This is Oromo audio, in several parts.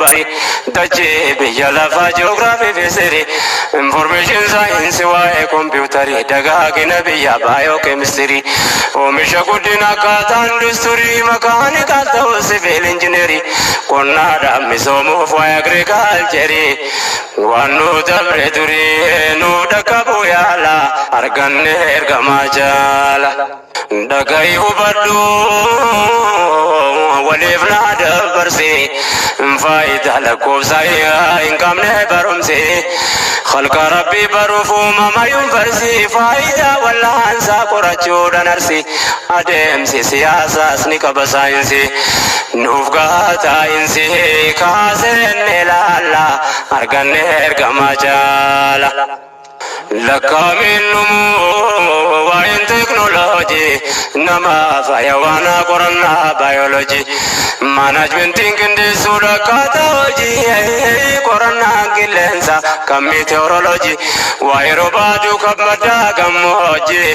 Baharii, dachee biyya lafaa ji'oogiraafii fi sirii, information saayinsii waa'ee kompiitarii, dagaagina biyya baayoo keemistirii, oomisha guddina akkaataa industirii, makaanikaal ta'uu siviil injineerii, qonnaadhaan misoomuuf waa'ee agirikaalcherii, waan nu dabre durii nu dhaqqabu yaala arganne ergamaa jaala. Dhaga'i hubadhu waliif naa dabarsi, faayidaa lakkoofsa hin qabne barumsi, halka rabbii baruuf uumama yuunivarsiitii, faayidaa wallaansaa qorachuudhaan arsi, adeemsi siyaasaas ni qaba saayinsii, nuuf gahaa taa'insi kaaseen ilaalla arganne ergamaa jaala. Lakkaa'ameen dhumuu waa'een teeknooloojii, nama fayyawaanaa qorannaa baayoloojii, maanaajmentiin qindeessuudha akkaataa hojii, qorannaan qilleensa kan meteoroloojii, waa'ee roobaa aduu kan baddaa gammoojjii,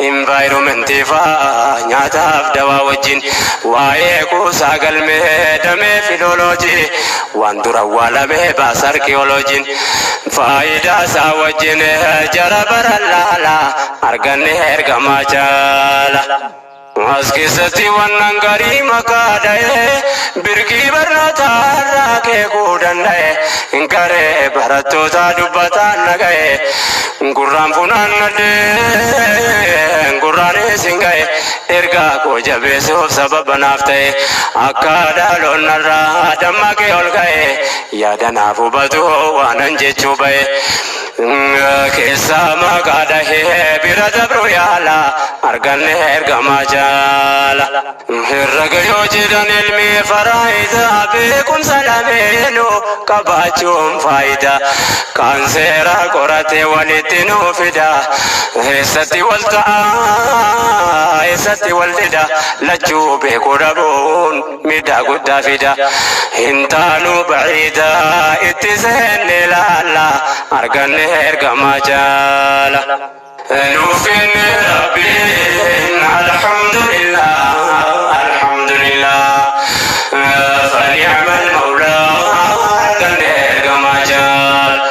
environmentii faa nyaataaf dawaa wajjin, waa'ee kuusaa galmee damee filooloojii, waan dura awwaalamee baasa arkiyooloojiin, faayidaa isaa wajjin jara bara laala arganne ergamaa jaala. As keessatti wannan garii maqaa dha'ee birkii barnootaa irraa keekuu danda'e, garee barattoota dubbataan naga'e, gurraan funaannadhee gurraan isin ga'e, ergaa koo jabeessuuf sababa naaf ta'e, akka dhaloonnarraa dammaqee ol ka'e, yaada naaf hubatu waanan jechuu ba'e. Keessa maqaa dhahee bira dabru yaala arganne ergamaa jaala. Herrega yoo jedhan ilmi faraayidaa, beekumsa lameenuu qabaachuun faayidaa. Kan seera qorate walitti nuu fida. Eessatti wal ta'a, eessatti wal dida? Lachuu beekuu dhabuun miidhaa guddaa fida. Hin taanu ba'iidaa, itti seenne laalla arganne ergamaa jaala. Nuuf kenne Rabbiin, alhamdulillah, alhamdulillah, فنعم المولى arganne ergamaa jaala.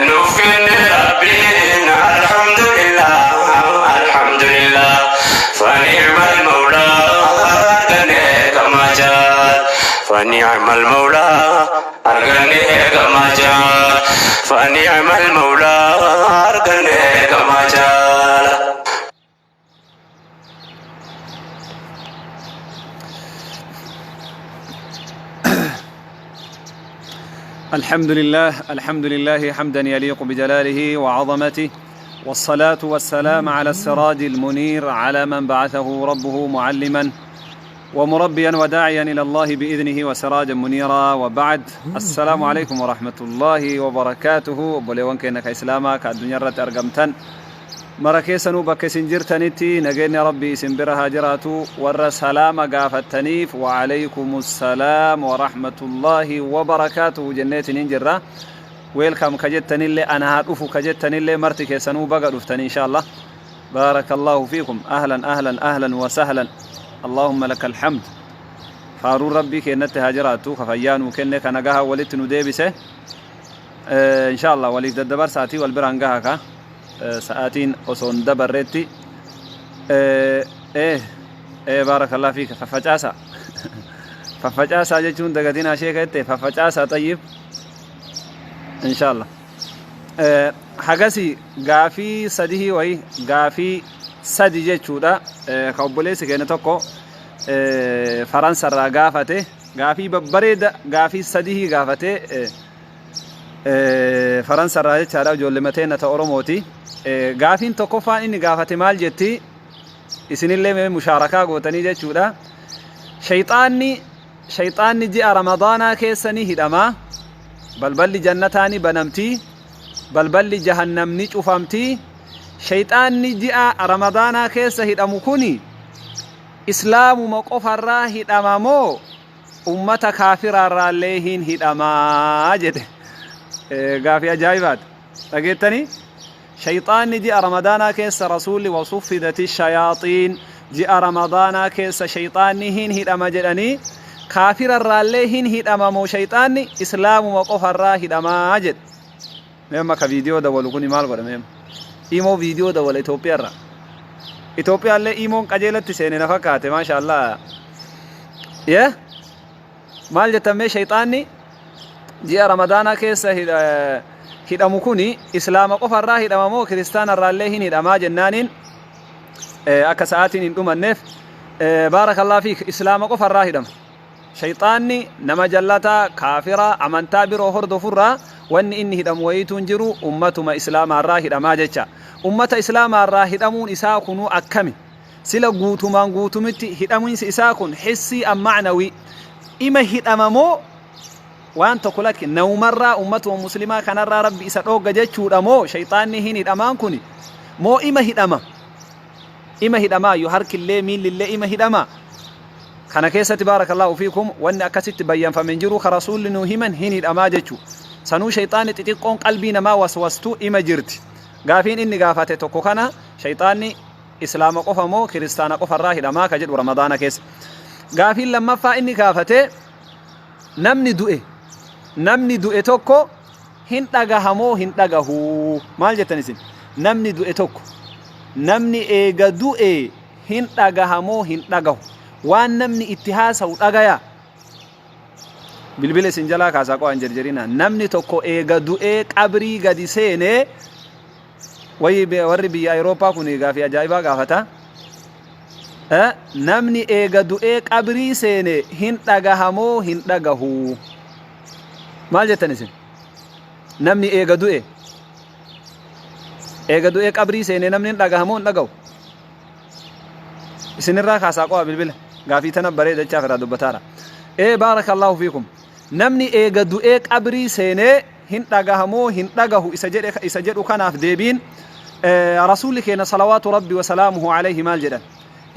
Nuuf kenne Rabbiin, alhamdulillah, alhamdulillah, فنعم المولى arganne ergamaa jaala. فنعم المولى arganne ergamaa jaala. فنعم المولى arganne ergamaa jaala. الحمد لله، الحمد لله حمدا يليق بجلاله وعظمته، والصلاة والسلام على السراج المنير، على من بعثه ربه معلما ومربيا وداعيا إلى الله بإذنه وسراجا منيرا، وبعد، السلام عليكم ورحمة الله وبركاته. Obboleewwan keenya ka Islaamaa ka addunyaa irratti argamtan mara keessanuu, bakka isin jirtanitti nageenya Rabbii isin bira haa jiraatu. Warra salaama gaafattaniif وعليكم السلام ورحمة الله وبركاته jenneetiin jirra. Welcome ka jettanillee, ana haa dhufu ka jettanillee, marti keessanuu baga dhuftan insha Allah. بارك الله فيكم، أهلا أهلا، أهلا وسهلا. اللهم لك الحمد. Faaruun Rabbii keenyatti haa jiraattu, ka fayyaa nuu kenne, ka nagaha walitti nu deebise. Insha Allah waliif daddabarsaatii wal biraan gaha ka sa'aatiin osoo hin dabarreetti. بارك الله فيك. Faffacaasa, faffacaasaa jechuun dagatinaa sheeka jette, faffacaasaa. طيب, insha Allah hagasi gaafii sadihii wayi, gaafii sadi jechuudha, ka obboleessi keenya tokko Faransarraa gaafate. Gaafii babbareeda, gaafii sadihii gaafate Faransarraa jechaadha. Ijoollee mateena ta Oromooti. Gaafiin tokkoffaan inni gaafate maal jetti? Isinillee mee mushaarakaa gootanii jechuudha. Shayxaanni ji'a Ramadaanaa keessa ni hidhama, balballi jannataa ni banamti, balballi jahannam ni cufamti. Shayxaanni ji'a Ramadaanaa keessa hidhamu kuni Islaamuma qofarraa hidhama moo ummata kaafiraarraallee hin hidhamaa jedhe. Gaafii ajaa'ibaati. Dhageettanii? Shayxaanni ji'a Ramadaanaa keessa, Rasuulli وصفدت الشياطين, ji'a Ramadaanaa keessa shayxaanni hin hidhama jedhanii. Kaafira irraallee hin hidhama moo shayxaanni islaamuma qofa irraa hidhamaa jedhe. Mee amma ka viidiyoo dawalu kuni maal godha mee? Imoo viidiyoo dawala Itoophiyaa irraa. Itoophiyaallee imoon qajeelatti seene na fakkaate, maasha Allah. Yee? Maal jettan mee, shayxaanni ji'a Ramadaanaa keessa hidhamu kuni islaama qofa irraa hidhama moo kiristaana irraallee hin hidhamaa jennaaniin, akka sa'aatiin hin dhumanneef, baarakallah fiik, islaama qofa irraa hidhama. Shayxaanni nama jallataa, kaafira, amantaa biroo hordofurraa wanni inni hidhamu wayiitu hin jiru, ummatuma islaamaa irraa hidhamaa jecha. Ummata islaamaa irraa hidhamuun isaa kunuu akkami? Sila guutumaan guutumitti hidhamiinsi isaa kun hissii am ma'nawii ima hidhama moo waan tokko lakki naumarraa ummatuma muslimaa kanarraa rabbi isa dhoogga jechuudha moo shayxaanni hin hidhamaan kuni moo ima hidhama? Ima hidhamaayyuu, harkillee miillillee ima hidhama? Kana keessatti, baarakallaahu fiikum, wanni akkasitti bayyanfame hin jiru. Ka rasuulli nuu himan hin hidhamaa jechuu. Sanuu shayxaanni xixiqqoon qalbii namaa waswastu ima jirti. Gaafiin inni gaafate tokko kana, shayxaanni islaama qofa moo kiristaana qofarraa hidhamaa ka jedhu ramadaana keessa. Gaafiin lammaffaa inni gaafate, namni du'e tokko hin dhagaha moo hin dhagahu? Maal jettan isin? Namni du'e tokko, namni eega du'e hin dhagaha moo hin dhagahu? Waan namni itti haasa'u dhagaya? Bilbila isin jalaa kaasaa qo'an jerjerina. Namni tokko eega du'ee qabrii gadi seenee wayi, warri biyya Awurooppaa kun gaafii ajaa'ibaa gaafata. Namni eega du'ee qabrii seene hin dhagaha moo hin dhagahu? Maal jettan isin? Namni eega du'ee qabrii seene namni hin dhagaha moo hin dhagahu? Isinirraa kaasaa qo'a bilbila. Gaafii tana bareedachaaf irraa dubbataara. Ee, baarakallahu fiikum. Namni eega du'ee qabrii seenee hin dhagaha moo hin dhagahu isa jedhe, isa jedhu kanaaf deebiin, rasuulli keenya salawaatu rabbi wasalaamuhu alayhi maal jedhan?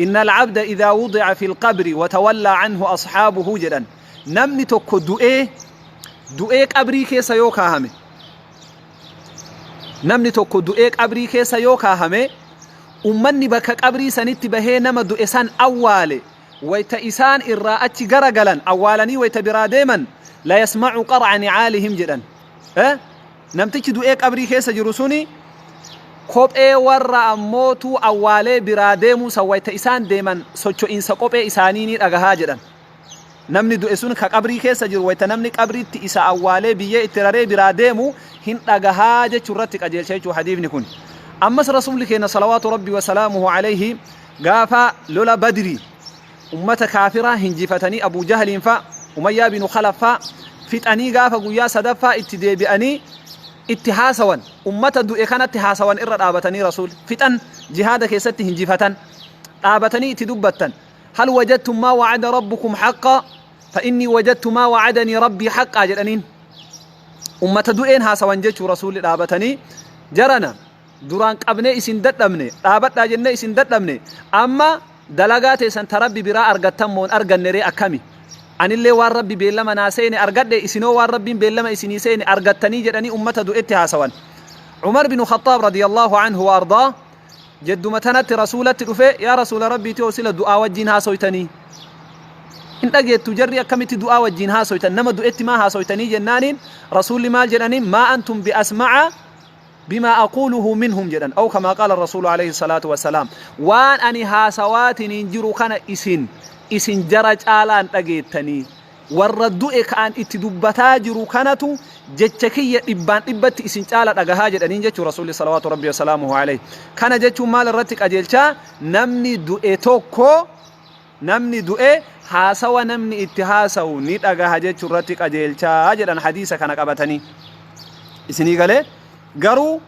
"إن العبد إذا وضع في القبر وتولى عنه أصحابه" jedhan. Namni tokko du'ee qabrii keessa yoo kaahame, namni tokko du'ee qabrii keessa yoo kaahame, ummanni bakka qabrii sanitti bahee nama du'e san awwaale, wayta isaan irraa achi garagalan, awwaalanii wayta biraa deeman, "ليسمع قرع نعالهم" jedhan. Namtichi du'ee qabrii keessa jiru suni kophee warra ammootuu awwaalee biraa deemuu san, wayta isaan deeman socho'iinsa kophee isaanii ni dhagahaa jedhan. Namni du'e sun ka qabrii keessa jiru, wayta namni qabriitti isa awwaalee biyyee itti raree biraa deemu hin dhagahaa jechuu irratti qajeelcha jechuu hadiifni kun. Ammas rasuulli keenya salawaatu rabbi wasalaamuhu alayhi gaafa lola Badrii ummata kaafiraa hinjifatanii, Abuu Jahliin fa, Umayyaa binu Khalaf fa fixanii, gaafa guyyaa sadaffaa itti deebi'anii itti haasawan, ummata du'e kanatti haasawan irra dhaabatanii, rasuul fixan, jihaada keessatti hinjifatan, dhaabatanii itti dubbattan: "هل وجدتم ما وعد ربكم حقا؟ فإني وجدت ما وعدني ربي حقا" jedhaniin. Ummata du'een haasawan jechuu rasuulli dhaabatanii: "Jarana, duraan qabnee isin dadhabne, dhaabadhaa jennee isin dadhabne, amma dalagaa teessan ta rabbi biraa argattan moon arganne ree? Akkami? Anillee waan rabbi beellama naa seene argadhe, isinoo waan rabbiin beellama isinii seene argattanii" jedhanii ummata du'etti haasawan. Umar bin Khattaab radiyallahu anhu wa ardaa jedduma tanatti rasuulatti dhufe: "Yaa rasuula rabbiiti, hoo sila du'aa wajjiin haasoytanii hin dhageettu? Jarri akkamitti du'aa wajjiin haasoytan? Nama du'etti maa haasoytanii?" jennaaniin, rasuulli maal jedhaniin? "ما أنتم بأسمع بما أقوله منهم" jedhan, أو كما قال الرسول عليه الصلاة والسلام. Waan ani haasawaatiin hin jiru kana isin jara caalaan dhageettanii. Warra du'e ka'an itti dubbataa jiru kanatu jecha kiyya dhibbaan dhibbatti isin caala dhagahaa jedhaniin jechuu rasuulli salawaatu rabbi wasalaamuhu alayhi. Kana jechuun maal irratti qajeelchaa? Namni du'e tokko, namni du'e haasawa namni itti haasawu ni dhagaha jechuu irratti qajeelchaa jedhan hadiisa kana qabatanii. Isinii galee? Garuu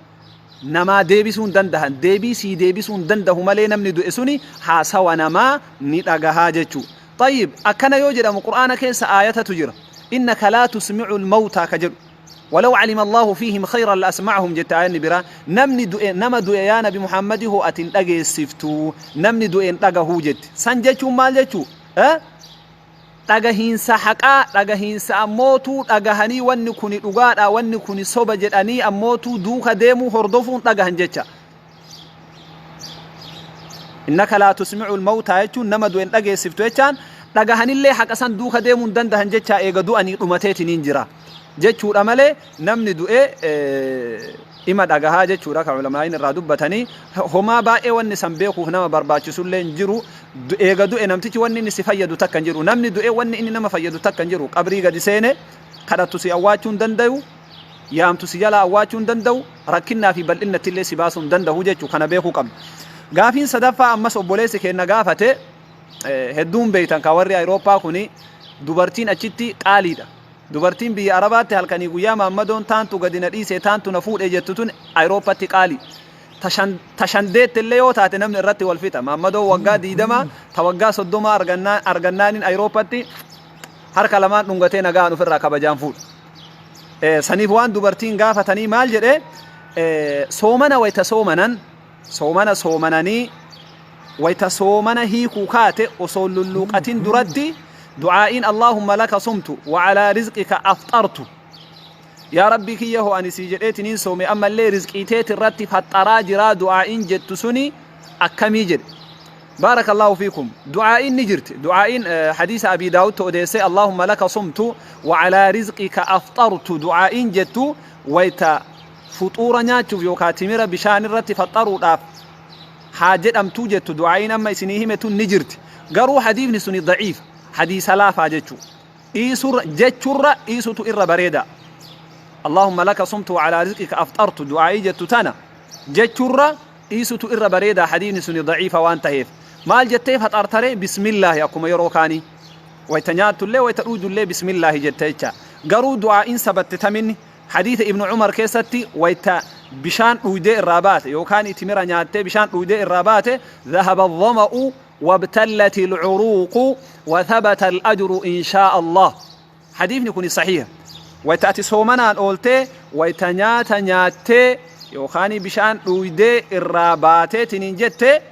namaa deebisuu hin dandahan, deebii sii deebisuu hin dandahu malee namni du'e suni haasawa namaa ni dhagahaa jechuu. طيب, akkana yoo jedhamu, qur'aana keessa aayatatu jira, "إنك لا تسمع الموتى" ka jedhu. "ولو علم الله فيهم خيرا لأسمعهم" jette aayanni biraa. Namni du'e, nama du'e, yaa nabi Muhammadi hoo atin dhageessiftu, namni du'e hin dhagahuu jette. San jechuun maal jechuu? Dhagahiinsa haqaa, dhagahiinsa ammootuu dhagahanii wanni kuni dhugaadha, wanni kuni soba jedhanii ammootuu duuka deemuu hordofuun dhagahan jecha. "إنك لا تسمع الموتى" jechuun nama du'e hin dhageessiftu jechaan. Dhagahanillee haqa san duuka deemuu hin dandahan jechaa eega du'anii dhumateetiniin jira jechuudha malee namni du'e ima dhagahaa jechuudha kan ulamaa'iin irraa dubbatanii. Homaa baay'ee wanni san beekuuf nama barbaachisullee hin jiru. Eega du'e namtichi wanni inni si fayyadu takka hin jiru. Namni du'e wanni inni nama fayyadu takka hin jiru. Qabrii gadi seene kadhattu si awwaachuu hin dandayu, yaamtu si jalaa awwaachuu hin danda'u, rakkinnaa fi bal'innatti illee si baasuu hin danda'u jechuu kana beekuu qabna. Gaafiin sadaffaa ammas obboleessi keenna gaafate, hedduun beektan ka warri Awurooppaa kuni dubartiin achitti qaaliidha. Dubartiin biyya Arabaatti halkanii guyyaa maammadoon taantu gadi na dhiisee taantu na fuudhee jettu tun Awurooppaatti qaali. Ta shandeetti illee yoo taate namni irratti wal fixa. Maammadoon waggaa 20 ta waggaa 30 argannaaniin Awurooppaatti harka lamaan dhungatee nagaan ofirraa kabajaan fuudha. Saniif waan dubartiin gaafatanii maal jedhe, soomana wayta soomanan, soomana soomananii wayta soomana hiikuu kaate osoo lulluuqatin duratti du'aa'iin Allaahumma laka sumtu wa alaa rizqika afxartu, yaa Rabbii kiyya hoo ani sii jedheetiniin soome, ammallee rizqii teeti irratti faxxaraa jiraa du'aa'iin jettu suni akkamii jedhe. Baarakallaahu fiikum. Du'aa'iin ni jirti. Du'aa'iin hadiisa Abii Daawudtu odeesse, Allaahumma laka sumtu wa alaa rizqika afxartu du'aa'iin jettu wayta fuxuura nyaachuuf yookaa timira bishaan irratti faxxaruudhaaf haa jedhamtuu jettu du'aa'iin amma isinii hime tun ni jirti. Garuu hadiifni suni da'iifa. Hadiisa laafaa jechuu. Dhiisurra jechurra dhiisutu irra bareeda. Allaahumma laka sumtu wa alaa rizqika afxartu du'aa'ii jettu tana jechurra dhiisutu irra bareeda, hadiifni suni da'iifa waan taheef. Maal jettee faxartaree? Bismillaahi, akkuma yeroo kaanii. Wayta nyaattullee wayta dhuydullee bismillaahi jetta jecha. Garuu du'aa'iin sabatte taminni hadiisa Ibnu Umar keessatti wayta bishaan dhuydee irraa baate yookaan timira nyaattee bishaan dhuydee irraa baate, dhahaba dhama'u wabtallati alcuruuqu wa thabata al-ajru inshaa Allah. Hadiifni kuni sahiha. Wayta ati soomanaan ooltee wayta nyaata nyaattee yookaan bishaan dhuydee irraa baatee tiniin jette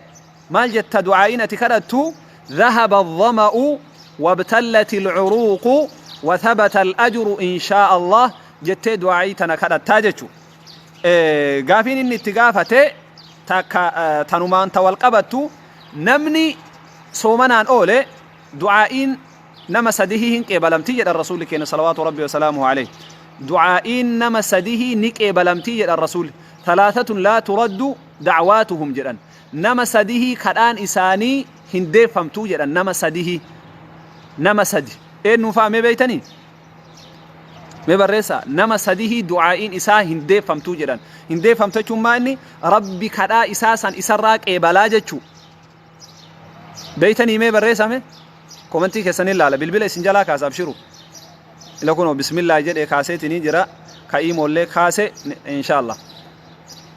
maal jetta du'aa'iin ati kadhattu, dhahaba dhama'u wabtallati alcuruuqu wa thabata al-ajru inshaa Allah jettee du'aa'ii tana kadhattaa jechu. Gaafiin inni itti gaafate takka tanumaan ta wal qabattu, namni soomanaan oole du'aa'iin nama sadihii hin qeebalamtii jedhan rasuulli keenya salawaatu rabbi wasalaamuhu alayhi. Du'aa'iin nama sadihii ni qeebalamtii jedhan rasuulli. Talaathatun laa turaddu da'waatuhum jedhan. Nama sadihii kadhaan isaanii hin deeffamtuu jedhan nama sadihii. Nama sadi. Eenyuun fa'a mee beeytanii? Mee barreessaa, nama sadihii du'aa'iin isaa hin deeffamtuu jedhan. Hin deeffamtu jechuun maa inni Rabbi kadhaa isaa san isarraa qeebalaa jechuu. Beeytanii mee barreessaa mee? Komentii keessan ilaala. Bilbila isin jalaa kaasa, abshiru. Ila kunoo bismillah jedhee kaaseetinii jira. Ka iimoollee kaase inshaallah.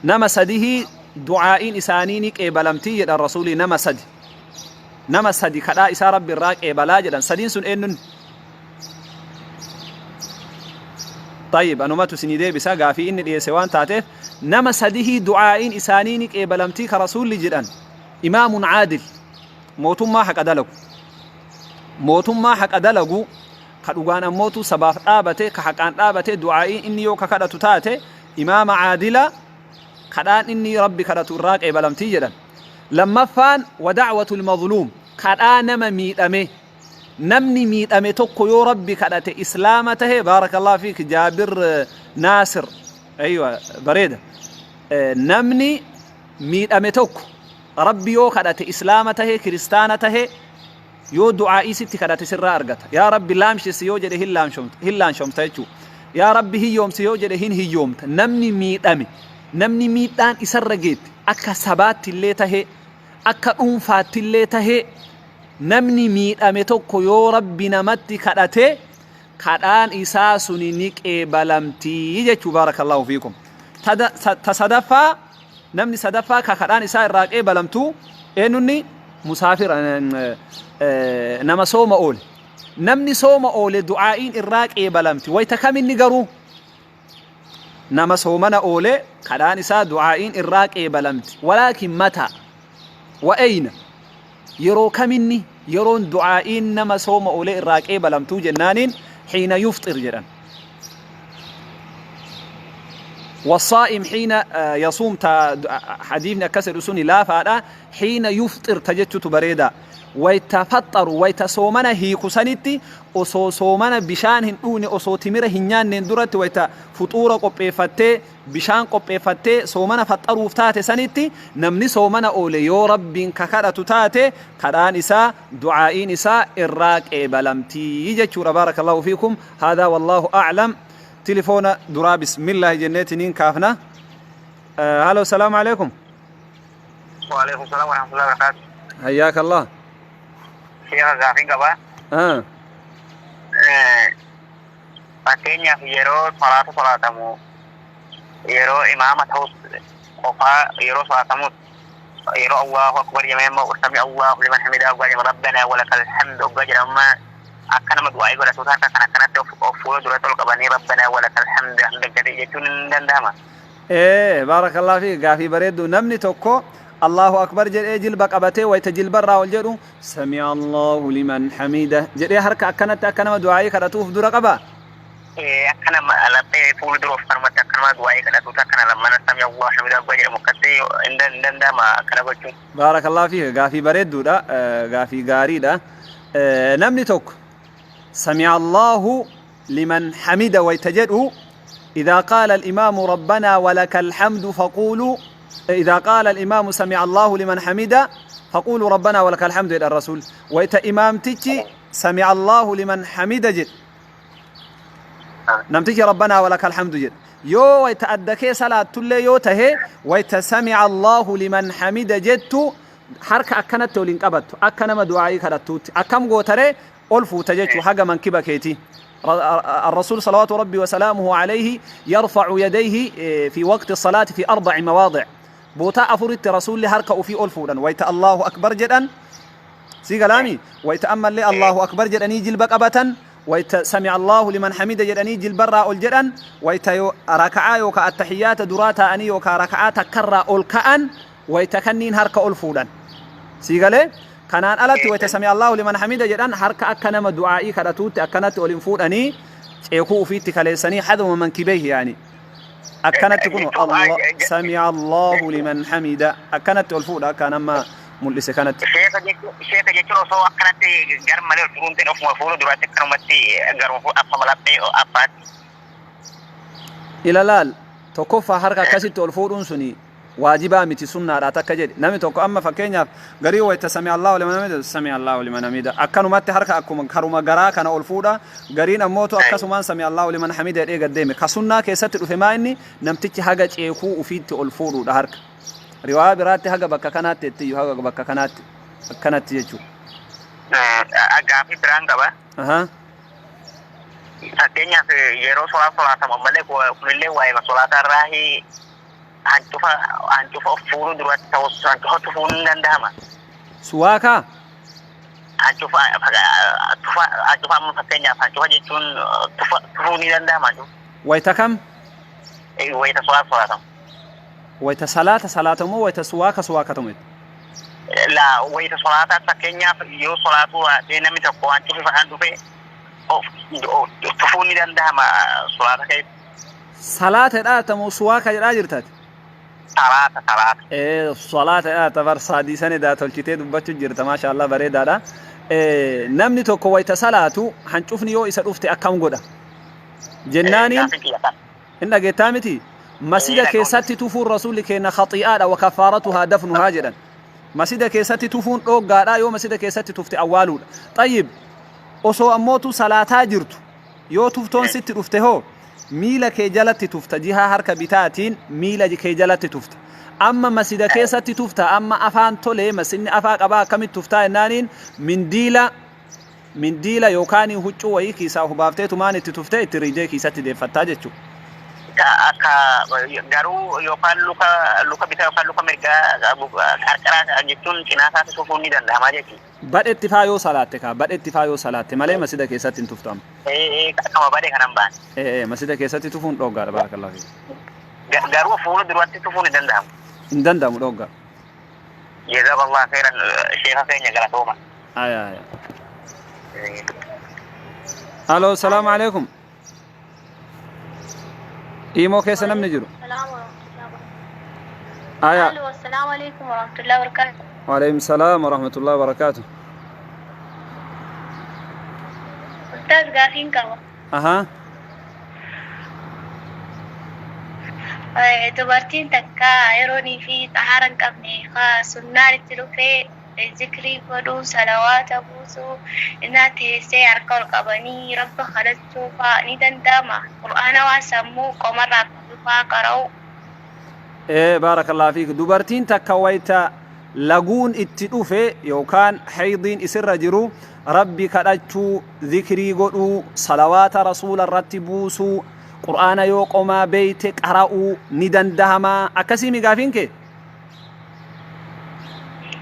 Nama sadihii du'aa'iin isaanii ni qeebalamtii jedhan rasuulii nama sadi. Nama sadi kadhaa isaa Rabbi irraa qeebalaa jedhan. Sadiin sun eenyuun? Tayyib, anumatu isinii deebisa gaafii inni dhiyeesse waan taateef. Nama sadihii du'aa'iin isaanii ni qeebalamtii ka rasuulli jedhan, imaamun caadil, mootummaa haqa dalagu. Mootummaa haqa dalagu ka dhugaan ammootu sabaaf dhaabate, ka haqaan dhaabate, du'aa'iin inni yoo ka kadhatu taate, imaama caadila kadhaan inni Rabbi kadhatu irraa qeebalamtii jedhan. Lammaffaan wada'watul mazluum, kadhaa nama miidhame. Namni miidhame tokko yoo Rabbi kadhate islaama tahe. Baarakallahu fiik Jaabir Naasir, aywa, bareeda. Namni miidhame tokko Rabbi yoo kadhate, islaama tahe kiristaana tahe, yoo du'aa'ii sitti kadhate sirraa argata. Yaa Rabbi laamshessi yoo jedhe hin laamshomta jechuu. Yaa Rabbi hiyyoomsi yoo jedhe hin hiyyoomta. Namni miidhame, namni miidhaan isarra geette, akka sabaatti illee tahe akka dhuunfaatti illee tahe, namni miidhame tokko yoo Rabbi namatti kadhate kadhaan isaa suni ni qeebalamti jechuu. Baarakallahu fiikum. Ta sadaffaa, namni sadaffaa ka kadhaan isaa irraa qeebalamtu eenyunni? Musaafira, nama sooma oole. Namni sooma oole du'aa'iin irraa qeebalamti. Wayta kaminni garuu nama soomana oole kadhaan isaa du'aa'iin irraa qeebalamti? Walaakin mataa wa eyna, yeroo kaminni yeroon du'aa'iin nama sooma oolee irraa qeebalamtuu jennaaniin, xiina yufxir jedhan. Wasaa'im xiina yasuum ta hadiifni akkas jedhu suni laafaadha. Xiina yufxir ta jechutu bareeda. Wayta faxxaru, wayta soomana hiiku sanitti, osoo soomana bishaan hin dhugne, osoo timira hin nyaanneen duratti, wayta fuxuura qopheeffattee, bishaan qopheeffattee soomana faxxaruuf taate sanitti, namni soomana oole yoo Rabbiin ka kadhatu taate, kadhaan isaa, du'aa'iin isaa irraa qeebalamtii jechuudha. Baarakallahu fiikum. Haadaa wallaahu a'lam. Tilifoona duraa bismillaahi jenneetiniin kaafna. Halo, salaamu alaikum. Waalaikum salaam warahmatullahi wabarakatuh. Hayyaaka Allah. Sheekha, gaafiin qabaa. Fakkeenyaaf, yeroo salaata salaatamu, yeroo imaama ta'us, qofaa yeroo salaatamus, yeroo Allahu akbar jedhamee immoo sami Allahu liman hamidaa oggaa jedhama, rabbanaa walakal hamdu oggaa jedhama, akka nama du'aa'ii godhatuutu harka kan akkanatti of fuula duratti ol qabanii rabbanaa walakal hamdu hamdan gadi jechuun hin danda'ama. Ee, baarakallahu fiik, gaafii bareeddu. Namni tokko Allahu akbar jedhee jilba qabatee, wayta jilbarraa ol jedhu sami'a Allahu liman hamida jedhee harka akkanatti akka nama du'aa'ii kadhatuuf dura qaba. Akka nama laphee fuula dura of kanumatti akka nama du'aa'ii kadhatuutu akkana lammana sami Allahu hamidaa oggaa jedhamu akkatti hin danda'ama akkana gochuun. Baarakallahu fiik, gaafii bareedduudha, gaafii gaariidha. Namni tokko sami'a Allahu liman hamida wayta jedhu, إذا قال الإمام ربنا ولك الحمد فقولوا، إذا قال الإمام سمع الله لمن حمده فقولوا ربنا ولك الحمد إلى الرسول. ويتا إمامتك سمع الله لمن حمده جد، namtichi rabbanaa walaka alhamdu jedhe. Yoo wayta adda kee salaattullee yoo tahe, wayta sami'a Allahu liman hamida jettu harka akkanatti ol hin qabattu. Akka nama du'aa'ii kadhattuutti akkam gootaree ol fuuta jechuu, haga mankiba keetii. الرسول صلوات ربي وسلامه عليه يرفع يديه في وقت الصلاة في أربع مواضع. بوتا أفرت رسول harka ufii ol fuudhan: wayta Allahu akbar jedhan, si galaami, wayta ammallee Allahu akbar jedhanii jilba qabatan, wayta sami'a Allahu liman hamida jedhanii jilbarraa ol jedhan, wayta raka'aa yookaa attahiyyaata duraa taa'anii yookaa raka'aa takkarraa ol ka'an, wayta kanniin harka ol fuudhan. Si galee? Kanaan alatti wayta sami'a Allahu liman hamida jedhan harka akka nama du'aa'ii kadhatuutti akkanatti ol hin fuudhanii, ceekuu ufiitti kaleessanii, haduma mankibeyhi yaani akkanatti kun Allah sami'a Allahu liman hamida akkanatti ol fuudha, akka nama mul'ise kanatti. Sheeka jechuun osoo akkanatti gar malee ol fuudhuun ta'e, ofuma fuula duraatti akkanumatti garuma affama laphee affaatti. Ilalaal, tokkoffaa harka akkasitti ol fuudhuun suni waajibaa miti, sunnaadha takka jedhe namni tokko. Amma fakkeenyaaf garii wayta sami Allahu liman hamida, sami Allahu liman hamida akkanumatti harka akkuma karuma garaa kana ol fuudha. Gariin ammootu akkasumaan sami Allahu liman hamida jedhee gad deeme. Ka sunnaa keessatti dhufe maa inni namtichi haga ceekuu ufiitti ol fuudhuudha harka. Riwaayaa biraatti haga bakka kanaatti ettiyyu, haga bakka kanaatti akkanatti jechuudha. Gaafii biraan qaba. Fakkeenyaaf, yeroo solaatamu ammallee kunillee waa'ee solaataa irraa, hancufa of fuuluu duratti ta'us hancufa tufuun ni danda'ama. Suwaakaa? Hancufa tufa, hancufa amma fakkeenyaaf hancufa jechuun tufa tufuu ni danda'ama hancufa. Wayta kam? Wayita solaatamu. Wayta salaata salaatamu, wayta suwaaka suwaakatamu? La, wayita solaataa, fakkeenyaaf yoo solaatuu baatee namni tokko hancufi fa'aan dhufe of tufuun ni danda'ama solaata keessa. Salaata jedhaa suwaaka jedhaa jirtaati? Salaata, salaata. Salaata jedhaa tabar saadii sani daa tolchitee dubbachuu jirta, maasha Allah, bareedaadha. Namni tokko wayta salaatu hancufni yoo isa dhufte akkam godha jennaaniin, Gaafii kiyya kan. Hin dhageettaa miti? Masjida keessatti tufuun rasuulli keenya khaxii'aadha, wa kaffaaratuhaa dafnuhaa jedhan. Masjida keessatti tufuun dhooggaadha, yoo masjida keessatti tufte awwaaluudha. Xayyib, osoo ammootu salaataa jirtu yoo tuftoon sitti dhufte hoo, miila kee jalatti tufta, jihaa harka bitaatiin miila kee jalatti tufta. Amma masjida keessatti tufta, amma afaan tolee masinni afaa qabaa, akkamitti tuftaa jennaaniin, mindiila yookaan huccuu wayii kiisaa hubaaftee tumaan itti tuftee itti riidee kiisatti deeffattaa jechuudha. Akka garuu yookaan luka bitaa yookaan luka mirgaa qarqara jechuun cinaa isaatti tufuun ni danda'ama jechuudha. Badhetti faa yoo salaatte kaa, badhetti faa yoo salaatte malee masjida keessatti hin tuftamu. Akkama badhe kanan ba'an. Masjida keessatti tufuun dhooggaadha, barakallahu fiik. Garuu fuula duratti tufuun hin danda'amu. Hin danda'amu, dhooggaa. Jazakallah khairan, sheeka keenya, galatooma. Aya aya. Alo, salaamu alaikum. Iimoo keessa namni jiru. Aya. Alo, assalamu alaikum warahmatullahi wabarakatuh. Waalaikum salaam warahmatullahi wabarakatuh. Ustaaz, gaafiin qaba. Ahaa. Dubartiin takka yeroonii fi xahaara hin qabne sunnaan itti dhufee zikrii godhuu, salawaata buusuu, innaa teessee harka ol qabanii rabba kadhachuu fa'aa ni danda'ama? Qur'aana waan sammuu qomarraa fa'aa qara'u. Ee, baarakallahu fiik. Dubartiin takka wayta laguun itti dhufe yookaan haydiin isirra jiru rabbi kadhachuu, zikrii godhuu, salawaata rasuula irratti buusuu, qur'aana yoo qomaa beeyte qara'uu ni dandahama, akkasii mi gaafiin kee?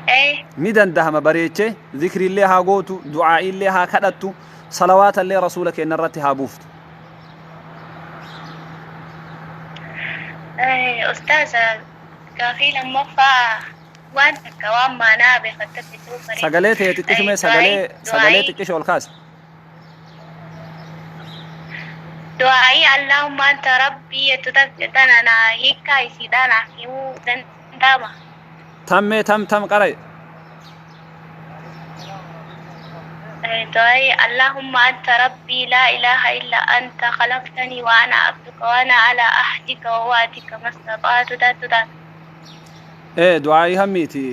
Ee. Ni dandahama, bareeche zikriillee haa gootu, du'aa'iillee haa kadhattu, salawaatallee rasuula keenya irratti haa buuftu. Ustaaza, gaafii lammaffaa waan takka waan maanaa beekattatti jiru bareeda. Sagalee ta'e xiqqishume, sagalee xiqqishu ol kaase. Du'aa'ii "Allahumma anta rabbii" jettu tana naa hiikkaa isiidhaa naaf himuu danda'ama? Tammee tam tam qaray. Du'aa'ii "Allahumma anta rabbii laa ilaaha illa anta khalaqtanii wa ana abduka wa ana ala ahdika wa wa'dika mastata'tu taatu taatu. Ee, du'aa'ii hammiiti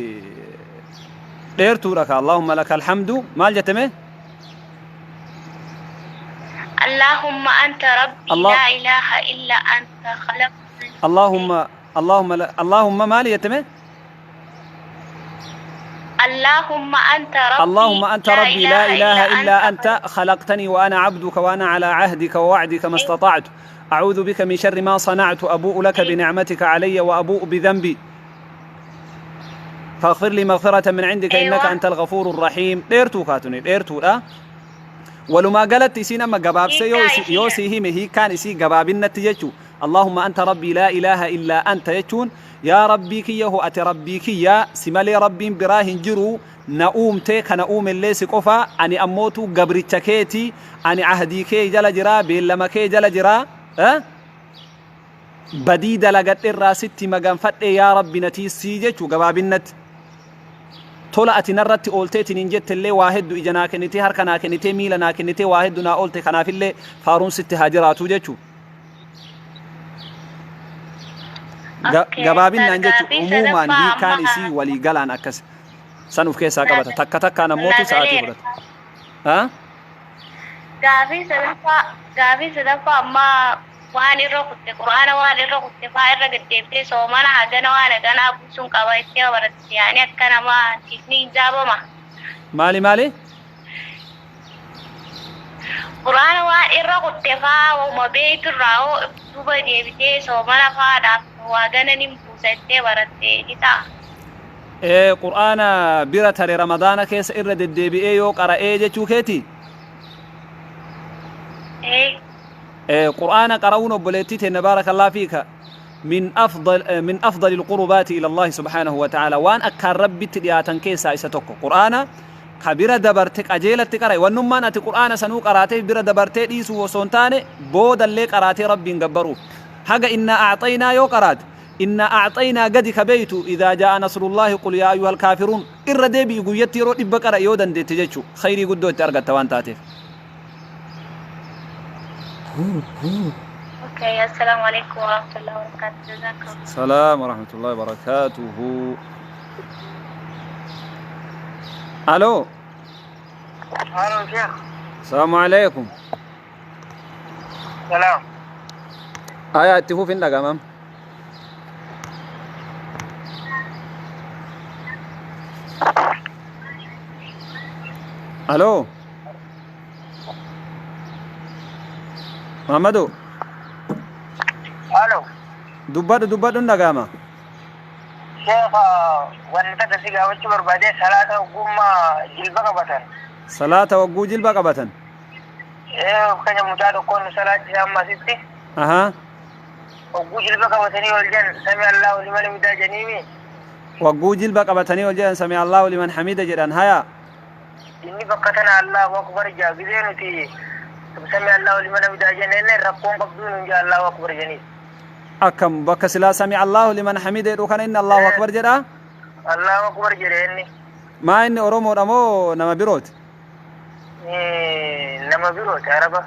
dheertuudha ka "Allahumma laka alhamdu" maal jetteme? "Allahumma anta rabbii laa ilaaha illa anta khalaqtanii." Allahumma maali jetteme? "Allahumma anta rabbii "اللهم أنت ربي لا إله إلا أنت خلقتني وأنا عبدك وأنا على عهدك ووعدك ما استطعت، أعوذ بك من شر ما صنعت، أبوء لك بنعمتك علي وأبوء بذنبي، فاغفر لي مغفرة من عندك إنك أنت الغفور الرحيم." Dheertuu kaatuni dheertuudha. Walumaa galatti isiin amma gabaabsee yoo sii hime, hiikkaan isii gabaabinnatti jechuu "Allahumma anta rabbii laa ilaaha illaa anta" jechuun yaa rabbii kiyya ho, ati rabbii kiyya, si malee rabbiin biraa hin jiru, na uumte, kana uumellee si qofa, ani ammootu gabricha keeti, ani ahdii kee jala jira, beellama kee jala jira, badii dalagadhe irraa sitti maganfadhe, yaa rabbi na tiissii jechuu gabaabinnatti. Tola ati narratti oolteetiin hin jettellee waa heddu, ija naa kennitee, harka naa kennitee, miila naa kennitee, waa heddu naa oolte, kanaafillee faaruun sitti haa jiraatu jechuu. Gabaabinnaan jechu umuumaan hiikaan isii walii galaan akkas san uf keessaa qabata, takka takkaan ammootu sa'aatii fudhata. Gaafii sadaffaa ammaa waan irra kutte, qur'aana waan irra kutte faa irra gaddeebitee soomana hagana waan haganaa buusuun qaba itti baratte, yaani akka namaa ni ijaabama? Maali maali? Qur'aana waan irra kutte faa wauma beeyturraa hoo duuba deebitee soomana faadhaaf waa gana ni buusa ittee baratte ni ta'a? Ee, qur'aana bira tare ramadaana keessa irra deddeebi'ee yoo qara'ee jechuu keeti? Ee. Qur'aana qara'uun, obboleettii teenna, baarakallah fiika, من أفضل القربات إلى الله سبحانه وتعالى, waan akkaan rabbitti dhiyaatan keessaa isa tokko qur'aana ka bira dabarte qajeelatti qara'e. Wannummaan ati qur'aana sanuu qaraatee bira dabartee dhiisuu osoo hin taane, boodallee qaraatee rabbiin gabbaruuf. Haga "إنا أعطينا" yoo qaraate, "إنا أعطينا" gadi ka beeytu, "إذا جاء نصر الله", "قل يا أيها الكافرون" irra deebi'i, guyyatti yeroo 100 qara yoo dandeette jechuu, khayrii guddoo itti argatta waan taateef. Okay, assalamu alaikum warahmatullahi wabarakatuh. Jazakallah. السلام ورحمة الله وبركاته. ألو. Halo Sheekh. السلام عليكم. Salaam. آية اتفو فين لقى مام. ألو محمدو. Halo. Dubbadhu, dubbadhu, dhagama. Sheekh, wanni takka si gaafachuu barbaade, salaata ogummaa jilba qabatan. Salaata wagguu jilba qabatan. Ee, kanya mucaa tokkoon salaachisa amma asitti. Ogguu jilba qabatanii ol jedhan "سمع الله لمن حمده" jeniimi. Wagguu jilba qabatanii ol jedhan "سمع الله لمن حمده" jedhan, haya. Inni bakka tana "الله أكبر" jaa, gizee nuti "سمع الله لمن حمده" jenneen rakkoon qabduu nun jaa, "الله أكبر" jeniis. Akkam, bakka silaa "سمع الله لمن حمده" jedhu kana inni "الله أكبر" jedha? "الله أكبر" jedhe inni. Maa, inni Oromoodha moo nama birooti? Nama Nama birooti Araba.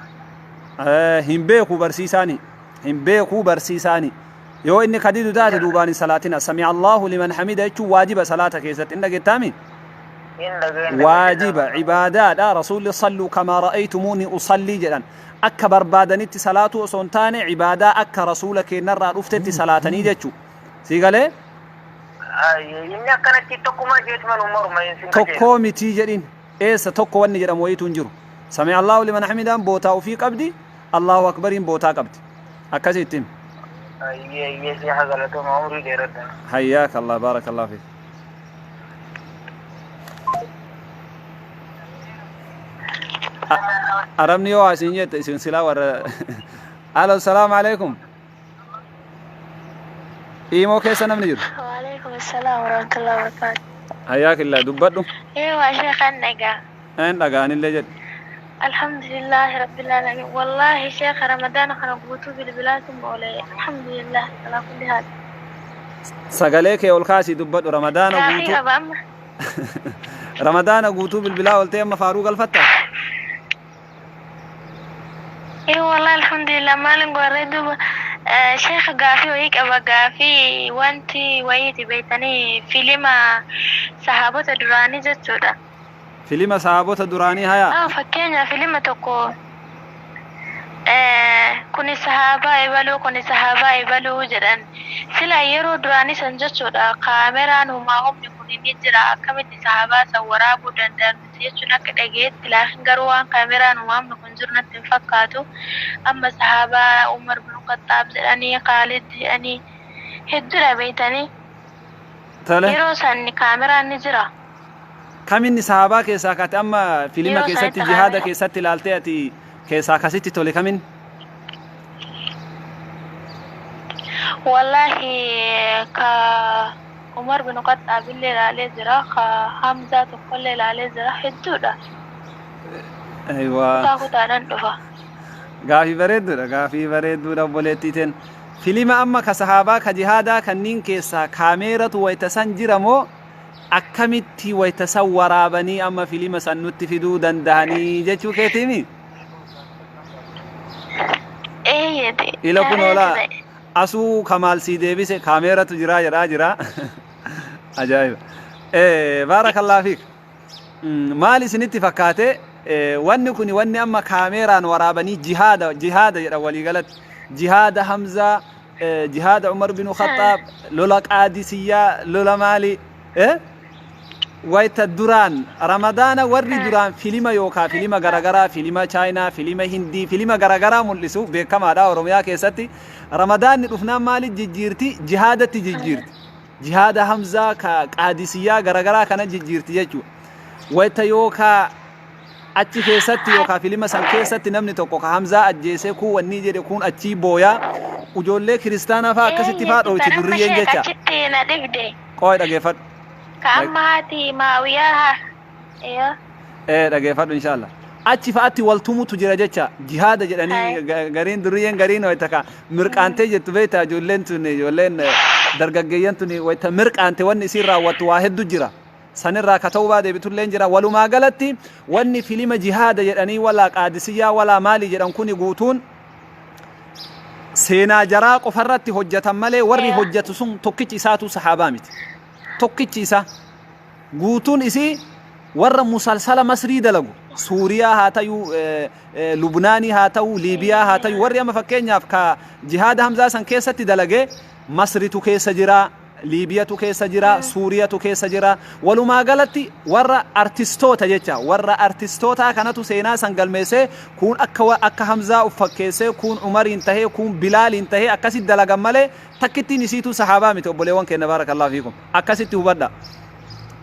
Hin beeku barsiisaani. Hin beeku barsiisaani. Yoo inni ka didu taate duubaan hin salaatina. Sami'a Allahu liman hamida jechuun waajiba salaata keessatti. Hin dhageettaami? Hin dhageenye. Waajiba ibaadaadha. Rasuulli salluu kamaa ra'aytumuuni usallii jedhan. Akka barbaadanitti salaatuu osoo hin taane ibaadaa akka rasuula keennarraa dhuftetti salaatanii jechuu. Sii galee? Inni akkanatti tokkuma jeetuma nu morma hin sin qajeelu. Tokkoo mitii jedhin. Eessa tokko wanni jedhamu wayiitu hin jiru. Sami'a Allahu liman hamidaan bootaa ufii qabdi. Allahu akbariin bootaa qabdi. Akkasi itti himi. Ayyee ayyee sheekha galatooma umrii dheeradha. Hayyaaka Allah baarakallahu fiik. Arabni yoo isin jette isin silaa warra Alo salaamu alaikum. Iimoo keessa namni jiru. Waalaikum assalam warahmatullahi wabarakatuh. Hayyaakillah dubbadhu. Eewa sheekhan dhagaa. Een dhaga'anillee jedhe. Alhamdulillahi rabbil alamin. Wallahi sheekha Ramadaana kana guutuu bilbilaatum oole. Alhamdulillah alaa kulli haal. Sagalee kee ol kaasii dubbadhu Ramadaana Gaafii guutuu. qaba amma. Ramadaana guutuu bilbilaa ooltee amma faaruu galfatta? Ee wallahi alhamdulillah maalin goorree duuba sheekha gaafii wayii qaba gaafii wanti wayiiti beektanii filima sahaabota duraanii jechuudha. Filima sahaabota duraanii hayaa? Ah, fakkeenyaaf filima tokko kuni sahaabaa ebaluu kuni sahaabaa ebaluu jedhan sila yeroo duraanii san jechuudha kaameraan humaa humni kun ni jira akkamitti sahaabaa san waraabuu danda'an nuti jechuun akka dhageetti laakiin garuu waan kaameraan humaa humni kun jiru natti hin fakkaatu amma sahaabaa Umar bin Khattaab jedhanii Khaalid jedhanii hedduudha beeytanii Tole. yeroo san kaameraan ni jira. Kaminni sahaabaa keessaa kaate amma filima Yeroo keessatti sanitti jihaada kaamera. keessatti ilaaltee ati keessaa kasitti tole kamin? Wallahi ka Umar bin Khattaab illee ilaalee jira, ka Hamzaa tokkollee ilaalee jira, hedduudha. Aywa. Kutaa kutaadhaan dhufa. Gaafii bareedduudha gaafii bareedduudha obboleettii teen. Filima amma ka sahaabaa ka jihaadaa kanniin keessaa kaameeratu wayta san jira moo akkamitti wayta san waraabanii amma filima san nutti fiduu dandahanii jechuu keetiimi? Eeyyeti. Ila kun hoolaa Kaameeratu ta'e. asuu kamaal sii deebise kaameeratu jiraa jedhaa jira. Ajaa'iba. Baarakallaa fiik. Maal isinitti fakkaate wanni kun wanni amma kaameeraan waraabanii jihaada jihaada jedha waliigalatti. Jihaada Hamzaa jihaada Umar bin Khaxaab, lola Qaadisiyyaa, lola maali? Wayta duraan Ramadaana warri duraan filima yookaa filima garagaraa, filima Chaayinaa, filima Hindii, filima garagaraa mul'isu beekamaadha Oromiyaa keessatti. Ramadaanni dhufnaan maali jijjiirti? Jihaadatti jijjiirti. Jihaada Hamzaa ka Qaadisiyyaa garagaraa kana jijjiirti jechuudha. Wayta yookaa achi keessatti yookaa filima san keessatti namni tokko ka Hamzaa ajjeesee kuun wannii jedhe kuun achii booyaa ujoollee kiristaanaa faa akkasitti faa Eeyyeti dhoyti tan amma durriyyeen sheek jecha. achitti na dhibde. Qooy dhageeffadhu. Ka amma haati Maawiyaa haa. Iyo. Ee dhageeffadhu inshallah. Achi fa'aatti wal tumutu jira jecha jihaada jedhanii Hai. gariin durriyyeen gariin wayta ka mirqaantee jettu beektaa ijoolleen tun ijoolleen dargaggeeyyan tun wayta mirqaante wanni isiin raawwattu waa heddu jira. Sanirraa ka tawbaa deebitulleen jira. Walumaa galatti wanni filima jihaada jedhanii walaa qaadisiyyaa walaa maalii jedhan kuni guutuun seenaa jaraa qofarratti hojjatan malee warri hojjatu sun tokkichi isaatuu sahaabaa miti. Tokkichi isaa guutuun isii warra musalsala Masrii dalagu Suuriyaa haa tayuu Lubnaanii haa ta'uu Liibiyaa haa tayuu warri amma fakkeenyaaf ka jihaada Hamzaa san keessatti dalage Masritu keessa jira Liibiyatu keessa jira, Suuriyatu keessa jira. Walumaa galatti warra artistoota jecha warra artistootaa kanatu seenaa san galmeessee kuun akka akka Hamzaa uf fakkeessee kuun Umariin tahee kuun Bilaaliin tahee akkasitti dalagan malee takkittiin isiituu sahaabaa miti obboleewwan keenya barakallahu fiikum akkasitti hubadha.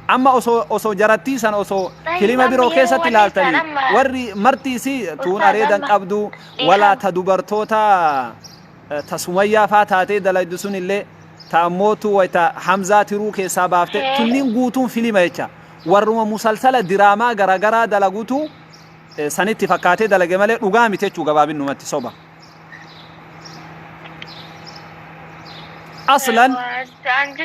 Amma osoo osoo jarattii san osoo filima biroo keessatti ilaaltanii warri marti isii tuun areedan qabdu walaa ta dubartoota ta Sumayyaa faa taatee dalaydu sun illee ta ammootu wayta Hamzaa tiruu keessaa baafte tunniin guutuun filima jecha warruma musalsala diraamaa garagaraa dalagutu sanitti fakkaatee dalage malee dhugaa miti jechuu gabaabinumatti soba. Aslan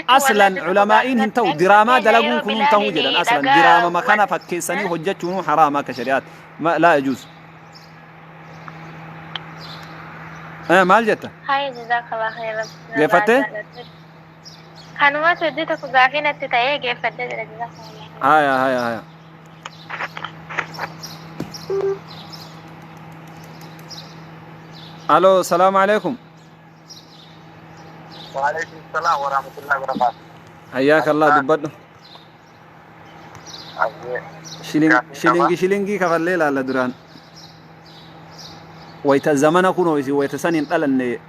aslan ulamaa'iin hin ta'u diraamaa dalaguun kun hin ta'u jedhan aslan diraamama kana fakkeessanii hojjechuun haraama akka shari'aatti laa yajuuz. Maal jetta? Haye jazakallah khairan. Geeffattee? Kanumatu iddoo tokko gaafii natti ta'ee geeffadhee jira jazakallah. Haya haya haya. Aloo, salaamu alaikum. Waalaikum salaam wa rahmatullahi wa barakatuh. Hayyaaka Allah, dubbadhu. Shilingi shilingii kafallee ilaalla duraan. Wayta zamana kunoo isin wayta san hin dhalanne,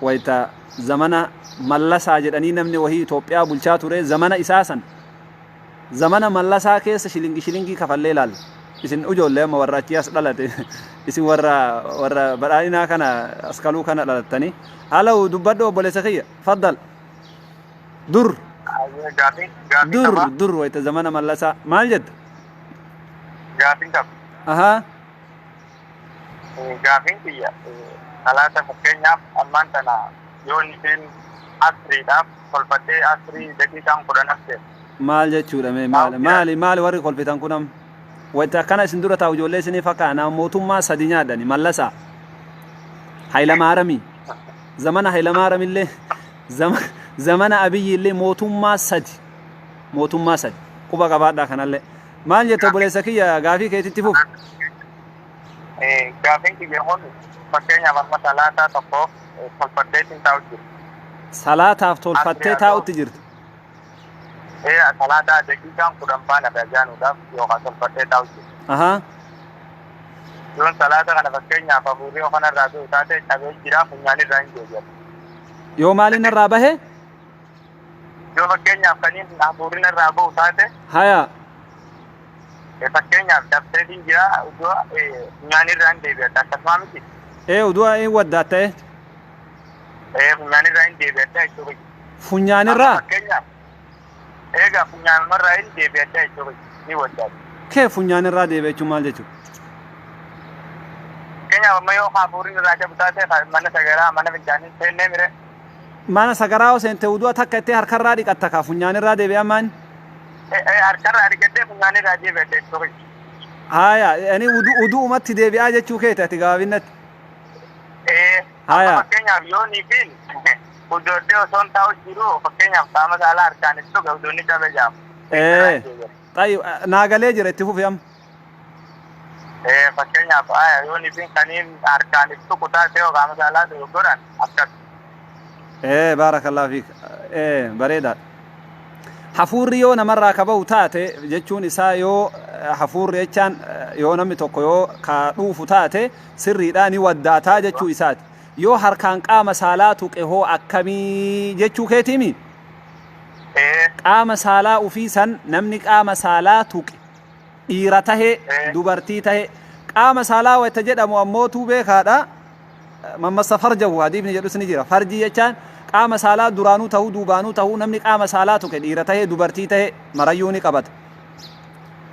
wayta zamana Mallasaa jedhanii namni wahii Itoophiyaa bulchaa ture, zamana isaa san, zamana Mallasaa keessa shilingi shilingii kafallee ilaalla. Isin ijoollee amma warra achii as dhalate, isin warra badhaadhinaa kana askaluu kana dhalattanii. Halaw, dubbadhu obboleessa kiyya, faddal. Dur Gaafii gaafii dur qaba. Dur wayta zamana Mallasaa maal jetta? Gaafiin qaba. Ahaa. Gaafiin kiyya salaata, fakkeenyaaf ammaan tana yoon isheen asriidhaaf tolfadhee asrii daqiiqaan 10 hafte. Maal jechuudha mee? Maali maali maali warri kolfitan kun amma? Wayta akkana isin dura taa'u ijoollee isinii fakkaana. Mootummaa sadi nyaadhani: Mallasaa, Hayilamaarami, zamana Hayilamaarami, zamana Abiyyi illee mootummaa sadi, mootummaa sadi quba qabaadhaa. Kanallee maal jette obboleessa kiyya? Gaafii keetitti fufu. Gaafiin kiyya kun fakkeenyaaf amma salaataa tokkoof tolfadheetiin taa'u jiru. Salaataaf tolfattee taa'utti jirti. Salaataa daqiiqaan 10 faana ajaanuudhaaf yookaan tolfadhee taa'u jiru. Yoon salaata kana fakkeenyaaf hafuurri yoo kanarraa du'u taate cabee jira, funyaan irraa hin deebi'atu. Yoo maaliin irraa bahe? Yoo fakkeenyaaf kaniin hafuurri irraa bahu taate, fakkeenyaaf dabseetiin jira, utuu funyaan irraa hin deebi'atu, akkasuma miti? Ee, udu'a hin waddaatta'e. Funyaan irraa hin deebi'adha jechuudha. Funyaan irraa? Fakkeenyaaf egaa funyaanumarraa hin deebi'adha jechuudha, ni waddaatu. Kee funyaan irraa deebi'a jechuun maal jechuudha? Fakkeenyaaf amma yoo hafuurri irraa cabu taate mana sagaraa, mana fincaanii seennee mire. Mana sagaraa yoo seente udu'a takka ittee harkarraa dhiqatta kaa, funyaan irraa deebi'a maan? Harkarraa dhiqattee funyaan irraa deebi'adha jechuudha. Haya, yani udu'umatti deebi'aa jechuu keeti ati gabaabinatti. Haya. Fakkeenyaaf yoo niifiin udoodhee osoo hin taa'u jiru, fakkeenyaaf qaama saalaa harkaan itti tuqe, udoonni cabe jaamu. Xayyib, naagalee jira, itti fufi amma. Fakkeenyaaf yoo niifiin kaniin harkaan itti tuqu taate yoo qaama saalaa dogoggoran akkas. Baarakallahu fiik. Bareedaadha. Hafuurri yoo namarraa ka bahu taate jechuun isaa, yoo hafuurri jechaan yoo namni tokko yoo ka dhuufu taate sirriidhaa ni waddaataa jechuu isaati. Yoo harkaan qaama saalaa tuqe hoo akkamii jechuu keetiimi? Qaama saalaa ufii san namni qaama saalaa tuqe, dhiira tahe dubartii tahe, qaama saalaa wayta jedhamu ammootuu beekaadha. Man massa farjahu hadiifni jedhus ni jira. Farjii jechaan qaama saalaa duraanuu tahuu duubaanuu tahuu, namni qaama saalaa tuqe dhiira tahee dubartii tahee marayyuu ni qabata.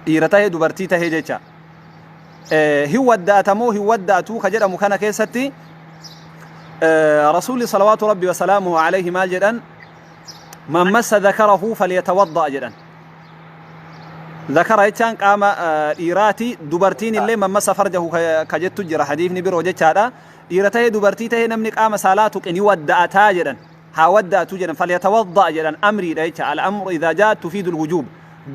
Dhiira tahee dubartii tahee jecha. Hin waddaatamoo hin waddaatuu ka jedhamu kana keessatti Rasuulli salawaatu rabbi wasalaamuhu alayhi maal jedhan? Man massa dhakarahu falyatawadda'a jedhan. Zakara jechaan qaama dhiiraati. Dubartiin illee man massa farjahu ka jettu jira hadiifni biroo jechaadha. Dhiira tahee dubartii tahee namni qaama saalaa tuqe ni wadda'ataa jedhan. Haa wadda'atu jedhan, falyatawadda'a jedhan, amriidha jecha. Al-amru idhaa jaa tufiidul wujuub.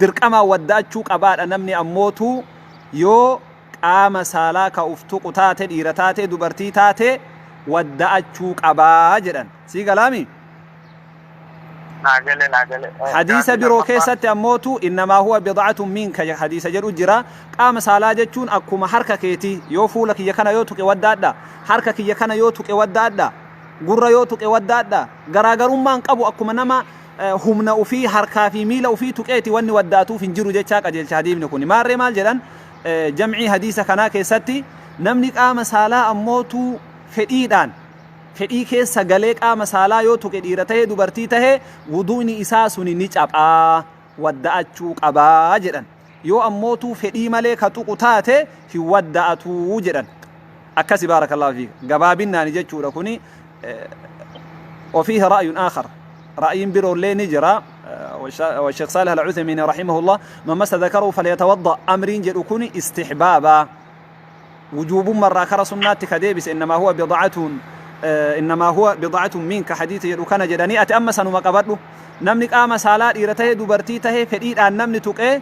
Dirqamaan wadda'achuu qabaadha namni ammootu yoo qaama saalaa ka uf tuqu taate, dhiira taate dubartii taate, wadda'achuu qabaa jedhan. Sii galaami? Naa gale, naa gale. Hadiisa Gaafii biroo lammaffaa. keessatti ammootu innamaa huwa bid'atun minka hadiisa jedhu jira. Qaama saalaa jechuun akkuma harka keetii, yoo fuula kiyya kana yoo tuqe waddaadha, harka kiyya kana yoo tuqe waddaadha, gurra yoo tuqe waddaadha, garaagarummaan qabu, akkuma nama humna ufii harkaa fi miila ufii tuqeeti wanni waddaatuuf hin jiru jechaa qajeelcha hadiifni kun. Maarree maal jedhan jamcii hadiisa kanaa keessatti? Namni qaama saalaa ammootu fedhiidhaan, fedhii keessa galee qaama saalaa yoo tuqe, dhiira tahee dubartii tahee, wudu'ni isaa suni ni caphaa, wadda'achuu qabaa jedhan. Yoo ammootuu fedhii malee ka tuqu taate hin wadda'atuu jedhan. Akkasi, baarakallahu fiik, gabaabinnaani jechuudha kuni. وفيه رأي آخر، رأي biroo ni jira. والشيخ صالح العثيمين رحمه الله من مس ذكره فليتوضأ أمرين jedhu kuni istihbaaba. Wujuubummarraa kara sunnaatti ka deebise innamaa huwa bid'atun, innamaa huwa bid'atun minka hadiisa jedhu kana jedhanii, ati amma sanuma qabadhu. Namni qaama saalaa dhiira tahee dubartii tahee fedhiidhaan namni tuqee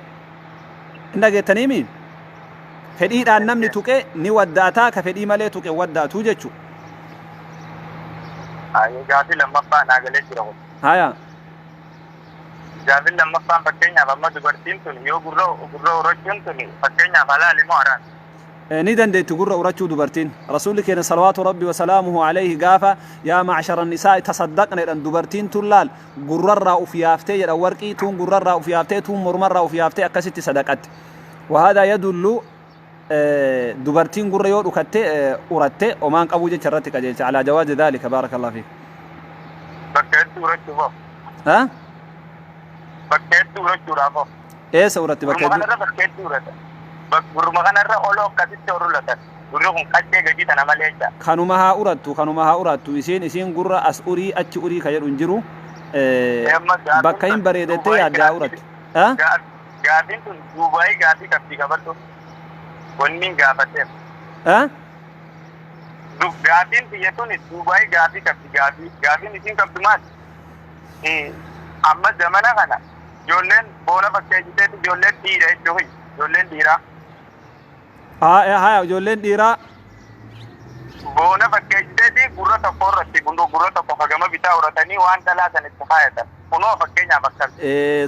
hin dhageettaniimi, fedhiidhaan namni tuqe ni wadda'ataa, ka fedhii malee tuqe wadda'atu jechu. Gaafii lammaffaa naa galee jira kun. Haya. Gaafiin lammaffaan, fakkeenyaaf amma dubartiin tun yoo gurra urachuun tun fakkeenyaaf halaali moo haraam? Ni dandeetti gurra urachuu dubartiin. Rasuulli keenya salawaatu rabbi wasalaamuhu alayhi gaafa yaa ma'shara nisaa'i tasaddaqna jedhan, dubartiin tun laal gurrarraa uf yaaftee jedhan, warqii tuun gurrarraa uf yaaftee, tuun mormarraa uf yaaftee akkasitti sadaqatte. Wahaadhaa yadullu dubartiin gurra yoo dhukatte uratte omaan qabuu jecha irratti qajeelcha, alaa jawaazi dhaalika. Baarakallahu fiik. Bakka hedduu urachuuf hoo? Ha? Bakka hedduu urachuudhaaf hoo? Eessa uratti bakka Gurruma hedduu? Kanarra bakka hedduu urata. Gurruma kanarra oloo akkasitti ol uratan. Gurri kun qaccee gadi tana malee jecha. Kanuma haa urattu, kanuma haa urattu. Isiin gurra as urii achi urii ka jedhu hin jiru. Amma gaafiin Bakka hin tun bareedettee Duubaayii yaadde haa gaafii urattu. Ha? Gaafiin tun Duubaayii gaafii qabdi, qabadhu. Wanni hin gaafateef. Ha? Gaafiin biyya tun Duubaayii gaafii qabdi gaafii. Gaafiin isiin qabdu maali? Amma zamana kana ijoolleen boona fakkeessiteeti, ijoolleen dhiira jechuun ijoolleen dhiiraa. Haa, ijoolleen dhiiraa. Boona fakkeessiteeti gurra tokko irratti gurra tokko kagama bitaa uratanii waan dhalaa san itti kaayatan. Kunoo fakkeenyaaf akkas.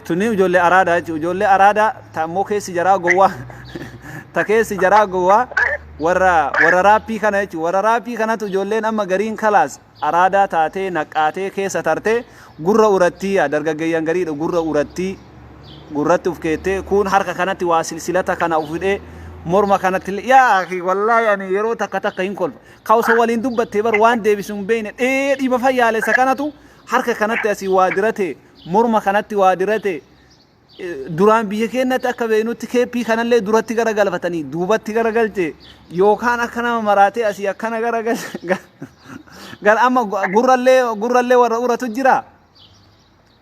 Tuni ijoollee araadaa jechuudha. Ijoollee araadaa ta ammoo keessi jaraa gowwaa, ta keessi jaraa gowwaa, warra raappii kana jechuudha. Warra raappii kanatu ijoolleen amma gariin kalaas araadaa taatee naqqaatee keessa tartee gurra urattii, yaa dargaggeeyyan gariidha, gurra urattii, gurratti uf keettee, kuun harka kanatti waa silsilata kana uf hidhee, morma kanatti illee. Yaa akhi, wallaahi ani yeroo takka takka hin kolfa. Ka osoo waliin dubbattee bar waan deebisu hin beekne dheedhiima fayyaalessa kanatu harka kanatti asii waa dirate, morma kanatti waa dirate. Duraan biyya keenyatti akka beeknutti keeppii kanallee duratti garagalfatanii duubatti garagalche yookaan akka nama maraatee asii akkana garagalche. Gara amma gurrallee warra uratu jira.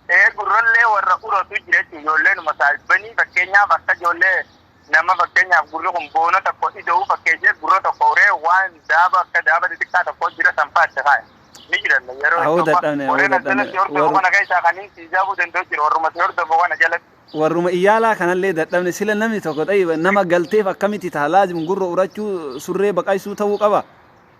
Ee, gurrallee warra uratu jira jechuudha. Ijoolleen masaajbanii fakkeenyaaf akka ijoollee nama fakkeenyaaf gurri kun boona tokko ida'uu fakkeessee gurra tokko uree waan daaba akka daaba xixiqqaa tokko jira sanfaa itti kaaya. Ni jiran yeroo Ahoo itti dadhabne, ahoo warreen as dadhabne. jalatti hordofu kana keessaa kan hin siizaabuu danda'u jira, warruma si hordofu kana jalatti. Warruma iyyaalaa kanallee dadhabne. Sila namni tokko xayyiba nama galteef akkamitti ta'a? Laazim gurra urachuu, surree baqaysuu ta'uu qaba.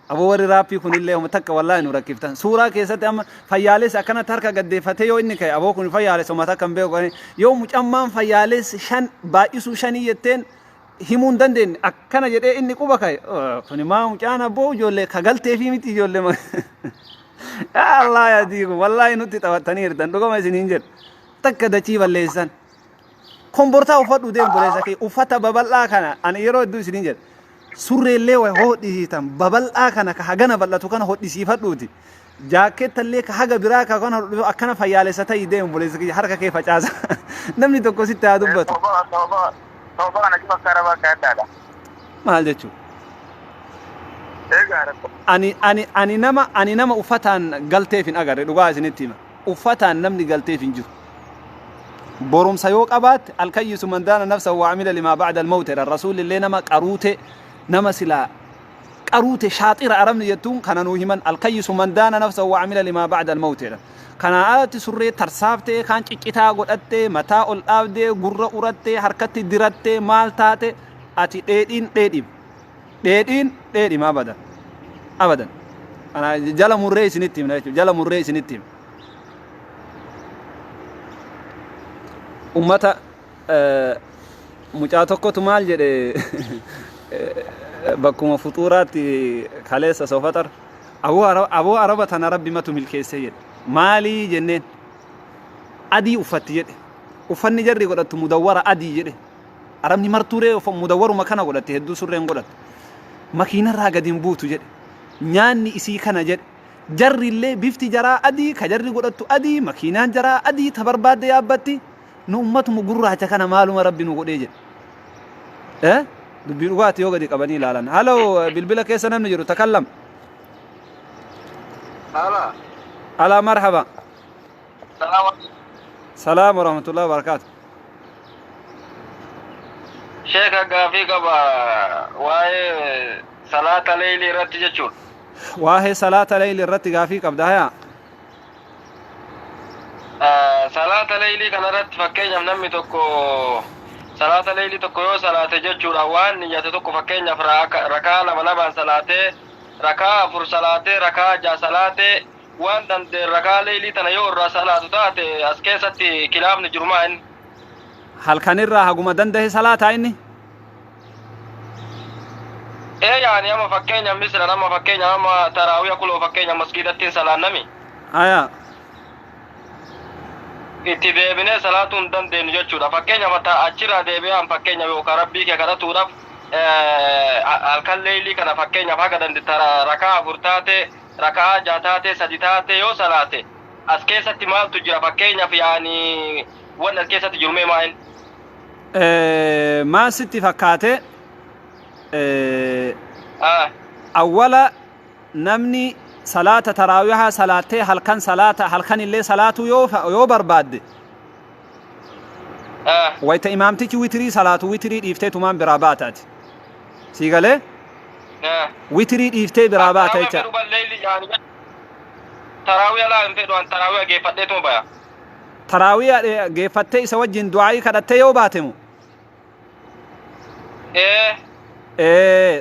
Aboo, warri raappii kunillee homa takka wallaahi nu rakkiftan. Suuraa keessatti amma fayyaalessi akkanatti harka gaddeeffatee yoo inni ka'e, aboo kun fayyaalessa homa takka hin beeku. Yoo mucammaan fayyaalessi shan baay'isuu shanii jetteen himuu hin dandeenye akkana jedhee inni quba ka'e. Kuni maa mucaan abboo ijoollee ka galteefii miti ijoollee. Yaa Allah yaa diigu, wallaahi nutti taphattanii jirtan, dhugama isiniin jedhu. Takka dachii balleessan. Kombortaa uffadhu deem buleessa kee, uffata babal'aa kana ani yeroo hedduu isiniin jedha. Surreellee way hodhisiitan babal'aa kana ka hagana bal'atu kana hodhisiifadhuuti. Jaakkeettallee ka haga biraa ka kana hodhisu akkana fayyaalessa ta'ii deem buleessa kiyya, harka kee facaasa. Namni tokko sitti haa dubbatu. Tooba kana cufa akka arabaa akka addaadha. Maal jechuudha? Egaa rakkoo. Ani nama uffataan galteef hin agarre, dhugaa isinitti hima. Uffataan namni galteef hin jiru. Borumsa yoo qabaatte, alkayyisu man daana nafsa wa amila limaa ba'da al-mawt jedha. Rasuulli illee nama qaruute, nama silaa qaruute, shaaxira arabni jettuun kana nuu himan, alkayyisu man daana nafsa wa amila limaa ba'da al-mawt jedha. Kanaa alatti surree tarsaaftee, kaan ciccitaa godhattee, mataa ol dhaabdee, gurra urattee, harkatti dirattee, maal taate, ati dheedhiin dheedhima. Dheedhiin dheedhima abadan. Abadan. Kana jala murree isinitti himna jechuudha. Jala murree isinitti himna. Ummata mucaa tokkotu maal jedhe, bakkuma fuxuuraatti kaleessa soofaxar, aboo araba tana rabbi matu milkeesse jedhe. Maalii jenneen, adii uffatti jedhe. Uffanni jarri godhattu mudawwara adii jedhe. Arabni martuuree mudawwaruma kana godhatte, hedduu surreen godhattu. Makiinarraa gadi hin buutu jedhe. Nyaanni isii kana jedhe. Jarri illee bifti jaraa adii, ka jarri godhattu adii, makiinaan jaraa adii, ta barbaadde yaabbatti. Nu ummatuma gurraacha kana maaluma rabbi nu godhee jedhe. Eh? Dubbii dhugaati yoo gadi qabanii ilaalan. Haloo, bilbila keessa namni jiru, takallam. Ala. Alaa marhaba. Salaam. Salaam warahmatullahi wabarakatuh. Sheeka, gaafii qaba waa'ee salaata leeylii irratti jechuudha. Waa'ee salaata leeyli irratti gaafii qabda, hayaa. Salaata leeylii kana irratti, fakkeenyaaf, namni tokko salaata leeylii tokko yoo salaate jechuudha, waan niyyate tokko, fakkeenyaaf, rakaa lama lamaan salaatee, rakaa afur salaatee, rakaa ja'a salaatee, waan dandeen rakaa leeylii tana yoo irraa salaatu taate, as keessatti kilaafni jiru maa inni? Halkanirraa haguma dandahe salaataa inni? Ee, yaani amma fakkeenyaaf, misira amma fakkeenyaaf amma taraawiya kuloo fakkeenyaaf masgiidattiin salaannami. Itti deebinee salaatuu hin dandeenyu jechuudha. Fakkeenyaaf, achirraa deebi'aan, fakkeenyaaf, yookaan rabbii kee kadhatuudhaaf halkan leeylii kana, fakkeenyaaf, haga dande rakaa afur taate, rakaa ja'a taate, sadi taate yoo salaate, as keessatti maaltu jira? Fakkeenyaaf, yaani wanni as keessatti jiru mee maal? Maal sitti fakkaate? Awwala namni salaata taraawihaa salaattee halkan salaata halkan illee salaatuu yoo barbaadde, wayta imaamtichi witirii salaatu witirii dhiiftee tumaan biraa baataati. Sii galee? Witirii dhiiftee biraa baata jecha. Taraawiya laa hin fedhu an, taraawiya geeffadheetuma baya. Taraawiya geeffattee isa wajjin du'aa'ii kadhattee yoo baatemu,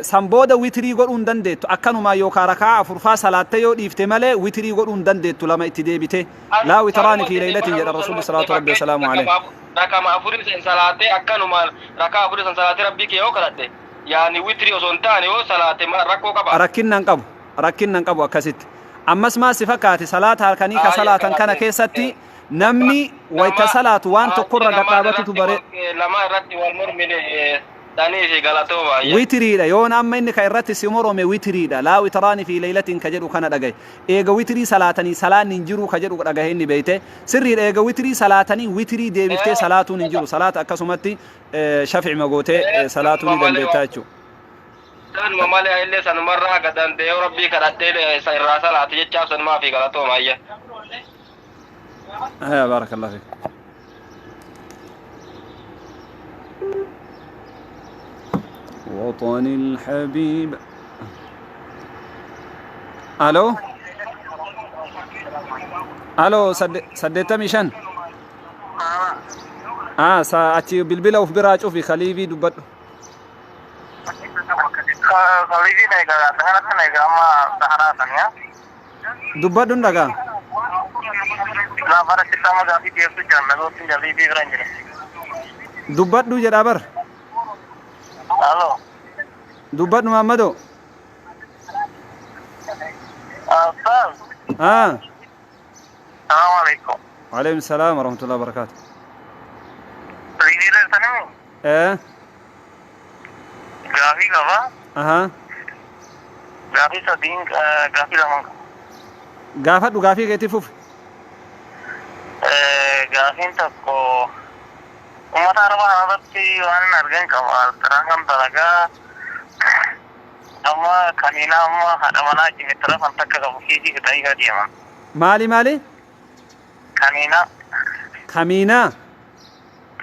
san booda witirii godhuu hin dandeettu. Akkanumaa yookaan rakaa afurfaa salaattee yoo dhiifte malee witirii godhuu hin dandeettu lama itti deebite. لا وتران في ليلة jedha Rasuulli صلاة ربي وسلامه عليه. Rakama afurii san salaatee, akkanumaan rakaa afurii san salaatee rabbii kee yoo kadhadhe, yaani witirii osoo hin taane yoo salaate, rakkoo qaba? Rakkinna hin qabu. Rakkinna hin qabu akkasitti. Ammas maal si fakkaate, salaata halkanii ka salaatan kana keessatti namni wayta salaatu waan tokkorra gadhaabatutu bare. Lama irratti wal mormine dhanii fi galatooma. Witiriidha yoon amma inni ka irratti si morome witiriidha. لا وتران في ليلة ka jedhu kana dhagaye. Eega witirii salaatanii salaanni hin jiru ka jedhu dhagaye inni, beeyte, sirriidha. Eega witirii salaatanii witirii deebiftee salaatuun hin jiru. Salaata akkasumatti shaf'i magootee salaatuu ni dandeettaa jechuudha. Sanuma malee illee sanumarraa haga danda'ee rabbii kadhadhee irraa salaate jechaaf sanumaa fi galatooma ayya. هيا، بارك الله فيك. وطني الحبيب. الو الو، 85 achi bilbila uf biraa cufi, khaliifii dubbadhu. Khaliifii na egaa kanatti na egaa amma saharaa saniya. Dubbadhun dhagaa. Gaafa rakkisa amma gaafii dhiyeessuu jiran dhagootti khaliifii bira hin jira. Dubbadhu jedhaa bar. Alo. Dubbadhu, Maammadoo. Ustaaz. Salaamu alaikum. وعليكم السلام ورحمة الله وبركاته. Khaliifii irra ee Gaafii qaba. Gaafii sadiin, gaafii lama qaba. Gaafadhu, gaafii keetii fufi. Gaafiin tokko, uummata arabaa kanarratti waan hin argan qaba. Altaraan kan dalagaa amma kaniina amma haadha manaa cimitira kan takka qabu kiisii fidanii gadi deeman. Maali maali? Kaniina. Kamiinaa?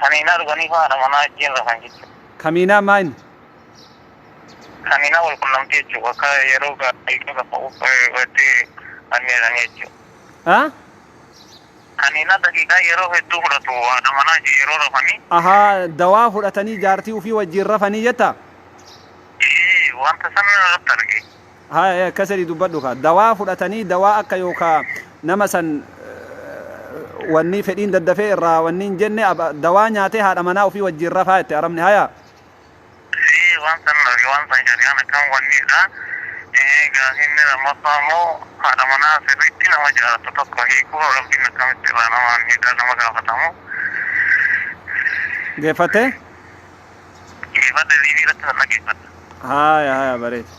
Kaniina dhuganii haadha manaa wajjin rafan jechuudha. Kamiinaa maal? Kaniina wal qunnamtii jechuudha. Akka yeroo gaafa'uuf itti anneedhanii jechuudha. Kaniina daqiiqaa yeroo hedduu fudhatu haadha manaa yeroo rafanii. Ahaa, dawaa fudhatanii jaartii ufii wajjin rafanii jetta? Ee, wanta san irratti arge. Haa, akkasidhi dubbadhu ka. Dawaa fudhatanii, dawaa akka yookaa nama san wanni fedhiin daddafee irraa wanni hin jenne, dawaa nyaatee haadha manaa ofii wajjin rafaa jette arabni, haya. Ee, waan san arge, waan san shari'aan akkam wannidha. Ee, gaafiin lammaffaa immoo, haadha manaa sirriitti nama jaalatu tokko hiikuu rabbiin akkamitti irraa nama miidhaa nama gaafatamu. Geeffattee? Geeffadha, liivii irratti sana geeffadha. Haya, haya, bareeda.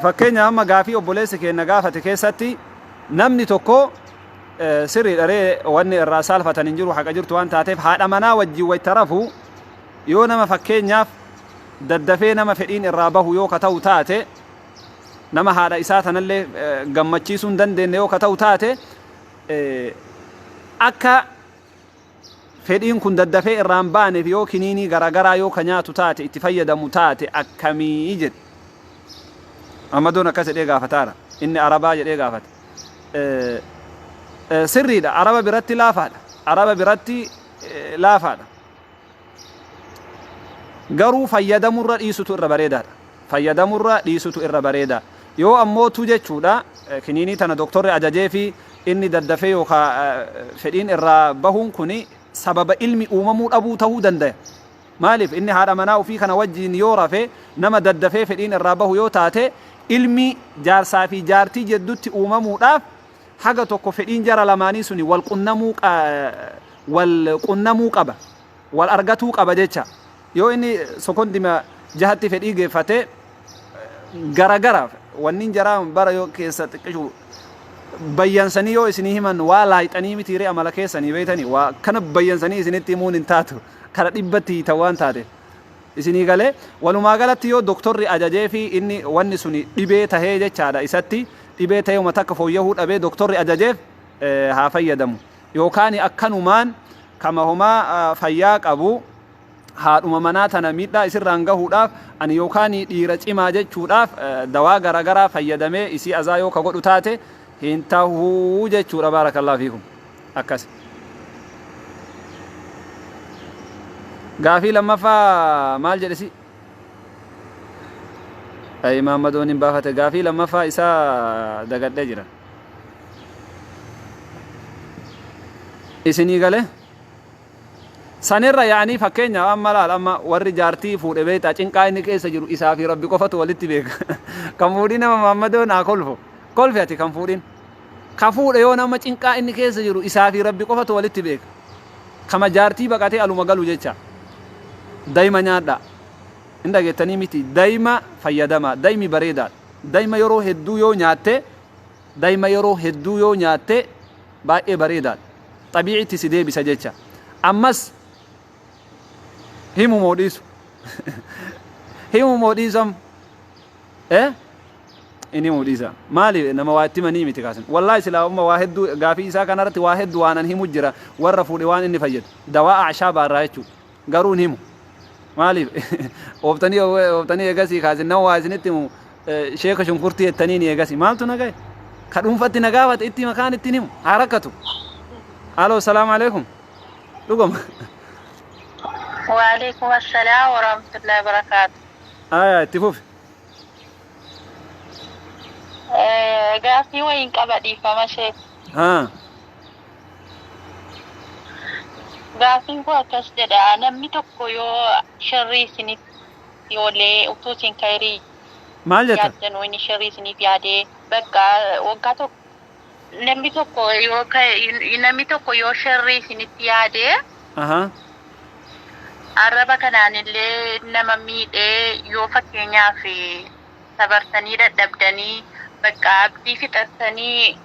Fakkeenya amma gaafii obboleessi keenya gaafate keessatti namni tokko sirrii dharee wanni irraa saalfatan hin jiru, haqa jirtu waan taateef, haadha manaa wajjin wayta rafu yoo nama fakkeenyaaf daddafee nama fedhiin irraa bahu yoo ka ta'u taate, nama haadha isaa tanallee gammachiisuu hin dandeenye yoo ka ta'u taate, akka Fedhiin kun daddafee irraa hin baaneef yoo kiniinii garagaraa yoo ka nyaatu taate itti fayyadamu taate akkamii jedhe. Ahmadoon akkas jedhee gaafataara. Inni Arabaa jedhee gaafate. Sirriidha. Araba biratti laafaadha. Araba biratti laafaadha. Garuu fayyadamurra dhiisutu irra bareedaadha. Fayyadamurra dhiisutu irra bareeda. Yoo ammootu jechuudha kiniinii tana doktorri ajajee fi inni daddafee yookaa fedhiin irraa bahuun kuni sababa ilmi uumamuu dhabuu tahuu dandaya. Maaliif inni haadha manaa ufii kana wajjiin yoo rafe nama daddafee fedhiin irraa bahu yoo taate ilmi jaarsaa fi jaartii jeddutti uumamuudhaaf haga tokko fedhiin jara lamaanii suni wal qunnamuu wal qunnamuu qaba. Wal argatuu qaba jecha. Yoo inni sokondima jahatti fedhii geeffate garagara wannin jaraa bara yoo keessa xiqqishu bayyansanii yoo isinii himan waa laayxanii miti ree amala keessanii beeytanii waa kana bayyansanii isinitti himuun hin taatu kara dhibbatti hiitan waan taate isinii galee. Walumaa galatti yoo doktorri ajajee fi inni wanni suni dhibee tahee jechaadha, isatti dhibee tahee uma takka fooyyahuu dhabee doktorri ajajeef haa fayyadamu, yookaan akkanumaan kama homaa fayyaa qabu haadhuma manaa tana miidhaa isirraan gahuudhaaf ani yookaan dhiira cimaa jechuudhaaf dawaa garagaraa fayyadamee isii azaa yoo ka godhu taate hin tahuu jechuudha. Baarakallahu fiikum. Akkas. Gaafii lammaffaa maal jedhe si? Ay, Maammadoon hin baafate. Gaafii lammaffaa isaa dagadhee jira. Isinii galee? Sanirra yaanii fakkeenya amma laal, amma warri jaartii fuudhe beektaa, cinqaa inni keessa jiru isaa fi Rabbi qofatu walitti beeka. Kan fuudhin nama Maammadoon haa kolfu. Kolfi ati kan fuudhin. Ka fuudhe yoo nama cinqaa inni keessa jiru isaa fi Rabbi qofatu walitti beeka. Kama jaartii baqatee aluma galu jecha. Dayma nyaadhaa. Hin dhageettanii miti, dayma fayyadamaa. Daymi bareedaadha. Dayma yeroo hedduu yoo nyaatte, dayma yeroo hedduu yoo nyaatte baay'ee bareedaadha. Xabiicitti si deebisa jecha. Ammas himu moo dhiisu? Himu moo dhiisu amma? Eh? Inni himu dhiisa. Maali, nama waa itti himanii miti kaasin. Wallaahi silaa umma waa hedduu gaafii isaa kanarratti waa hedduu waanan himu jira, warra fuudhe waan inni fayyadu. Dawaa ashaabaa irraa jechuudha. Garuu hin himu. Maaliif? Ooftanii ooftanii eegasii kaasin nama waa isinitti himu sheeka shunkurtii jettanii ni eegasii. Maaltu na gahe? Ka dhuunfatti na gaafate itti hima, kaan ittiin himu. Haa rakkatu. Aloo, salaamu alaikum. Dhuguma. Waalaikum assalam warahmatullahi wabarakatuh. Aya, itti fufi. Gaaffii wayiin qaba, dhiifama ishee. Haa. Gaaffiin koo akkas jedha: namni tokko yoo sharrii isinitti oolee, utuu isin kayrii Maal jetta? yaaddanuu inni sharrii isiniif yaadee, bakka waggaa tokko namni tokko yoo sharrii isinitti yaadee arraba kanaan illee nama miidhee, yoo fakkeenyaaf sabartanii dadhabdanii bakka abdii fixattanii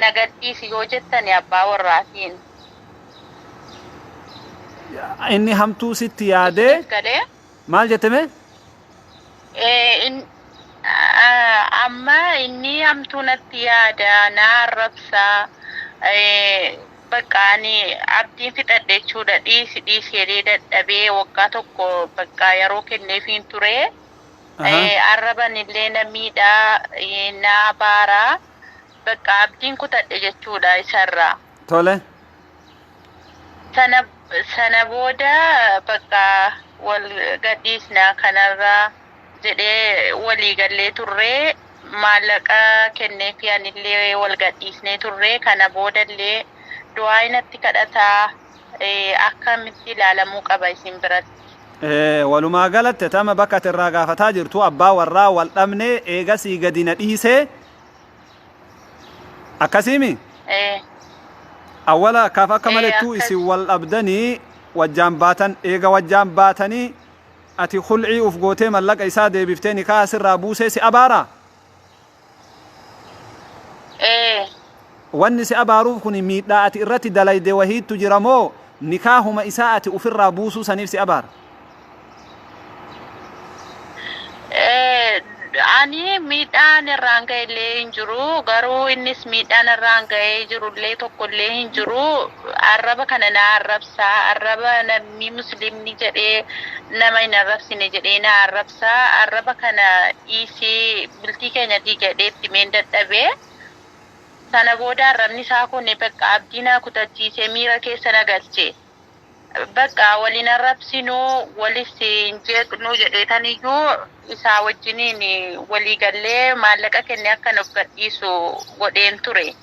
na gadhiisi yoo jettani abbaa warraatiin. Inni hamtuu sitti yaadee Isiniif galee? Maal jette mee? Amma inni hamtuu natti yaada, na arrabsaa, bakka ani abdiin fixadhe jechuudha. Dhiisi dhiisi jedhee dadhabee waggaa tokko bakka yeroo kenneefiin ture. Arraban illee na miidhaa, na abaaraa, bakka abdiin kutadhe jechuudha isarraa. Tole. Sana booda bakka wal gadhiisna kanarraa jedhee walii gallee turree, maallaqa kenneefi anillee wal gadhiisnee turree, kana boodallee du'aa natti kadhataa, akkamitti ilaalamuu qaba isin biratti? Walumaa galatti tama bakka ati irraa gaafataa jirtu abbaa warraa wal dhabnee eegasii gadi na dhiisee akkasiimi? Eh. Awwala akkaaf akka Eh, malettuu akkas. isin wal dhabdanii wajjaan baatan, eega wajjaan baatanii ati khulcii uf gootee mallaqa isaa deebiftee nikaa sirraa buusee si abaaraa? Eh. Wanni si abaaruuf kun miidhaa ati irratti dalayde wahiittu jira moo nikaahuma isaa ati ufirraa buusuu saniif si abaara? Eh, Ani miidhaan irraan ga'e illee hin jiru, garuu innis miidhaan irraan ga'ee jiru illee tokko illee hin jiru. Arraba kana na arrabsaa, arraba namni muslimni jedhee nama hin arrabsine jedhee na arrabsaa. Arraba kana dhiisii bultii keenya diigadhee itti meen dadhabee. Sana booda arrabni isaa kun bakka abdii na kutachiisee miira keessa na galche. Bakka wal hin arrabsinu, walis hin jeeqnu jedheetaniyyuu isaa wajjiniin walii gallee maallaqa kennee akkan of gadhiisu godheen ture.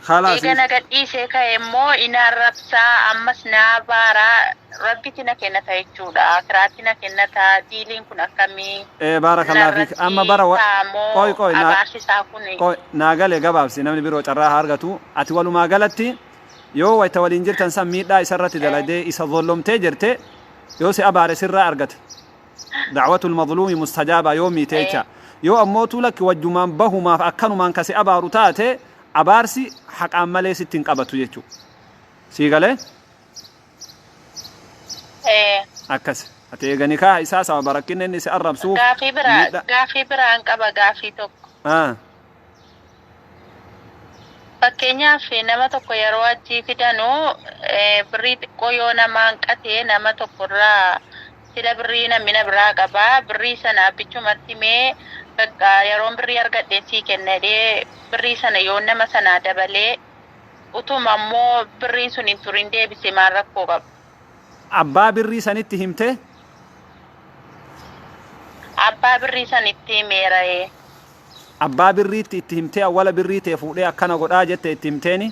Khalaas. Eega na gadhiisee ka'e immoo in arrabsaa, ammas na abaaraa, Rabbitti na kennata jechuudha. Akiraatti na kennata. Diiliin kun akkamii? Ee baarakallahu fiik. Amma bara wa- Narratti qoy taamoo qoy naa abaarsi isaa kun? Qoy naa gale, gabaabsi, namni biroo carraa haa argatu. Ati walumaa galatti yoo wayta waliin jirtan san miidhaa isa irratti dalagdee isa zollomtee jirte, yoo si abaare sirraa argata. Da'watul mazluumi mustajaaba yoo miite jecha. Yoo ammootuu lakki wajjumaan bahumaaf akkanumaan ka si abaaru taate, abaarsi haqaan malee sitti hin qabatu jechuudha. Sii galee? Ee. Akkas. Ati eega nikaaha isaa sababa rakkinni inni si arrabsuuf Gaafii biraa miidha. Gaafii biraan qaba, gaafii tokko. Ah. Fakkeenyaaf, nama tokko yeroo hajjii fidanu birrii xiqqoo yoo nama hanqate, nama tokkorraa sila birrii namni na biraa qaba, birrii sana abbichumatti mee bakka yeroon birrii argadheen sii kenna jedhee, birrii sana yoo nama sanaa dabalee, utuma immoo birriin sun hin turin deebise, maal rakkoo qaba? Abbaa birrii sanitti himtee? Abbaa birrii sanitti himeera, ee. Abbaa birriitti itti himtee, awwala birrii tee fuudhee akkana godhaa jette itti himteeni?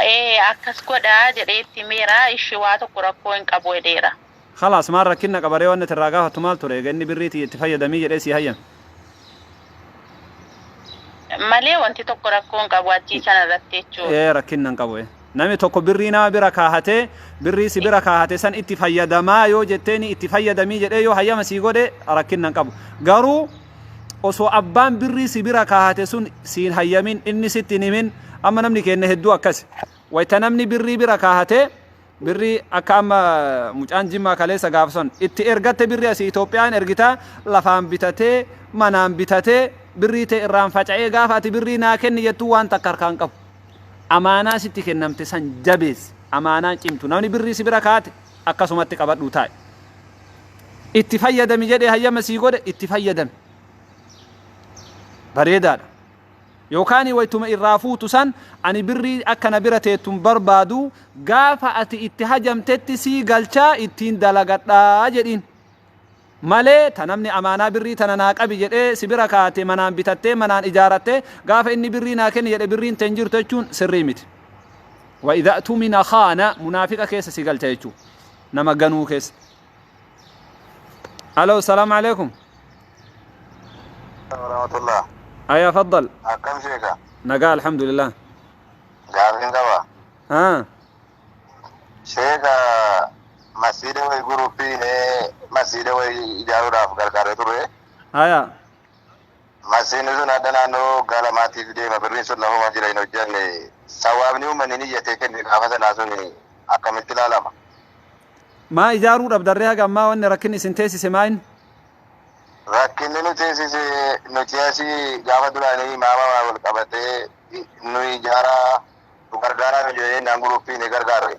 Ee, akkas godhaa jedhee itti himeera, ishi waa tokko rakkoo hin qabu jedheera. Khalaas, maal rakkinna qaba ree? Wanni ati irraa gaafattu maal ture eega inni birrii tiyya itti fayyadamii jedhee sii hayyame? Malee wanti tokko rakkoo hin qabu hajjii sana irratti jechuudha. Ee, rakkinna hin qabu ee. Namni tokko birrii nama bira kaahatee, birrii si bira kaahate san itti fayyadamaa yoo jetteeni, itti fayyadamii jedhee yoo hayyama sii godhe, rakkinna hin qabu. Garuu osoo abbaan birrii si bira kaahate sun siin hayyamin, inni sitti hin himin, amma namni keenya hedduu akkasi. Wayta namni birrii bira kaahatee, birrii akka amma mucaan Jimmaa kaleessa gaafa san itti ergatte, birrii asii Itoophiyaan ergitaa, lafaan bitatee, manaan bitatee, birrii ta'e irraan faca'ee, gaafa ati birrii naa kenni jettuu waan takka harkaan qabu. Amaanaa sitti kennamte san jabeessi. Amaanaan cimtu. Namni birrii si bira kaate akkasumatti qabadhuu taa'i. Itti fayyadami jedhee hayyama sii godhe, itti fayyadami. Bareedaadha. Yookaan waytuma irraa fuutu san, ani birrii akka na bira teettu hin barbaadu, gaafa ati itti hajamtetti sii galchaa, ittiin dalagadhaa jedhiin. Malee ta namni amaanaa birrii tana naa qabi jedhee si bira kaate, manaan bitattee, manaan ijaarattee, gaafa inni birrii naa kenni jedhe birriin ten jirtu jechuun sirrii miti. Wa idha tumina khaana, munaafiqa keessa si galcha jechuu. Nama ganuu keessa. Alo, salaamu alaikum. Warahmatullah. Aya, faddal. Akkam sheeka? Nagaa, alhamdulillah. Gaafiin qaba. Ah. Sheeka, masjiida wayi guruppii masjiida wayi ijaaruudhaaf gargaaree ture. Aya. Masjiidni sun adda naannoo galamaatiif deema, birriin sun lafuma jira, hin hojjenne. Sawaabni uummanni niyyatee kenne gaafa sanaa sun akkamitti ilaalama? Maa ijaaruu dhabdarree haga ammaa? Wanni rakkinni isin teessise maayin? Rakkinni nu teessise, nuti asii gaafa duraanii imaama wal qabatee nu ijaaraa, nu gargaaraa nu jedhee naan guruppii ni gargaarre.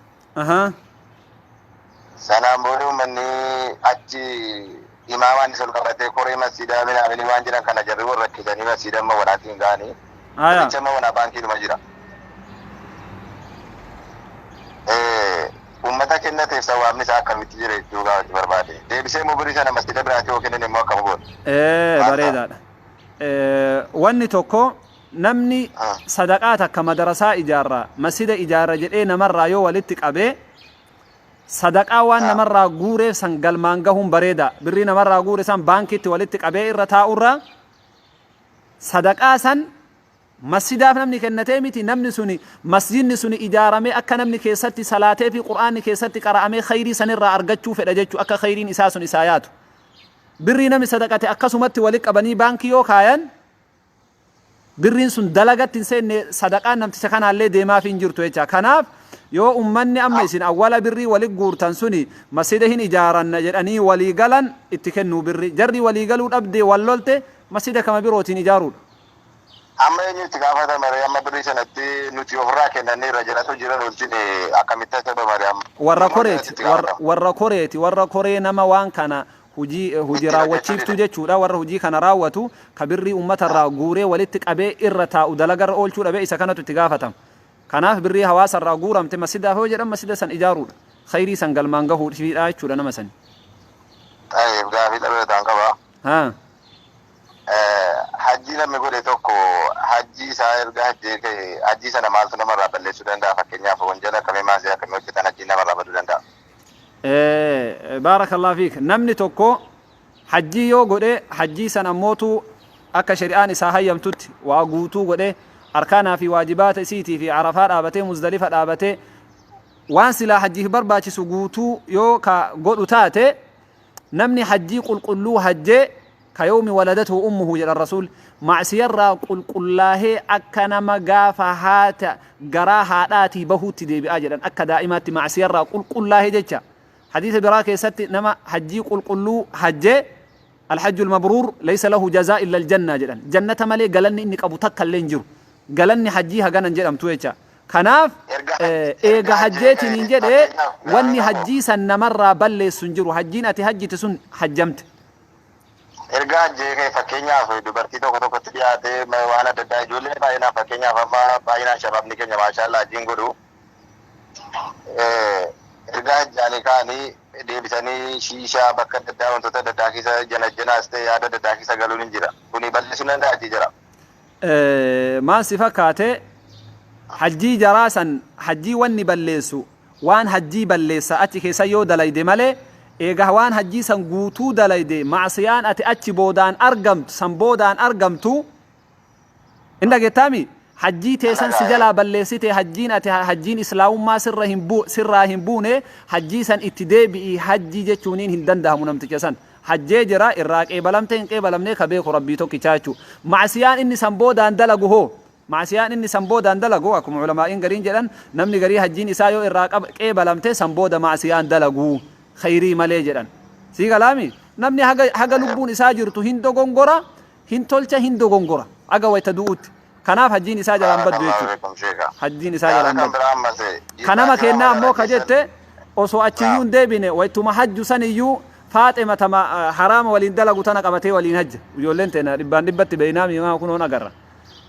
Sanaan booda uummanni achi imaamaanis ol qabatee koree masjiidaa minaamini waan jiran kana jarri wal rakkisanii masjiida amma wanaatiin hin ga'anii. Aya. Qoricha amma wanaa baankiidhuma jira. Uummata kennateef sawaabni isaa akkamitti jira jechuu gaafachuu barbaade. Deebisee immoo birrii sana masjiida biraatti yoo kennan immoo akkam goona? Bareedaadha. Wanni tokko, namni sadaqaa takka madarasaa ijaarra, masjida ijaarra jedhee namarraa yoo walitti qabee, sadaqaa waan namarraa guureef san galmaan gahuun bareeda. Birrii namarraa guure san baankiitti walitti qabee irra taa'urraa, sadaqaa san masjidaaf namni kennatee miti, namni suni masjidni suni ijaaramee akka namni keessatti salaatee fi qur'aanni keessatti qara'amee khayrii sanirraa argachuu fedha jechuu, akka khayriin isaa sun isaa yaatu. Birrii namni sadaqate akkasumatti walitti qabanii baankii yoo kaayan, birriin sun dalagatti hin seenne, sadaqaan namticha kanaallee deemaaf hin jirtu jecha. Kanaaf Yoo ummanni amma isin awwala birrii wali guurtan suni masjida hin ijaaranna jedhanii walii galan itti kennuu birri. Jarri walii galuu dhabdee wal lolte masjida kama birootiin ijaaruudha. Amma eenyutti gaafatama ree? Amma birrii sanatti nuti ofirraa kennanneerra jedhatu jiran wajjin akkamitti akka bare amma. Warra koreeti, warra koreeti, warra koree nama waan kana hujii raawwachiiftu jechuudha. Warra hujii kana raawwatu ka birrii uummatarraa guuree walitti qabee irra taa'u dalagarra oolchuu dhabee isa kanatu itti gaafatama. Kanaaf birrii hawaasarraa guuramte masjidaaf yoo jedhan masjida san ijaaruudha. Khayrii san galmaan gahuudhaafidha jechuudha nama sani. Taa'eef gaafii dhabee qaba. Haa. Hajji namni godhe tokko hajji isaa erga hajjee ka'e hajji sana maaltu namarraa balleessuu danda'a? Fakkeenyaaf wanjala akkamii maasii akkamii hojjetan hajji namarraa baduu danda'a? Baarakallahu fiik. Namni tokko hajjii yoo godhe hajjii san ammootu akka shari'aan isaa hayyamtutti waa guutuu godhe arkaanaa fi waajibaata isiitii fi arafaa dhaabatee Muzdalifa dhaabatee waan silaa hajjiif barbaachisu guutuu yoo ka godhu taate, namni hajjii qulqulluu hajjee ka yawmi waladatuhu ummuhu jedhan rasuul, macsiyarraa qulqullaahee akka nama gaafa haata garaa haadhaatii bahuutti deebi'aa jedhan, akka daa'imaatti macsiyarraa qulqullaahee jecha. Hadiisa biraa keessatti nama hajjii qulqulluu hajjee الحج المبرور ليس له جزاء إلا الجنة jedhan, jannata malee galanni inni qabu takka illee hin jiru. Galanni hajjii haganan jedhamtu jecha. Kanaaf eega hajjeetiin hin jedhe wanni hajjii san namarraa balleessu hin jiru. Hajjiin ati hajjite sun hajjamte. Erga hajjee ka'e fakkeenyaaf dubartii tokko tokkotti dhiyaatee waan adda addaa ijoollee baay'inaan fakkeenyaaf amma baay'inaan shabaabni keenya maashaallah hajjiin godhu. Erga hajjaanii ka'anii deebisanii shiishaa bakka adda addaa wantoota adda addaa keessa janajjanaas ta'e yaada adda addaa keessa galuun hin jira. Kuni balleessuu danda'a hajjii jira. Maal si fakkaate, hajjii jaraa san hajjii wanni balleessu waan hajjii balleessa achi keessa yoo dalayde malee, eega waan hajjii san guutuu dalayde macsiyaan ati achi boodaan argamtu san boodaan argamtu hin dhageettaami, hajjii teessan si jalaa balleessite. Hajjiin ati hajjiin islaamummaa sirra hin buu sirraa hin buune, hajjii san itti deebi'i hajjii jechuuniin hin dandahamu. Namticha san hajjee jira, irraa qeebalamte hin qeebalamne ka beeku rabbii tokkichaa jechuu. Macsiyaan inni san boodaan dalagu hoo, macsiyaan inni san boodaan dalagu akkuma ulamaa'iin gariin jedhan, namni garii hajjiin isaa yoo irraa qeebalamte san booda macsiyaan dalagu khayrii malee jedhan. Sii galaami? Namni haga lubbuun isaa jirtu hin dogongora, hin tolcha, hin dogongora haga wayta du'utti. Kanaaf hajjiin isaa jalaan baddu jechuudha. Hajjiin isaa jalaan baddu. Kanama kennaa ammoo ka jette osoo achiyyuu hin deebine waytuma hajju san iyyuu faaxema tama haraama waliin dalagu tana qabatee waliin hajja. Ijoolleen teena dhibbaan dhibbatti beeynaa miimaa kunoon agarra.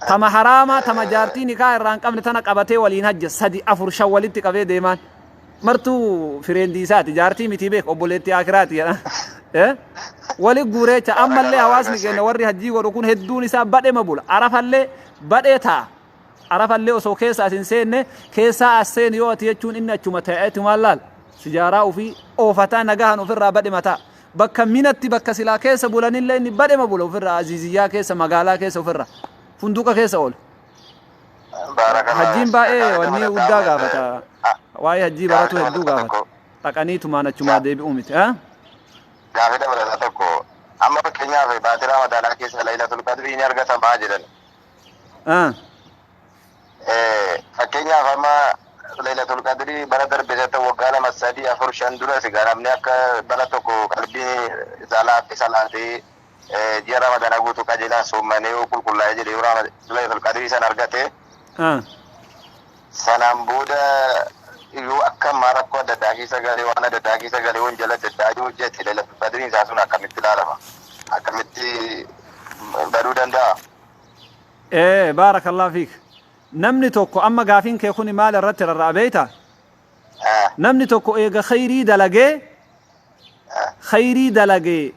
Tama haraama tama jaartii nikaa irraa hin qabne tana qabatee waliin hajja, sadi afur shan walitti qabee deemaan. Martuu friendii isaati, jaartii miti beek, obboleettii akiraati jedha. Wali guureecha ammallee hawaasni keenya warri hajjii godhu kun hedduun isaa badhema bula. Arafallee badhee ta'a. Arafallee osoo keessa as hin seenne keessaa as seeni yoo ati jechuun inni achuma taa'eetu maal laal sijaaraa ofii oofataa nagahan ofirraa badhema ta'a. Bakka Minatti bakka silaa keessa bulanillee inni badhema bula ofirraa, Aziiziyyaa keessa, magaalaa keessa, ofirraa funduqa keessa oola. Hajjiin baay'ee wanni guddaa gaafata. Waa'ee hajjii baratu hedduu gaafata. Dhaqanii tumaan achumaa deebi'uu miti. Gaafii dabalataa tokko, amma fakkeenyaaf baatii Ramadaanaa keessa Laylatul Qadrii ni argatamaa jedhan. Fakkeenyaaf amma Laylatul Qadrii bara darbe isa waggaa 2 3 4 5 dura sigaa namni akka bara tokko qalbii isaa laaffee salaatee ji'a Ramadaanaa guutuu qajeelaan soommanee yoo qulqullaa'ee jedhe yoo Laylatul Qadrii sana argate, sanaan booda yoo akka ammaa rakkoo adda addaa keessa galee waan adda addaa keessa galee wanjala adda addaa yoo hojjete, Laylatul Qadriin isaa sun akkamitti ilaalama? Akkamitti baduu danda'a? Baarakallahu fiik. Namni tokko amma gaafiin kee kuni maal irratti rarra'a beeyta? Namni tokko eega khayrii dalagee, khayrii dalagee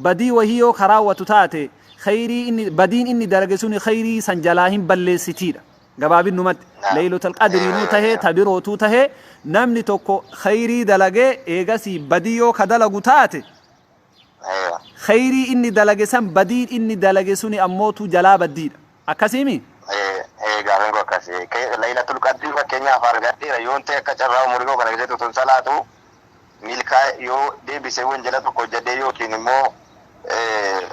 badii wahii yoo karaawwatu taate, khayrii inni badiin inni dalage suni khayrii san jalaa hin balleessitiidha. Gabaabinumatti Laylatul Qadriinuu tahee tabirootuu tahee, namni tokko khayrii dalagee eegasii badii yoo ka dalagu taate, khayrii inni dalage san badiin inni dalage suni ammootu jalaa baddiidha. Akkasiimi? Gaafiin koo akkasi. Laylatul Qadrii fakkeenyaaf argadheera yoon ta'e akka carraa umurii koo kana keessatti utuun salaatu milkaa yoo deebisee wanjala tokko hojjedhee yookiin immoo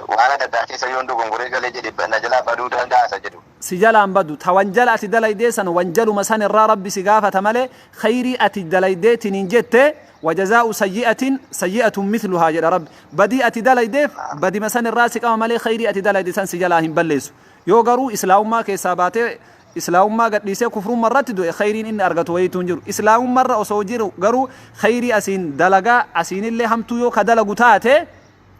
waan adda addaa keessa yoon dogongoree galee jedhe na jalaa baduu danda'a isa jedhu. Si jalaan badu ta wanjala ati dalaydee san wanjaluma san irraa Rabbi si gaafata malee khayrii ati dalaydeetiniin jette wajazaa'u sayyi'atin sayyi'atun mithluhaa jedha Rabbi. Badii ati dalaydeef badima san irraa si qaba malee khayrii ati dalayde san si jalaa hin balleessu. Yoo garuu islaamummaa keessaa baatee islaamummaa gadhiisee kufrummaa irratti du'e, khayriin inni argatu wayiitu hin jiru. Islaamummaa irra osoo jiru garuu khayrii asiin dalagaa asiinillee hamtuu yoo ka dalagu taate,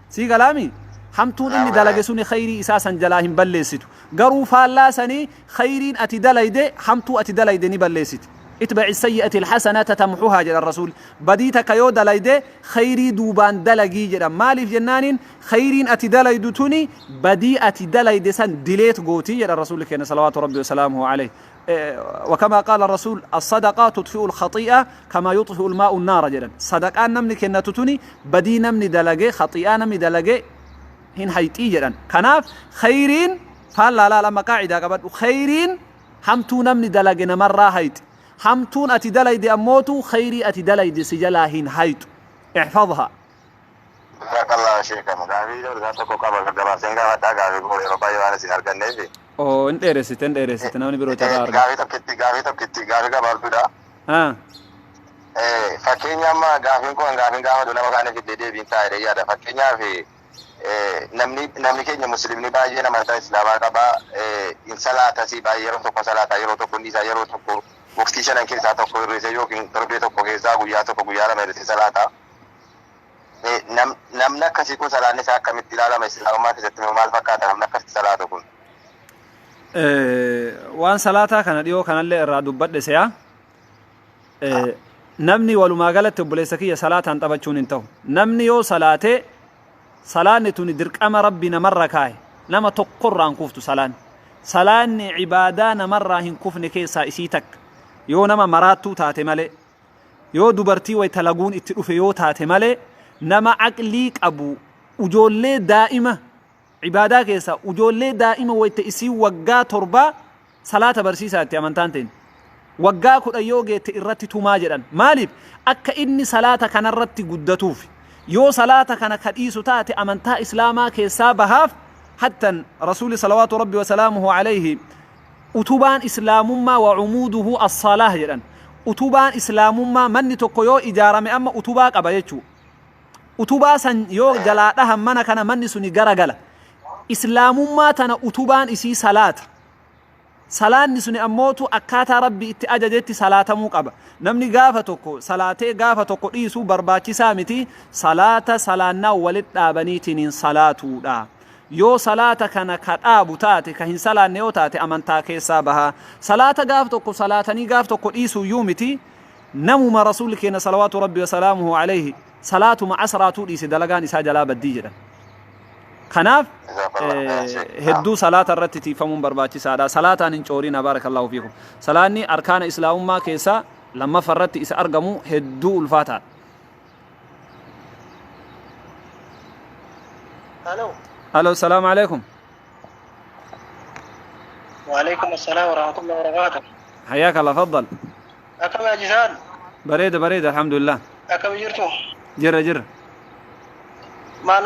sii galaami, hamtuun inni dalage suni khayrii isaa san jalaa hin balleessitu. Garuu faallaa sanii khayriin ati dalayde hamtuu ati dalayde ni balleessiti. Itba'i sayyi'ati alhasanata tamhuhaa jedhan Rasuulli. Badii takka yoo dalayde khayrii duubaan dalagii jedhan. Maaliif jennaaniin khayriin ati dalaydu tuni badii ati dalayde san dileet gootii jedhan Rasuulli keenya salawaatu Rabbi wasalaamuhu alayhi. وكما قال الرسول: الصدقة تطفئ الخطيئة كما يطفئ الماء النار jedhan. Sadaqaan namni kennatu tuni badii namni dalage, خطيئة namni dalage hin hayxii jedhan. Kanaaf khayriin faallaa laal, amma qaacidaa qabadhu: khayriin hamtuu namni dalage namarraa hayxi, hamtuun ati dalayde ammootu khayrii ati dalayde si jalaa hin hayxu. احفظها. Jazakallah sheekama. Gaafii dabalataa tokko qaba, gabaabseen gaafadhaa. Gaafii koo yeroo baay'ee waan isin arganneef. Oo, hin dheeressite, hin dheeressite, namni biroo carraa argata. Gaafii tokkitti, gaafii tokkitti, gaafii gabaabduudha. Fakkeenya amma gaafiin kun gaafiin gaafatu nama kaaniif illee deebiin taa'ee yaada. Fakkeenyaaf namni keenya musliimni baay'een amantaa islaamaa qaba. Hin salaatasii baay'ee, yeroo tokko salaataa, yeroo tokko dhiisaa, yeroo tokko waqtii shanan keessaa tokko hir'isee yookiin torbee tokko keessaa guyyaa tokko, guyyaa lama hir'isee salaata. Namni akkasii kun salaanni isaa akkamitti ilaalama? Islaamummaa keessatti maal fakkaata namni akkasitti salaatu kun? Waan salaataa kana dhiyoo kanallee irraa dubbadhe se'a. Namni walumaa galatti, obboleessa kiyya, salaataan taphachuun hin ta'u. Namni yoo salaatee, salaanni tuni dirqama Rabbi namarra kaa'e, nama tokkorraa hin kuftu salaanni. Salaanni cibaadaa namarraa hin kufne keessaa isii takka. Yoo nama maraattuu taate malee, yoo dubartii wayta laguun itti dhufe yoo taate malee, nama aqlii qabu, ujoollee daa'ima cibaadaa keessaa ujoollee daa'ima wayta isii waggaa 7 salaata barsiisaa itti amantaan ta'in. Waggaa 10 yoo geette irratti tumaa jedhan. Maaliif? Akka inni salaata kanarratti guddatuuf. Yoo salaata kana ka dhiisu taate amantaa islaamaa keessaa bahaaf. Hattan Rasuuli salawaatu Rabbi wasalaamuhu alayhi utubaan islaamummaa وعموده الصلاة jedhan. Utubaan islaamummaa, manni tokko yoo ijaarame amma utubaa qaba jechuu. Utubaa san yoo jalaa dhahan mana kana, manni suni gara gala. Islaamummaa tana utubaan isii salaata. Salaanni suni ammootu akkaataa Rabbi itti ajajetti salaatamuu qaba. Namni gaafa tokko salaatee gaafa tokko dhiisuu barbaachisaa miti. Salaata salaannaa walit dhaabaniitiin salaatuudha. Yoo salaata kana ka dhaabu taate, ka hin salaanne yoo taate, amantaa keessaa baha. Salaata gaaf tokko salaatanii gaaf tokko dhiisuu iyyuu miti. Namuma Rasuulli keenya salawaatu Rabbi wasalaamuhu alayhi salaatuma asraatuu dhiise dalagaan isaa jalaa baddii jedhan. Kanaaf hedduu salaata irratti tiifamuun barbaachisaadha. Salaataan hin coorina, بارك الله فيكم. Salaanni arkaana islaamummaa keessaa lammaffaa irratti isa argamu, hedduu ulfaataadha. Hello. Alo, السلام عليكم. وعليكم السلام ورحمة الله وبركاته. حياك الله، تفضل. Akkam Ajisaan? Bareeda, bareeda, الحمد لله. Akkam jirtu? Jirra, jirra. Maal,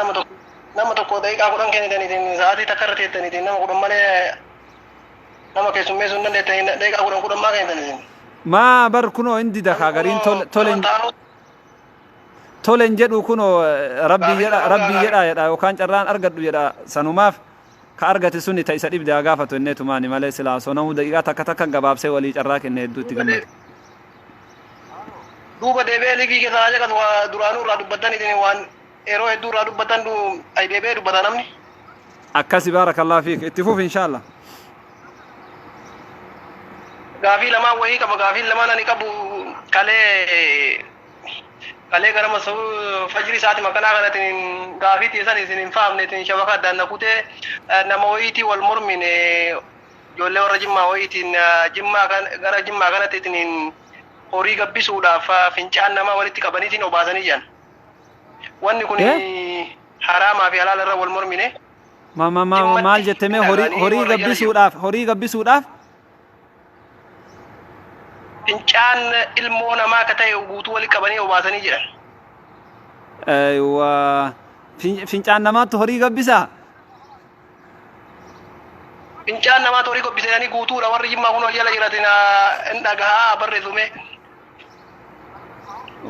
nama tokko daqiiqaa 10 kennitaniitiin sa'aatii takka irra teettaniitiin nama 10 malee nama keessummeessuu hin dandeettanii daqiiqaa 10 10 maa kennitaniitiin? Maa bar kunoo hindi daka gariin tole tolen jedhu, kunoo rabbii jedha, rabbii jedha jedha yookaan carraan argadhu jedha. Sanumaaf ka argate suni ta isa dhibde haa gaafatu innee tumaani malee silaa osoo namuu daqiiqaa takka takka gabaabsee walii carraa kenne hedduu itti gammada. Duuba deebi'ee liigii keessa haa jedhatu, waa duraanuu irraa dubbattaniitiin waan yeroo hedduu irraa dubbattan ay deebi'ee dubbata namni. Akkasi, بارك الله فيك, itti fufi إن شاء الله. Gaafii lamaan wayii qaba. Gaafii lamaan ani qabu, kalee gara fajrii isaati makanaa kanatiin gaafii teessan isin hin faamneetiin shabaka addaan na kutee. Nama wayiitii wal mormine, ijoollee warra Jimmaa wayiitiin, Jimmaa kan gara Jimmaa kanatti ittiin horii gabbisuudhaaf fincaan namaa walitti qabaniitiin obaasanii jiran. Wanni kun haraamaa fi halaala irra wal mormine. Ma ma ma maal jette mee? Horii horii gabbisuudhaaf, horii gabbisuudhaaf? Fincaan ilmoo namaa akka ta'e guutuu walitti qabanii obaasanii jiran. Aywa, fincaan namaatti horii gabbisaa? Fincaan namaa horii gobbisanii guutuudha warri Jimmaa kun jala jiratin hin dhagahaa barreessume.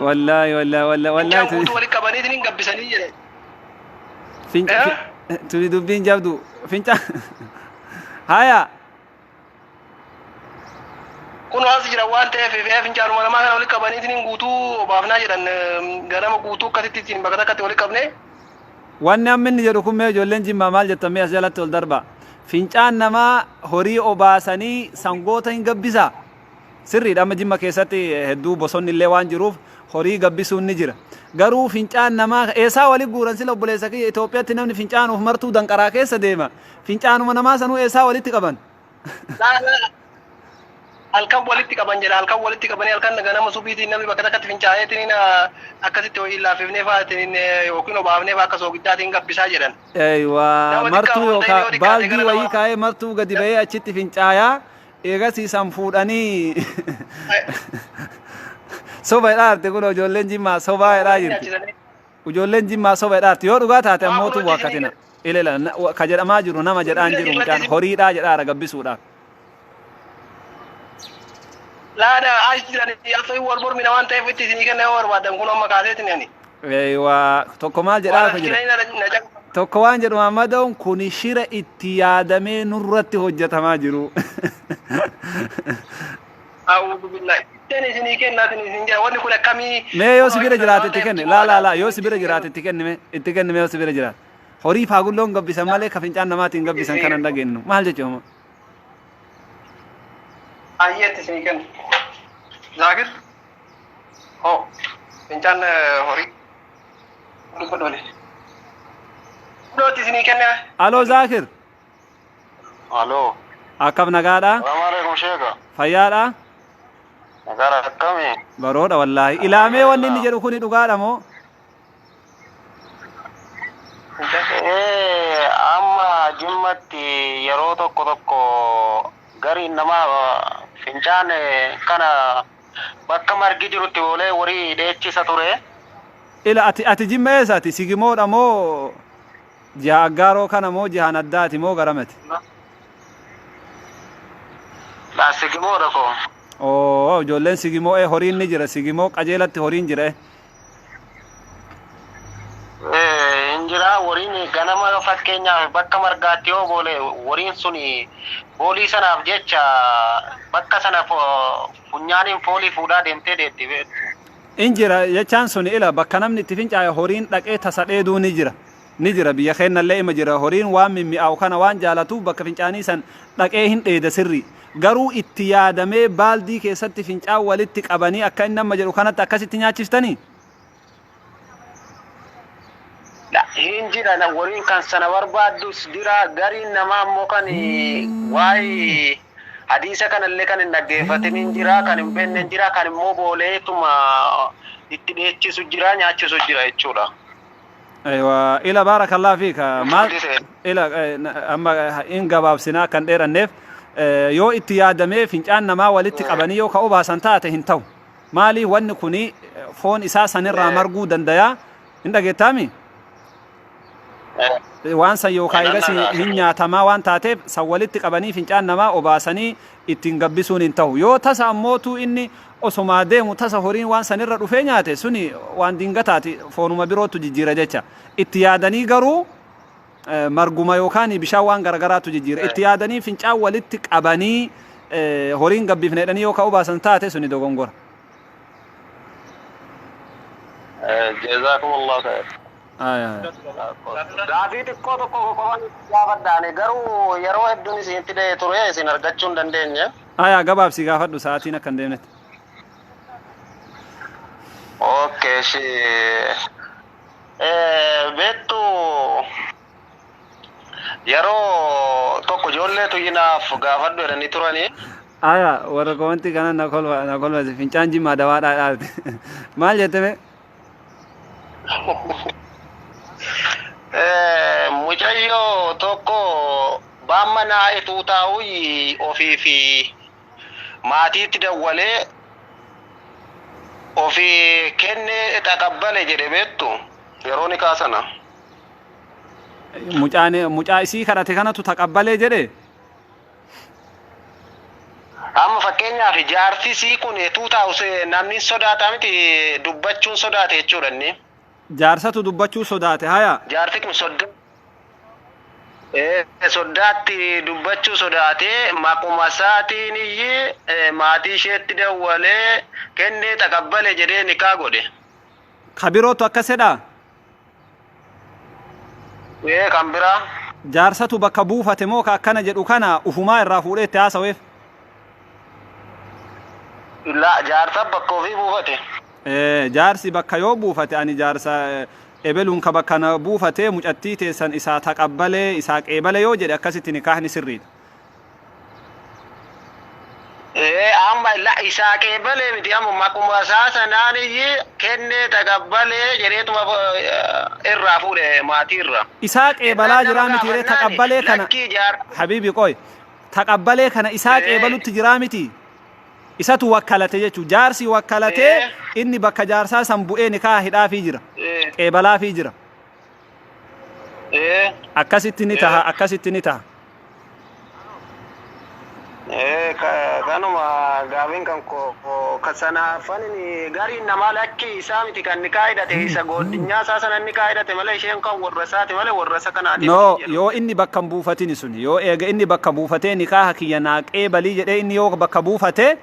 Wallaahi wallaahi wallaahi Fincaan wallaahi. guutuu walitti qabaniitiin hin gabbisanii jedhe. Finca tuni dubbiin jabdu finca haya. Kun as jira waan ta'eef fincaanuma namaa kana walitti qabaniitiin guutuu obaafnaa jedhan ganama guutuu akkasitti ittiin bakka takkatti walitti qabne. Wanni amma inni jedhu kun mee ijoolleen Jimmaa maal jettan mee as jalatti ol darba. Fincaan namaa horii obaasanii sangoota hin gabbisaa. Sirriidha, amma Jimma keessatti hedduu bosonni illee waan jiruuf horii gabbisuun ni jira. Garuu fincaan namaa eessaa wali guuran? Sila obboleessa kiyya, Itoophiyaatti namni fincaanuuf martuu danqaraa keessa deema. Fincaanuma namaa sanuu eessaa walitti qaban? Halkan walitti qaban jedha, halkan walitti qabanii halkan ganama subiitiin namni bakka takkatti fincaa'eetiin akkasitti wayii laaffifnee fa'aatiin yookiin obaafnee fa'aa akka soogiddaatiin gabbisaa jedhan. Eeywa, martuu yookaan baaldii wayii kaa'ee martuu gadi ba'ee achitti fincaayaa, eegasii san fuudhanii soba jedhaa jirti. Kun ijoolleen Jimmaa sobaa jedhaa jirti. Ijoolleen Jimmaa soba jedhaa jirti. Yoo dhugaa taate ammootu waaqatina. Ilela ka jedhamaa jiru nama jedhaan jiru mucaan horiidhaa jedhaara gabbisuudhaaf. Laada as jiran asii wal mormina waan ta'eef itti isinii kenna yoo barbaadan, kun amma kaaseetin ani. Eeywa, tokko maal jedhaa akka jira. Tokko waan jedhu Mahammadoon kun shira itti yaadamee nurratti hojjetamaa jiru. A'uudhu billahi. Ittiin isinii kennaatin isin jira wanni kun akkamii. Mee yoo si bira jiraate itti kenni. Laa laa laa, yoo si bira jiraate itti kenni, mee itti kenni, mee yoo si bira jiraate. Horii faagulloon gabbisan malee ka fincaan namaatiin gabbisan kanan dhageenyu. Maal jechuudha? Ayyeetti isinii kennu. Zaakir. Hoo. Fincaan horii. Dubbadhu waliin. Kunooti isinii kenne. Aloo Zaakir. Aloo. Akkam, nagaadha? Salaamu alaikum, sheeka. Fayyaadha? Nagaadha, akkami? Baroodha wallaahi. Ilaamee wanni inni jedhu kuni dhugaadha moo? Amma Jimmatti yeroo tokko tokko gariin namaa fincaan kana bakka margi jirutti oolee horii dheechisa ture. Ila ati Jimma eessaati? Sigimoodha moo jiha Aggaaroo kana moo jihaan addaati moo garamati? Laa, Sigimoodha koo. Oo, ijoolleen Sigimoo, horiin ni jira, Sigimoo qajeelatti horiin jira. Hin jira, horiin ganama fakkeenyaaf bakka margaatti yoo boole horiin sun boolii sanaaf jecha bakka sana funyaaniin foolii fuudhaa deemtee deetti beektu. In jira jechaan sun, ila bakka namni itti fincaa'e horiin dhaqee tasa dheeduu ni jira. Ni jira, biyya keenyallee ima jira, horiin waan mimmi'aawu kana waan jaalatuuf bakka fincaanii san dhaqee hin dheeda sirrii. Garuu itti yaadamee baaldii keessatti fincaan walitti qabanii akka inni amma jedhu kanatti akkasitti nyaachiftanii? Hin jira, horiin kan sana barbaaddus jira, gariin namaa immoo kan waa'ee hadiisa kanallee kan hin dhaggeeffatin hin jira, kan hin beekne hin jira, kan immoo booleetuma itti dheechisu jira, nyaachisu jira jechuudha. Aywa, ila baarakallah fiika. Maal ila amma in gabaabsinaa kan dheeranneef, yoo itti yaadamee fincaan namaa walitti qabanii yoo ka obaasan taate hin ta'u. Maali, wanni kuni foon isaa sanirraa marguu dandayaa? Hin dhageettaami? Waan san yookaan egas hin nyaatamaa waan taateef san walitti qabanii fincaan namaa obaasanii ittiin gabbisuun hin ta'u. Yoo tasa ammootu inni osomaa deemu tasa horiin waan sanirra dhufee nyaate, suni waan dingataati, foonuma birootu jijjiira jecha. Itti yaadanii garuu marguma yookaan bishaan waan garagaraatu jijjiira. Itti yaadanii fincaan walitti qabanii horiin gabbifne jedhanii yoo ka obaasan taate suni dogongora. Jazakumullahu khair. Gaafii xiqqoo tokko qofa gaafadhaani, garuu yeroo hedduun isinitti dha'ee ture, isin argachuu hin dandeenye. Ayaa, gabaabsi gaafadhu, sa'aatiin akka hin deemnetti. Okay, shi beektu, yeroo tokko ijoollee tuyyinaaf gaafadhu jedhanii turanii. Aya, warra komantii kana na kolfa na kolfa, fincaan Jimmaa dawaadhaa dhaabte. Maal jette mee? Mucayyoo tokko baamma naa ituu taa'uyi ofii fi maatiitti dawwalee ofii kennee taqabbale jedhe, beektu, yeroo ni kaasana. Mucaan mucaa isii kadhate kanatu taqabbalee jedhe. Amma fakkeenyaaf jaarsi sii kun 2000 namni sodaata miti, dubbachuun sodaate jechuudha inni. Jaarsatu dubbachuu sodaate, haya. Jaarsi kun soddaatti dubbachuu sodaatee maquma isaatiin iyyee maatii isheetti dawwalee kennee taqabbale jedhee nikaa godhe. Ka birootu akkas jedhaa? Ee, kan biraa. Jaarsatu bakka buufate moo ka akkana jedhu kana ufumaa irraa fuudhee itti haasaweef? La, jaarsa bakka ofii buufate. Jaarsi bakka yoo buufate, ani jaarsa ebeluun ka bakka na buufate mucattii teessan isaa taqabbalee isaa qeebale yoo jedhe, akkasitti nikaahni sirriidha. Amma la, isaa qeebalee miti, amma maquma isaa sanaan iyyee kennee taqabbalee jedheetuma irraa fuudhe maatii irraa. Isaa qeebalaa jiraa miti ree taqabbalee kana? Lakkii jaar. Habiibi, qoy, taqabbalee kana isaa qeebalutti jiraa miti? Isatu wakkalate jechuu, jaarsi wakkalatee inni bakka jaarsaa san bu'ee nikaa hidhaafii jira, qeebalaafii jira. Akkasitti ni taha, akkasitti ni taha. Kanuma gaafiin kan koo ka sanaafan gariin namaa lakkii isaa miti kan nikaa hidhate, isa goodinyaa isaa sana nikaa hidhate malee, isheen kan warra isaati malee warra isa kanaati. No, yoo inni bakka hin buufatini sun, yoo eega inni bakka buufatee nikaaha kiyya naa qeebalii jedhee, inni yoo bakka buufate,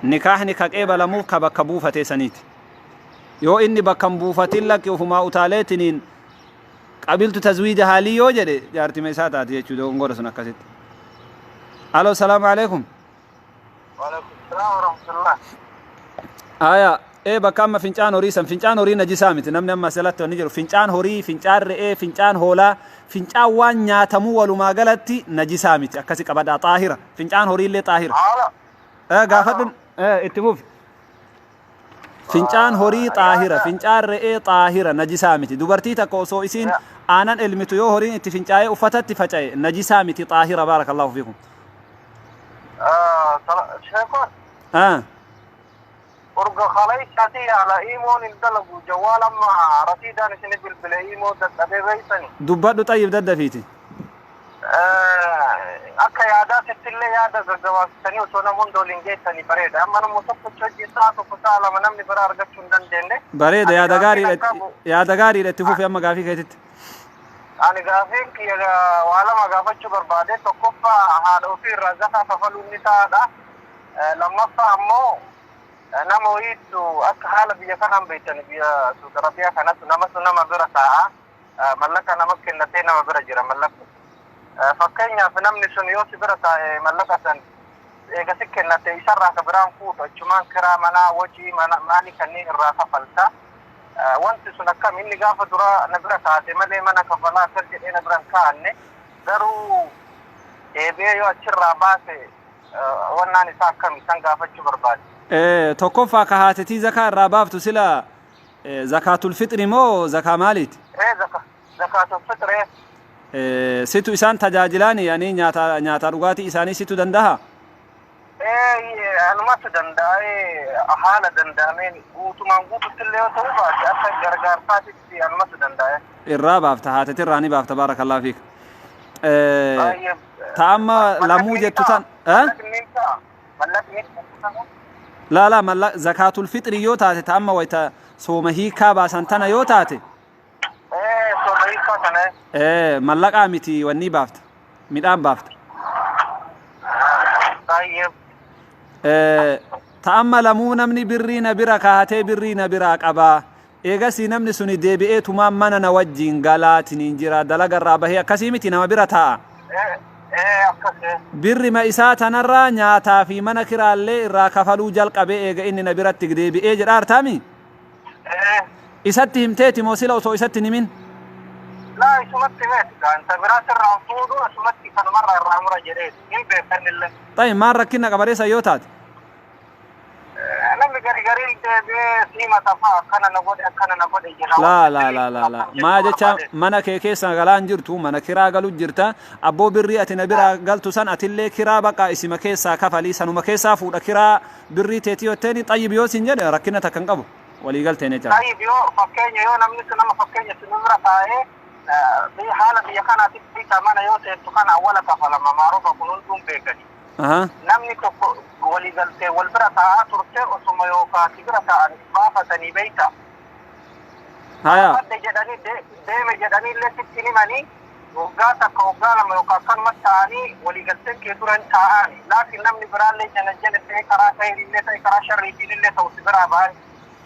nikaahni ka qeebalamuuf ka bakka buufatee saniiti. Yoo inni bakka hin buufatin, lakki ufumaa utaaleetiniin qabiltu tazwiija haalii yoo jedhe, jaartima isaa taati jechuu dogongora sun akkasitti. Alo, salaamu alaikum. Waalaikum salaam warahmatullah. Aya, bakka amma fincaan horii san, fincaan horii najisaa miti. Namni amma asalatti wanni jedhu, fincaan horii, fincaan re'ee, fincaan hoolaa, fincaan waan nyaatamuu walumaa galatti najisaa miti. Akkasi qabadhaa, xaahira. Fincaan horii illee xaahira. Haala. Gaafadhu, itti fufi. Fincaan horii xaahira, fincaan re'ee xaahira, najisaa miti. Dubartii takka osoo isiin aanan elmitu yoo horiin itti fincaa'ee uffatatti faca'e, najisaa miti, xaahira. Baarakallahu fiikum. Sheekon. Ah. Urga kaleessaati yaala, imoon hin dalagu, jawwaal amma rasiidaan isin bilbile, imoo dadhabee beeksani. Dubbadhu, xayyib, daddafiiti. Akka yaadaatitti illee yaada gaggabaabsitanii osoo namoonni waliin geessanii bareeda. Amma nama tokkochi hojii sa'a 1, sa'a 2 namni biraa argachuu hin dandeenye. Bareeda, yaada Ani gaariidha. gaafii qabu. Yaada gaariidha, itti fufi amma gaafii keetitti. Ani gaafiin kiyya waa lama gaafachuu barbaade. Tokkoffaa, haadha ofii irraa zakaa kafaluun ni ta'aadha. Lammaffaa ammoo nama wayiitu akka haala biyya kanaan beektan, biyya Saudi Arabiyaa kanatti namatu nama bira taa'a. Mallaqa nama kennatee nama bira jira mallaqni. Fakkeenyaaf namni sun yoo si bira taa'e, mallaqa san eega si kennate isarraa ka biraan fuudhu, achumaan kiraa manaa, wajii mana maalii kanneen irraa kafalta. Wanti sun akkam? Inni gaafa dura na bira kaate malee mana kafalaa akkas jedhee na bira hin kaa'anne, garuu deebi'ee yoo achirraa baase wannaan isaa akkami san gaafachuu barbaade. Tokkoffaa, ka haatetii zakaa irraa baaftu sila zakaatul fixri moo zakaa maaliiti? Ee, zakaatul fixree. Situ isaan tajaajilaani, yani nyaata nyaata dhugaatii isaanii situ danda'a? Ee, anumatu danda'ee, haala danda'ameen guutumaan guututti illee yoo ta'u baate, akka gargaarsaatitti anumatu danda'e. Irraa baafta, haatetirraa ni baafta, baarakallahu fiik. Baay'ee. Ta amma lamuu jettu tan eh? Mallaqni ni ta'a. Mallaqni ni ta'a. Laa laa, malla zakaatul fixri yoo taate, ta amma wayta sooma hiikaa baasan tana yoo taate, Ee, sooma hiikaa kana. Mallaqaa miti, wanni baafta, midhaan baafta. Baay'ee. Ta amma lamuu, namni birrii na bira kaatee birrii na biraa qabaa, eegasii namni suni deebi'ee tumaan mana na wajjiin galaatiniin jira, dalagarraa bahee akkasii miti, nama bira taa'a. Ee, ee, akkasii. Birrima isaa tanarraa nyaataa fi mana kiraallee irraa kafaluu jalqabee eega inni na biratti deebi'ee jedha artaami. Ee. Isatti himteeti moo sila osoo isatti hin himin? Laa, isumatti meeti gaanta biraa sirraa fuudhu, asumatti kanumarraa irraa mura jedhee hin beekanillee. Ta'i, maal rakkina qabareessa yoo taate? Namni gari gariin deebi'ee siima tafaa akkana na godhe, akkana na godhe jedha. Laa laa laa laa laa, maa jecha, mana kee keessa galaan jirtu, mana kiraa galu jirta. Abboo, birrii ati na biraa galtu san atillee kiraa baqa isima keessaa kafalii, sanuma keessaa fuudha kiraa birrii teetii yotteeni, xayyib yoo sin jedhe, rakkina takka hin qabu, walii galteen jecha. Tayyib, yoo fakkeenya yoo namni sun nama fakkeenya sun bira taa'ee, haala biyya kanaatitti bitaa mana yoo seentu kana awwala kafalama maarofa kun hunduun beekani. Aha. Namni tokko walii galtee wal bira taa'aa turte osuma yookaan si bira taa'an baafatanii beeyta. Haya. Badde jedhanii deeme jedhanii illee sitti himanii waggaa takka waggaa lama yookaan akkanuma taa'anii walii galteen kee dura hin taa'ani. Laakiin namni biraallee jala jala ta'e karaa ta'e ta'e karaa sharriitiin illee ta'u si biraa ba'an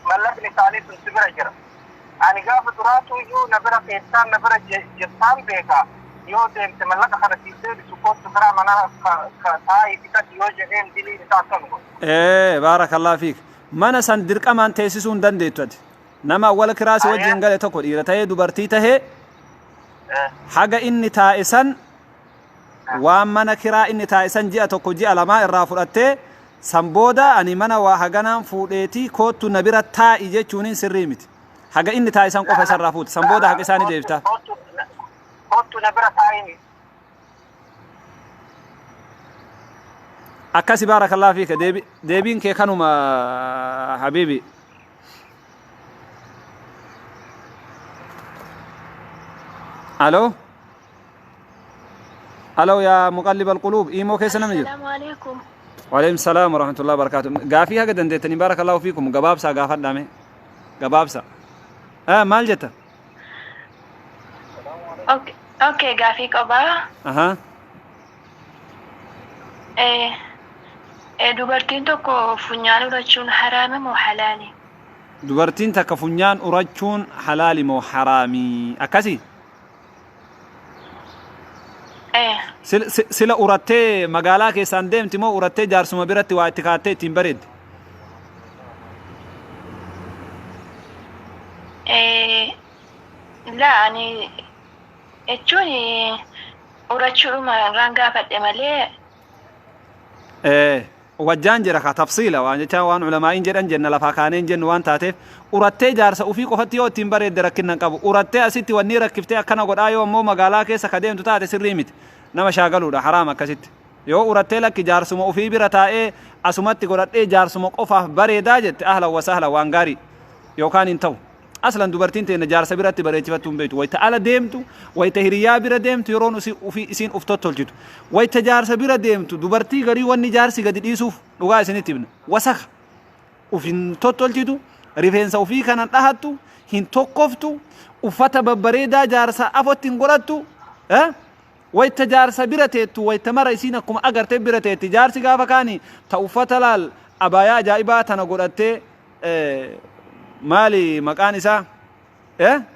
mallaqni isaanii sun si bira jira. Ani gaafa duraatu iyyuu na bira keessaan na bira jirtaan beeka. Yoo deemte mallaqa kana siif deebisu kootu karaa manaa taa'ii bitatu yoo jedheen diliin isaa akkanuma. Ee, baarakallah fiik. Mana san dirqamaan teessisuu hin dandeettu ati. Nama awwala kiraasii wajjin gale tokko dhiira ta'ee dubartii tahee haga inni taa'e san waan mana kiraa inni taa'e san ji'a tokko ji'a lamaa irraa fudhattee san booda ani mana waa haganaan fuudheetii koottu na bira taa'i jechuuniin sirrii miti. Haga inni taa'e san qofa isarraa fuute san booda haqa isaanii deebifta. Kootu na bira taa'iin. Akkasi baarakallah fiika deebiin kee kanuma habiibi. Alo? Alo yaa muqallib alquluub iimoo keessa namni jiru. Assalaamu alaikum. Waalaikum salaam warahmatullahi wabarakatuh. Gaafii haga dandeettanii baarakallahu fiikum gabaabsaa gaafadhaame. Gabaabsa. Maal jetta? Okay, okay, gaafii qabaa. Aha. Dubartiin tokko funyaan urachuun haraama moo halaali? Dubartiin takka funyaan urachuun halaali moo haraamii? Akkasii? Eh, Sila urattee magaalaa keessaan deemti moo urattee jaarsuma biratti waa itti kaattee ittiin bareeddi? Laa ani jechuun urachuudhuma irraan gaafadhe malee. Wajjaan jira ka tafsiila waan jechaan waan ulamaa'iin jedhan jenna lafaa kaaneen jennu waan taateef urattee jaarsa ufii qofatti yoo ittiin bareedde rakkinna hin qabu. Urattee asitti wanni rakkiftee akkana godhaa yoo ammoo magaalaa keessa ka deemtu taate sirrii miti. Nama shaagaluudha haraam akkasitti. Yoo urattee lakki jaarsuma ufii bira taa'ee asumatti godhadhee jaarsuma qofaaf bareedaa jette ahlan wa sahlan waan gaarii yookaan hin ta'u. Aslan dubartiin teenya jaarsa biratti bareechifattuu hin beektu. Wayita ala deemtu, wayita hiriyaa bira deemtu yeroon ufii isiin uf tottolchitu. Wayita jaarsa bira deemtu dubartii garii wanni jaarsi gadi dhiisuuf dhugaa isinitti himna. Wasaka. Uf hin tottolchitu, rifeensa ufii kana dhahattu, hin tokkoftu, uffata babbareedaa jaarsa afotti hin godhattu. Wayita jaarsa bira teettu wayita mara isiin akkuma agartee bira teetti jaarsi gaafa kaani ta uffata laal abaayaa ajaa'ibaa tana godhattee maali maqaan isaa